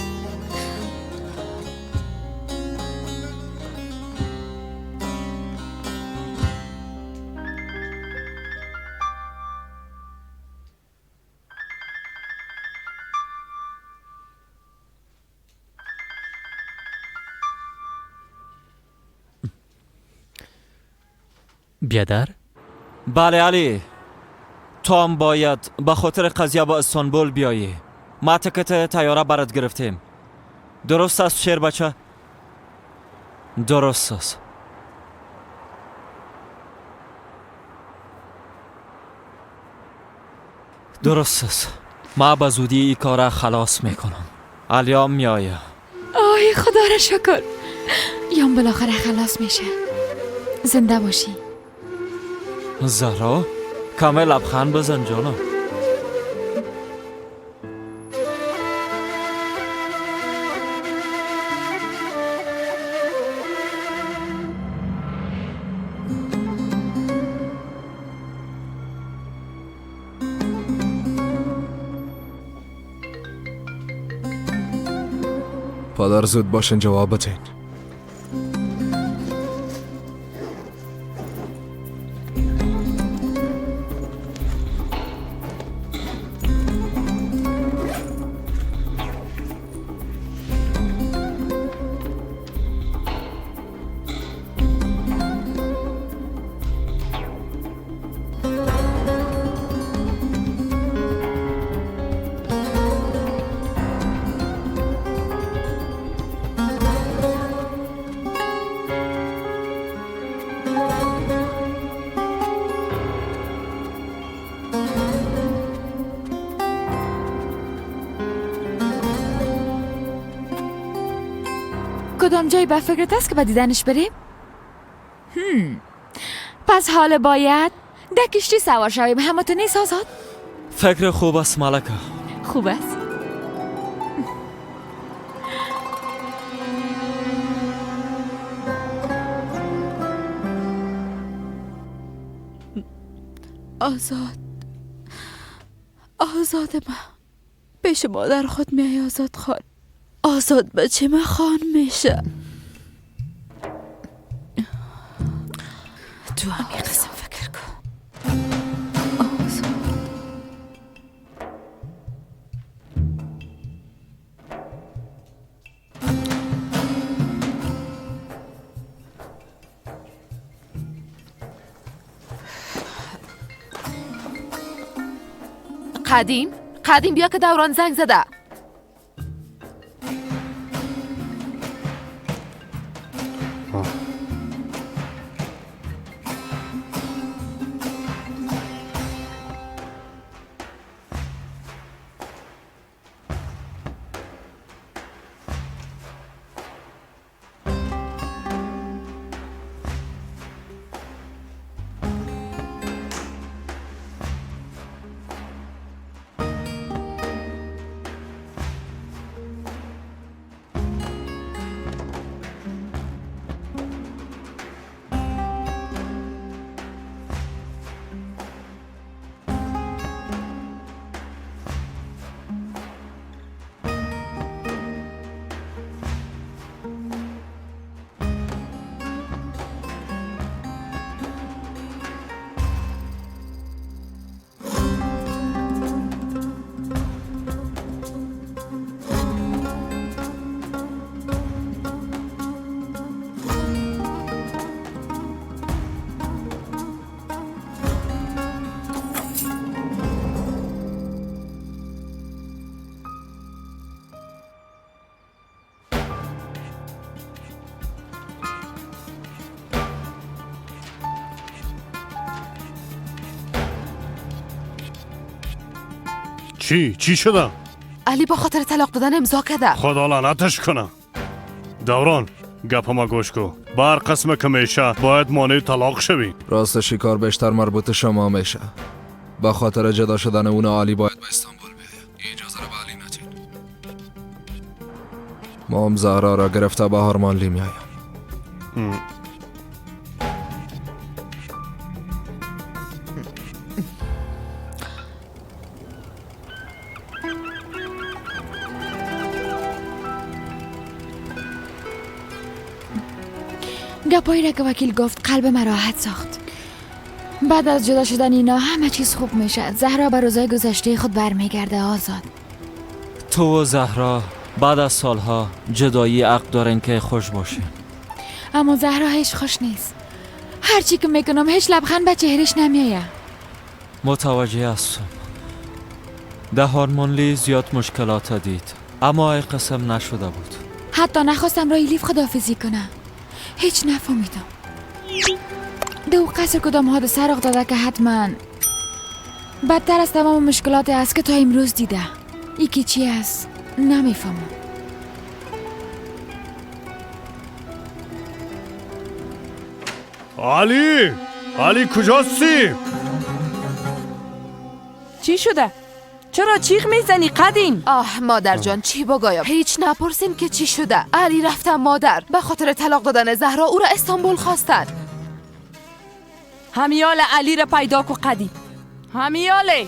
[SPEAKER 18] بیادر؟
[SPEAKER 3] بله علی، تو هم باید به خاطر قضیه با استانبول بیایی. ما تکت تیاره برات گرفتیم. درست است شیر بچه؟ درست است. درست است. ما به زودی این کار خلاص میکنم. علیام میایه.
[SPEAKER 5] آی خدا را شکر، یام بالاخره خلاص میشه. زنده باشی
[SPEAKER 3] زهرا. کامل لبخند بزن جانم.
[SPEAKER 15] پادر زود باشن جواب بتین.
[SPEAKER 5] کدام جایی به فکرت است که به دیدنش بریم؟ پس حالا باید در کشتی سوار شویم. همه تو نیست آزاد؟
[SPEAKER 3] فکر خوب است ملکه.
[SPEAKER 5] خوب است.
[SPEAKER 9] آزاد، آزاد من
[SPEAKER 2] پیش مادر خود میای آزاد خان. آزاد بچه من خان میشه. تو هم یه قسم فکر کن. آزاد.
[SPEAKER 12] قدیم قدیم بیا که دوران زنگ زده.
[SPEAKER 7] چی شده؟
[SPEAKER 12] علی با خاطر طلاق دادن امضا کرده.
[SPEAKER 7] خدا لعنتش کنه. دوران گپ ما گوش کو. بر قسم که میشه باید مانع طلاق شوی.
[SPEAKER 15] راستش کار بیشتر مربوط شما میشه. با خاطر جدا شدن اون علی باید به استانبول بیاید. اجازه رو به علی ندین. ما هم زهرا را گرفته به هارمانلی میایم.
[SPEAKER 14] گپایی را که وکیل گفت قلب من راحت ساخت. بعد از جدا شدن اینا همه چیز خوب میشه. زهرا به روزای گذشته خود برمیگرده. آزاد
[SPEAKER 3] تو و زهرا بعد از سالها جدایی عقد دارن که خوش باشه،
[SPEAKER 14] اما زهرا هیچ خوش نیست. هرچی که میکنم هیچ لبخند به چهرش نمیایه.
[SPEAKER 3] متوجه هستم. ده هارمونلی زیاد مشکلات دید، اما ای قسم نشده بود.
[SPEAKER 14] حتی نخواستم رای لیف خداحافظی کنم. هیچ نفهمیدم. دو قصر کدام حادثه رخ داده که حتما بدتر از تمام مشکلات است که تا امروز دیده. یکی چی است نمیفهمم.
[SPEAKER 7] علی، علی کجاستی؟
[SPEAKER 8] چی شده؟ چرا چیغ میزنی قدیم؟
[SPEAKER 12] آه مادر جان چی بگویم؟ هیچ نپرسین که چی شده. علی رفتم مادر به خاطر طلاق دادن زهرا او را استانبول خواستن.
[SPEAKER 8] همیال علی را پیدا کو قدیم. همیاله.